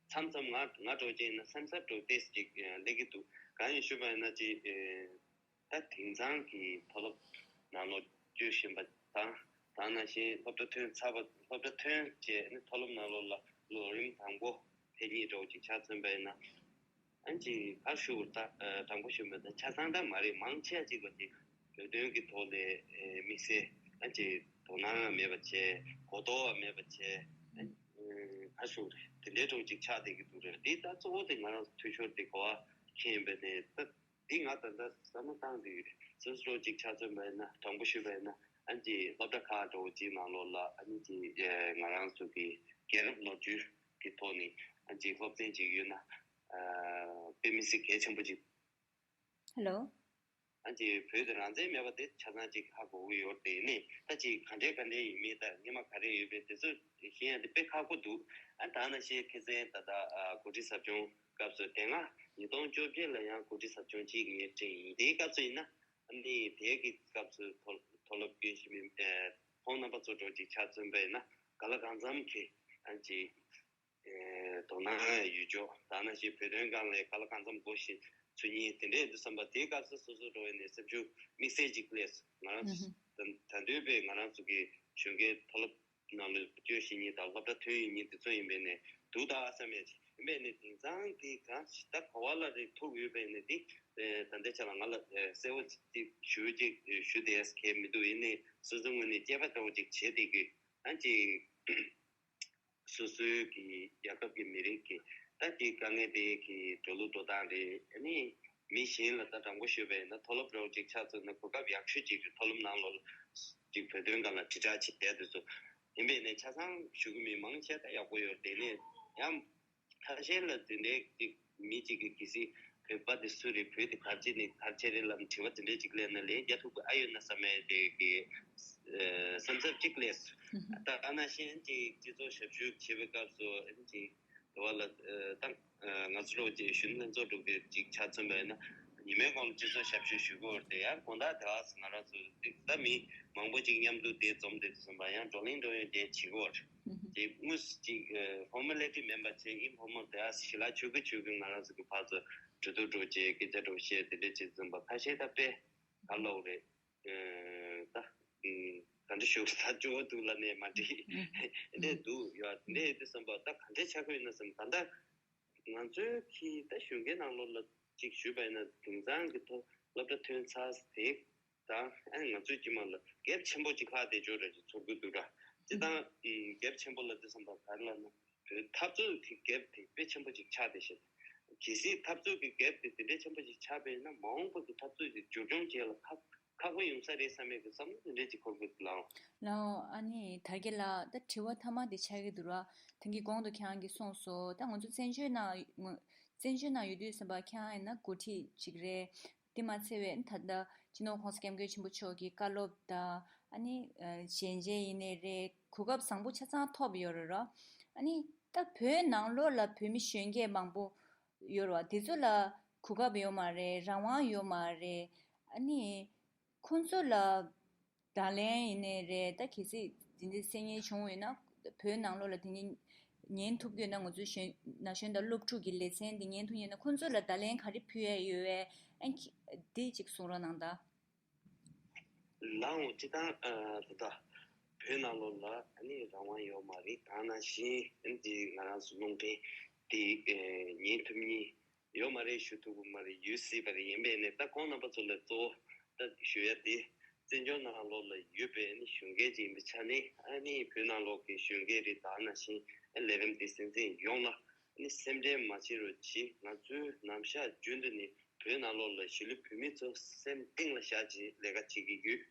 མཚམས་མཚམས་ང་ང་འདྲ་བོ་ཅིག་ཡིན་ན་སེམས་འཚབ་འདྲ་བོ་ཏོག་ཙམ་ཅིག་སླེབས་ཀྱི་འདུག། གང་ཡིན་ཞུས་པ་ཡིན་ན་ཅིག་ཨེ་ད་དེང་སང་གི་མཐོ་སློབ་ནང་ལོགས་བསྐྱོད་བཞིན་པ་དང་། དེ་ནང་བཞིན་སློབ་གྲྭ་ཐོན་ཚར་བ། སློབ་གྲྭ་ཐོན་རྗེས་ནི་མཐོ་སློབ་ནང་ལོགས་ལ་ལོ་རིམ་དང་པོ་ཕེབས་མཁན་འདྲ་བོ་ཅིག་ཆ་མཚོན་པ་ཡིན་ན། ཨ་ཅིག་ག་ཞུ་དགོས་རེད། ད་ཨ་དྲང་པོ་ཞུས་པ་ཡིན་ན་ཆ་ཚང་ད་མ་རེད། མང་ཆེ་ཅིག་ལ་ཅིག་བོད་དོན་གྱི་ཐོག་ལ་ཨེ་དམིགས་བསལ་ཨ་ཅིག་དོ་སྣང་མེད་པ་བྱས། གོ་རྟོགས་མེད་པ་བྱས། ཨ་ཨེ་ག་ཞུ་དགོས་རེད། དེ་འདྲའི་འདྲ་བོ་ཅིག་ཆགས་བསྡད་ཀྱི་འདུག་རེད། དེ་ད་གཙོ་བོ་དེ་ང་རང་ཚོ་འཐུས་ཤོར་དེ་གོ་བ་ཁེངས་པ་ནས། ད་འདི་ང་ད་ལྟ་བསམ་བློ་བཏང་བསྡད་ཡོད་རེད། སོ་སོ་ཅིག་ཆ་མཚོན་པ་ཡིན་ན། དྲང་པོ་ཞུས་པ་ཡིན་ན། ཨ་ཅིག་སློབ་གྲྭ་ཁག་འདྲ་བོ་ཅིག་ནང་ལོགས་ལ་ཨ་ནི་ཅིག་ཨེ་ང་རང་ཚོ་གི་རྒྱལ་རབས་ལོ་རྒྱུས་ཀྱི་ཐོག་ནས་ཨ་ཅིག་སློབ་ཚན་ཅིག་ཡོད་ན། ཨ་དཔེ་མི་སྲིད་གལ་ཆེན་པོ་ཅིག། ཧེ་ལོ། ཨ་ཅིག་བོད་དུ་རང་བཙན་མེད་པ་དེ་ཆ་ཚང་ཅིག་ཧ་གོ་གི་ཡོད་རེད། ཡིན་ནའི་ད་ཅིག་ག་འདྲས་ག་འདྲས་ཡིན་མིན་དང་སྔོན་མ་ག་རེ་ཡོད་པའི་དེ་ཚོ་ཤེས་ཡ་དེ་དཔེ་ཁག་པོ་འདུག། ཨ་དེ་ནང་བཞིན་ཁ་སང་ད་ལྟ་ཨ་འགོ་ཁྲིད་ཟབ་སྦྱོང་སྐབས་སུ། དེ་སྔ་ཉིས་སྟོང་བཅོ་བརྒྱད་ལ་ཡང་འགོ་ཁྲིད་ཟབ་སྦྱོང་གཅིག་ངས་སྤྲད་ཡིན། དེའི་སྐབས་སུ་ཡིན་ན། ཨ་ནི་དེའི་གི་སྐབས་སུ་མཐོ་མཐོ་སློབ་བསྐྱོད་བཞིན་པའི་ཨ་ཁོང་རྣམ་པ་ཚོ་འདྲ་བོ་ཅིག་ཆ་མཚོན་པ་ཡིན་ན། ག་ལ་གང་འཚམ་གྱི་ཨ་ཅིག་ཨེ་དོ་སྣང་ཡོད་ཅོག། དེ་ནང་བཞིན་བོད་དོན་སྒང་ལ་ག་ལ་གང་འཚམ་མགོ་ཞིག་ཚོད་ཉིན་དེ་འདྲས་འདུག་བསམ་པ། དེའི་སྐབས་སུ་སོ་སོ་འདྲ་བོ་ནས་སེམས་ཤུགས་དམིགས་བསལ་ཅིག་སླེབས་སོང་། ང་རང་ད་ད་འདོད་པའི་ང་རང་ཚོ་གི་གཞོན་སྐྱེས་མཐོ་སློབ་ནང་ལ་བསྐྱོད་བཞིན་ཉིན་དང་། སློབ་གྲྭ་ཐོན་ཡིན་ཉིན་དེ་ཚོ་ཡིན་པས་ནས་འདུག་ད་བསམ་ཡས་ཅིག་ཡིན་པས་ནས། དེང་སང་དེ་གང་ཞིག་ད་ག་བ་ལ་རེ་ཐུག་ཡོད་པས་ནས། དེ་ད་ལྟའི་ཆ་ལ་ང་ལ་གསལ་བོ་ཅིག་ཞུ་ཅིག་ཞུ་བསྡད་ཡས་གལ་མི་འདུག། ཡིན་ནའི་སོ་སོ་ངོས་ནས་དཔྱད་པ་འདྲ་བོ་ཅིག་བྱས་བསྡད་ཀྱི། ཨ་ཅིག་སོ་སོའི་གི་རྒྱལ་ཁབ་ཀྱི་མི་རིགས་ཀྱི་ད་དེ་དཀའ་ངལ་དེ་གི་འགྲོ་ལུགས་འགྲོ་སྟངས་རེད། ཨ་ནི་མི་གཞན་ལ་ད་དྲང་པོ་ཞུས་པ་ཡིན་ན། མཐོ་སློབ་འདྲ་བོ་ཅིག་ཆ་མཚོན་ན་གོ་སྐབས་ཡག་ཤོས་ཅིག་རེད། མཐོ་སློབ་ནང་ལོགས་ཅིག་བོད་དོན་སྒང་ལ་དྲིལ་བསྒྲགས་བྱེད་ཡ་དེ་ཚོ། ཡིན་པས་ནས་ཆ་ཚང་ཞུ་གི་མིན། མང་ཆེ་ད་ཡག་པོ་ཡོད་རེད། དེ་ནས་ཡང་ཁ་ཤས་ལ་དེ་འདྲའི་ཅིག་མི་གཅིག་གིས་གལ་སྲིད་བོད་པ་དེ་སུ་རེད། བོད་དེ་ག་རེ་བྱས་ནས་ག་རེ་བྱས་རེད་ལབ་དྲི་བ་དེ་འདྲའི་ཅིག་སླེབས་ན་ལན་རྒྱག་ཐུབ་ཀྱི་ཨ་ཡོད་ན་བསམ་ཡས་དེ་གི་ཨ་སེམས་འཚབ་ཅིག་སླེབས་སོང་། ད་ཨ་ནང་བཞིན་ཅིག་སྤྱི་ཚོགས་ཞབས་ཞུ་བྱེད་པའི་སྐབས་སུ་ཨ་ནི་ཅིག་དེ་བ་ལ་ཨ་ད་ང་ཚོ་ལོ་ཅིག་གཞོན་ལྷན་ཚོགས་འགྲོ་གི་ཅིག་ཆ་མཚོན་པ་ཡིན་ན། ཉི་མའི་གོང་ལ་སྤྱི་ཚོགས་ཞབས་ཞུ་ཞུ་གི་ཡོད་རེད་དེ། ཡང་དགོང་དག་དེ་བ་ང་རང་ཚོ་ད་མི་མང་པོ་ཅིག་མཉམ་དུ་དེ་འཛོམས་དེ་དུས་ཙམ་པ་ཡང་བགྲོ་གླེང་བགྲོ་ཡོང་དེ་བྱེད་ཀྱི་ཡོད་རེད། དེ་དངོས་སུ་ཅིག་ཕོར་མ་ལི་ཊི་མིན་པ་བྱས་ཨིན་ཕོར་མལ་དེ་བ་ཞི་ལ་ཆོས་སྐུ་ཆོས་སྐུ་ང་རང་ཚོ་གི་ཕར་ཚུར་གྲོས་བསྡུར་འགྲོ་བྱས་སྐད་ཆ་འགྲོ་བཤད་དེ་འདྲ་བྱེད་དུས་ཙམ་པ་ཁ་ཤས་ད་དཔེ་ག་ལོག་རེད། ད་ག་འདྲ་ཞུ་ད་སྐྱོ་བོ་འདུག་ལ་ནས་མ་འདྲི་འདྲ་འདུག་ཡོད་འདྲ་དུས་ཙམ་པ་ད་ག་འདྲ་ཆགས་ཀྱི་ཡོད་ན་བསམ། ད་ད་ང་ཚོའི་གི་ད་གཞོན་སྐྱེས་ནང་ལོགས་ལ་ཅིག་ཞུས་པ་ཡིན་ན་དེང་སང་གི་ཐོག་སློབ་གྲྭ་ཐོན་ཚར་དེ་ད་ཨ་ང་ཚོའི་སྤྱི་དམངས་ལ་གེབ་ཆེན་པོ་ཅིག་ལྷག་བསྡད་ཆོག་རེད་ཅིག་ཚོར་གི་འདུག་ར། སྤྱི་བཏང་གེབ་ཆེན་པོ་ལ་དེ་བསམ་པ་ག་རེ་ལབ་ན་བོད་འཐབ་རྩོད་ཀྱི་གེབ་དེ་དཔེ་ཆེན་པོ་ཅིག་ཆགས་བསྡད་ཤག་གལ་སྲིད་འཐབ་རྩོད་ཀྱི་གེབ་དེ་དེ་འདྲའི་ཆེན་པོ་ཅིག་ཆགས་པ་ཡིན་ན་མ་འོངས་པ་གི་འཐབ་རྩོད་ཀྱི་མཇུག་སྐྱོང་བྱེད་ཡ་ལ་ཁག་ཁག་པོ་ཡོང་ས་རེད་བསམ་ཡས་ཀྱི་བསམ་བློ་དེ་འདྲས་ཅིག་འཁོར་གྱི་འདུག་ལགས། ལགས་འོ། ཨ་ནི་དར་རྒྱས་ལགས་ད་དྲི་བ་མཐའ་མ་དེ་ཆགས་ཀྱི་འདུག་ར། ཐེངས་ཀྱི་གོང་དུ་ཁྱེད་རང་གིས་གསུངས་སོང་ད་ང་ཚོ་བཙན་བྱོལ་ནང་ང་བཙན་བྱོལ་ནང་ཡོད་དུས་ཙམ་པ་ཁྱེད་རང་ཡིན་ན་འགོ་ཁྲིད་ཅིག་རེད། དེ་མ་ཚད་པའི་ད་ལྟ་སྤྱི་ནོར་༸གོང་ས་༸སྐྱབས་མགོན་ཆེན་པོ་མཆོག་གི་བཀའ་སློབ་དང་ཨ་ནི་ཞལ་མཇལ་ཡིན་ནའི་རེད་གོ་སྐབས་བཟང་པོ་ཆ་ཚང་ཐོབ་ཡོད་རེད་ར། ཨ་ནི་ད་བོད་ནང་ལོགས་ལ་བོད་མི་གཞོན་སྐྱེས་མང་པོ་ཡོད་རེད་བ། དེ་ཚོ་ལ་གོ་སྐབས་ཡོད་མ་རེད། རང་དབང་ཡོད་མ་རེད། ཨ་ནི་ཁོང་ཚོ་ལ་བརྡ་ལན་ཡིན་ནའི་རེད། ད་གལ་སྲིད་དེ་འདྲའི་གསན་མཁན་བྱུང་ཡོད་ན་བོད་ནང་ལོགས་ལ་དེ་འདྲའི་ཉན་ཐུབ་ཀྱི་ཡོད་ན་ང་ཚོའི་གཞོན་ན་གཞོན་དང་སློབ་ཕྲུག་གི་ལེ་ཚན་དེ་ཉན་ཐུབ་ཡོད་ན་ཁོང་ཚོ་ལ་བརྡ་ལན་ག་རེ་ཕུལ་ཡ་ཡོད་པས་ཨ་ནི་དེ་གཅིག་གསུང་རོགས་གནང་ད། ལའང་སྤྱི་བཏང་ཨ་ད་ལྟ་བོད་ནང་ལོགས་ལ་ཨ་ནི་རང་དབང་ཡོད་མ་རེད། ད་ནང་བཞིན་ཨ་ནི་དེ་ང་རང་ཚོ་རླུང་འཕྲིན་དེ་ཨེ་ཉན་ཐུབ་མཁན་ཡོད་མ་རེད། ཞུ་ཐུབ་ཀྱི་མ་རེད། ཡོད་སྲིད་པ་རེད། ཡིན་པས་ནས་ད་ཁོང་རྣམ་པ་ཚོ་ལ་གཙོ་བོ་ད་ཞུ་ཡ་དེ་བཙན་བྱོལ་ནང་ལོགས་ལ་ཡོད་པའི་ཨ་ནི་གཞོན་སྐྱེས་ཅིག་ཡིན་པའི་ཆ་ནས་ཨ་ནི་བོད་ནང་ལོགས་ཀྱི་གཞོན་སྐྱེས་རེད། ད་ནང་བཞིན་ཨ་ལས་རིམ་དེ་གསན་མཁན་ཡོངས་ལ་ཨ་ནི་སེམས་ཁྲལ་མ་བྱེད་རོགས་གྱིས། ང་ཚོས་ནམ་ཞག་རྒྱུན་དུ་ནས་བོད་ནང་ལོགས་ལ་གཞིས་ལུས་བོད་མི་ཚོ་སེམས་གཏིང་ལ་བཞག་བྱས་ལས་ཀ་བྱེད་ཀྱི་ཡོད།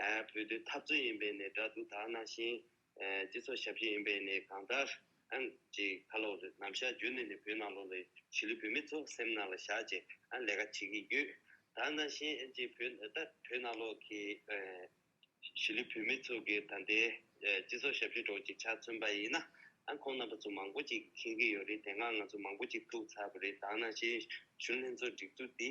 ཨ་བོད་དོན་འཐབ་རྩོད་ཡིན་པའི་ནས་འདྲ་འདུག་ད་ནང་བཞིན་ཨ་སྤྱི་ཚོགས་ཞབས་ཞུ་ཡིན་པའི་ནས་གང་ལྟར་ཨང་ཅིག་ཁ་ལོ་རེད། ནམ་ཞག་རྒྱུན་ནས་ནས་བོད་ནང་ལོགས་ལ་གཞིས་ལུས་བོད་མི་ཚོ་སེམས་ནང་ལ་བཞག་བྱས་ཨ་ལས་ཀ་བྱེད་ཀྱི་ཡོད། ད་ནང་བཞིན་ཨ་ཅིག་བོད་ད་བོད་ནང་ལོགས་ཀྱི་ཨ་གཞིས་ལུས་བོད་མི་ཚོ་གི་ད་ལྟའི་ཨ་སྤྱི་ཚོགས་ཞབས་ཞུ་གྲོགས་ཅིག་ཆ་མཚོན་པ་ཡིན་ན་ཨ་ཁོང་རྣམ་པ་ཚོ་མང་པོ་ཅིག་མཁྱེན་གྱི་ཡོད་རེད། དེ་སྔ་ང་ཚོ་མང་པོ་ཅིག་ཐུག་ཚར་བ་རེད། ད་ནང་བཞིན་གཞོན་ལྷན་ཚོགས་སྒྲིག་འཛུགས་འདི་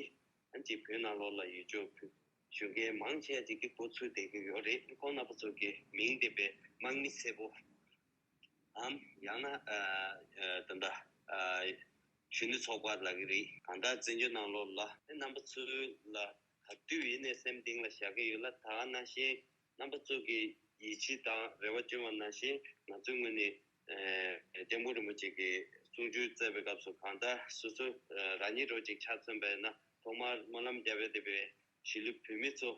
ཨ་ཅིག་བོད་ནང་ལོགས་ལ་ཡོད་ཆོག་བོད་གཞོན་སྐྱེས་མང་ཆེ་ཅིག་གི་འགོ་ཚུགས་བསྡད་ཀྱི་ཡོད་རེད། ཁོང་རྣམ་པ་ཚོ་གི་མིང་དེ་བས་དམག་མི་སེར་པོ་འམ་ཡང་ན་ཨ་ཨ་ད་ལྟ་ཨ་གཞོན་ནུ་ཚོགས་པ་ལབ་ཀྱི་རེད། གང་ལྟར་བཙན་བྱོལ་ནང་ལོགས་ལ་རྣམ་པ་ཚོ་ལ་ག་དུས་ཡིན་ནའི་སེམས་གཏིང་ལ་བཞག་གི་ཡོད་ལ། ད་ག་ནང་བཞིན་རྣམ་པ་ཚོ་གི་ཡིད་ཆེས་དང་རེ་བ་བཅོལ་བ་ནང་བཞིན་ང་ཚོའི་ངོས་ནས་ཨ་སྐྱབས་མགོན་རིན་པོ་ཆེ་གི་གསུང་ཆོས་བསྩལ་བའི་སྐབས་སུ་གང་ལྟར་སོ་སོ་ཨ་རང་ཉིད་རོགས་ཅིག་ཆ་མཚོན་པ་ཡིན་ན་ཐོག་མར་སྨོན་ལམ་རྒྱབ་ཡ་དེ་བས་གཞིས་ལུས་བོད་མི་ཚོ་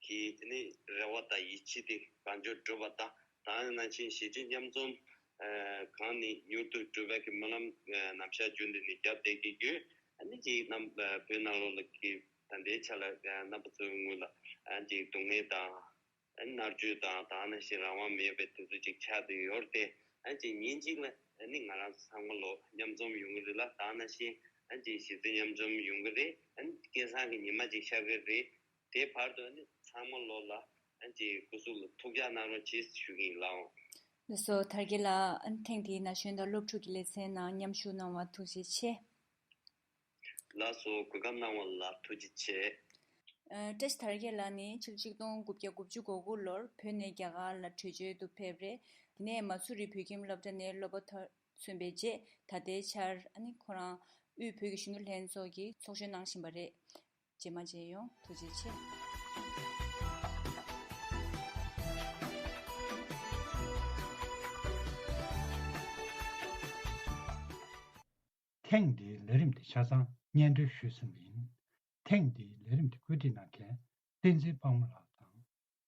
གི་ནི་རེ་བ་དང་ཡིད་ཆེས་དེ་གང་མགྱོགས་འགྲུབ་པ་དང་། ད་ནང་བཞིན་གཞིས་བྱེས་མཉམ་འཛོམས་ཨ་གང་ནི་མྱུར་དུ་འགྲུབ་པའི་གི་སྨོན་ལམ་ཨ་ནམ་ཞག་རྒྱུན་དུ་ནས་རྒྱབ་བསྡད་ཀྱི་ཡོད། ཨ་ནི་ཅིག་རྣམ་ཨ་བོད་ནང་ལོགས་ལ་གི་ད་ལྟའི་ཆ་ལ་ཨ་རྣམ་པ་ཚོའི་ངོས་ལ་ཨ་ཅིག་སྡུག་བསྔལ་དང་ཨ་མནར་གཅོད་དང་ད་ནང་བཞིན་རང་དབང་མེད་པའི་དུས་ཚོད་ཅིག་ཆགས་བསྡད་ཡོད་རེད་དེ། ཨ་ཅིག་ཉིན་གཅིག་ལ་ཨ་ནི་ང་རང་ཚོ་ཚང་མ་ལོ་མཉམ་འཛོམས་ཡོང་གི་རེད་ལ། ད་ནང་བཞིན་ཨ་ཅིག་གཞིས་རྩེ་མཉམ་འཛོམས་ཡོང་གི་རེད། ཨ་ནི་སྐལ་བཟང་གི་ཉི་མ་ཅིག་ཤར་གི་རེད། དེ་བར་དུ་ཨ་ནི་ཚང་མ་ལོ་ལ་ཨ་ཅིག་སྐུ་གཟུགས་ལ་ཐུགས་ཅག་གནང་རོགས་གྱིས་ཞུ་གི་ཡིན་ལགས། ལགས་སོ། དར་རྒྱས་ལགས། ཨ་ནི་ཐེངས་འདིའི་ན་གཞོན་དང་སློབ་ཕྲུག་གི་ལེ་ཚན་ནང་མཉམ་ཞུགས་གནང་བར་ཐུགས་རྗེ་ཆེ། ལགས་སོ། གོ་སྐབས་གནང་བ་ལ་ཐུགས་རྗེ་ཆེ། ཨ་བཀྲ་ཤིས་དར་རྒྱས་ལགས་ནི་ཕྱི་ལོ་ཆིག་སྟོང་དགུ་བརྒྱ་དགུ་བཅུ་གོ་དགུ་ལོར་བོད་ནས་རྒྱ་གར་ལ་བྲོས་བྱོལ་དུ་ཕེབས་རེད། དེ་ནས་མ་སུ་རི་བོད་ཁྱིམ་སློབ་གྲྭ་ནས་སློབ་པ་མཐར་སོན་པའི་རྗེས་ད་ལྟའི་ཆར་ཨ་ནི་ཁོ་རང་དབུས་བོད་ཀྱི་གཞོན་ནུ་ལྷན་ཚོགས་ཀྱི་ཚོགས་གཞོན་གནང་བཞིན་པ་རེད། རྗེས་མ་མཇལ་ཡོང་། ཐུགས་རྗེ་ཆེ། ཐེངས་འདིའི་ལས་རིམ་འདི་ཆ་ཚང་སྙན་སྒྲོན་ཞུས་ཟིན་པ་ཡིན། ཐེངས་འདིའི་ལས་རིམ་འདི་བཀོད་སྒྲིག་གནང་མཁན་བསྟན་འཛིན་དཔལ་མོ་ལགས་དང་།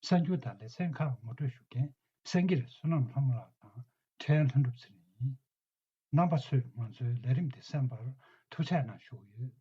གསར་འགྱུར་དང་ལེ་ཚན་ཁག་ངོ་སྤྲོད་ཞུ་མཁན་སེང་གེ་བསོད་ནམས་ལྷ་མོ་ལགས་དང་ཕྲན་ལྷུན་གྲུབ་ཚེ་རིང་ཡིན། རྣམ་པ་ཚོས་ང་ཚོའི་ལས་རིམ་འདི་གསན་པར་ཐུགས་རྗེ་གནང་ཞུ་གི་ཡོད།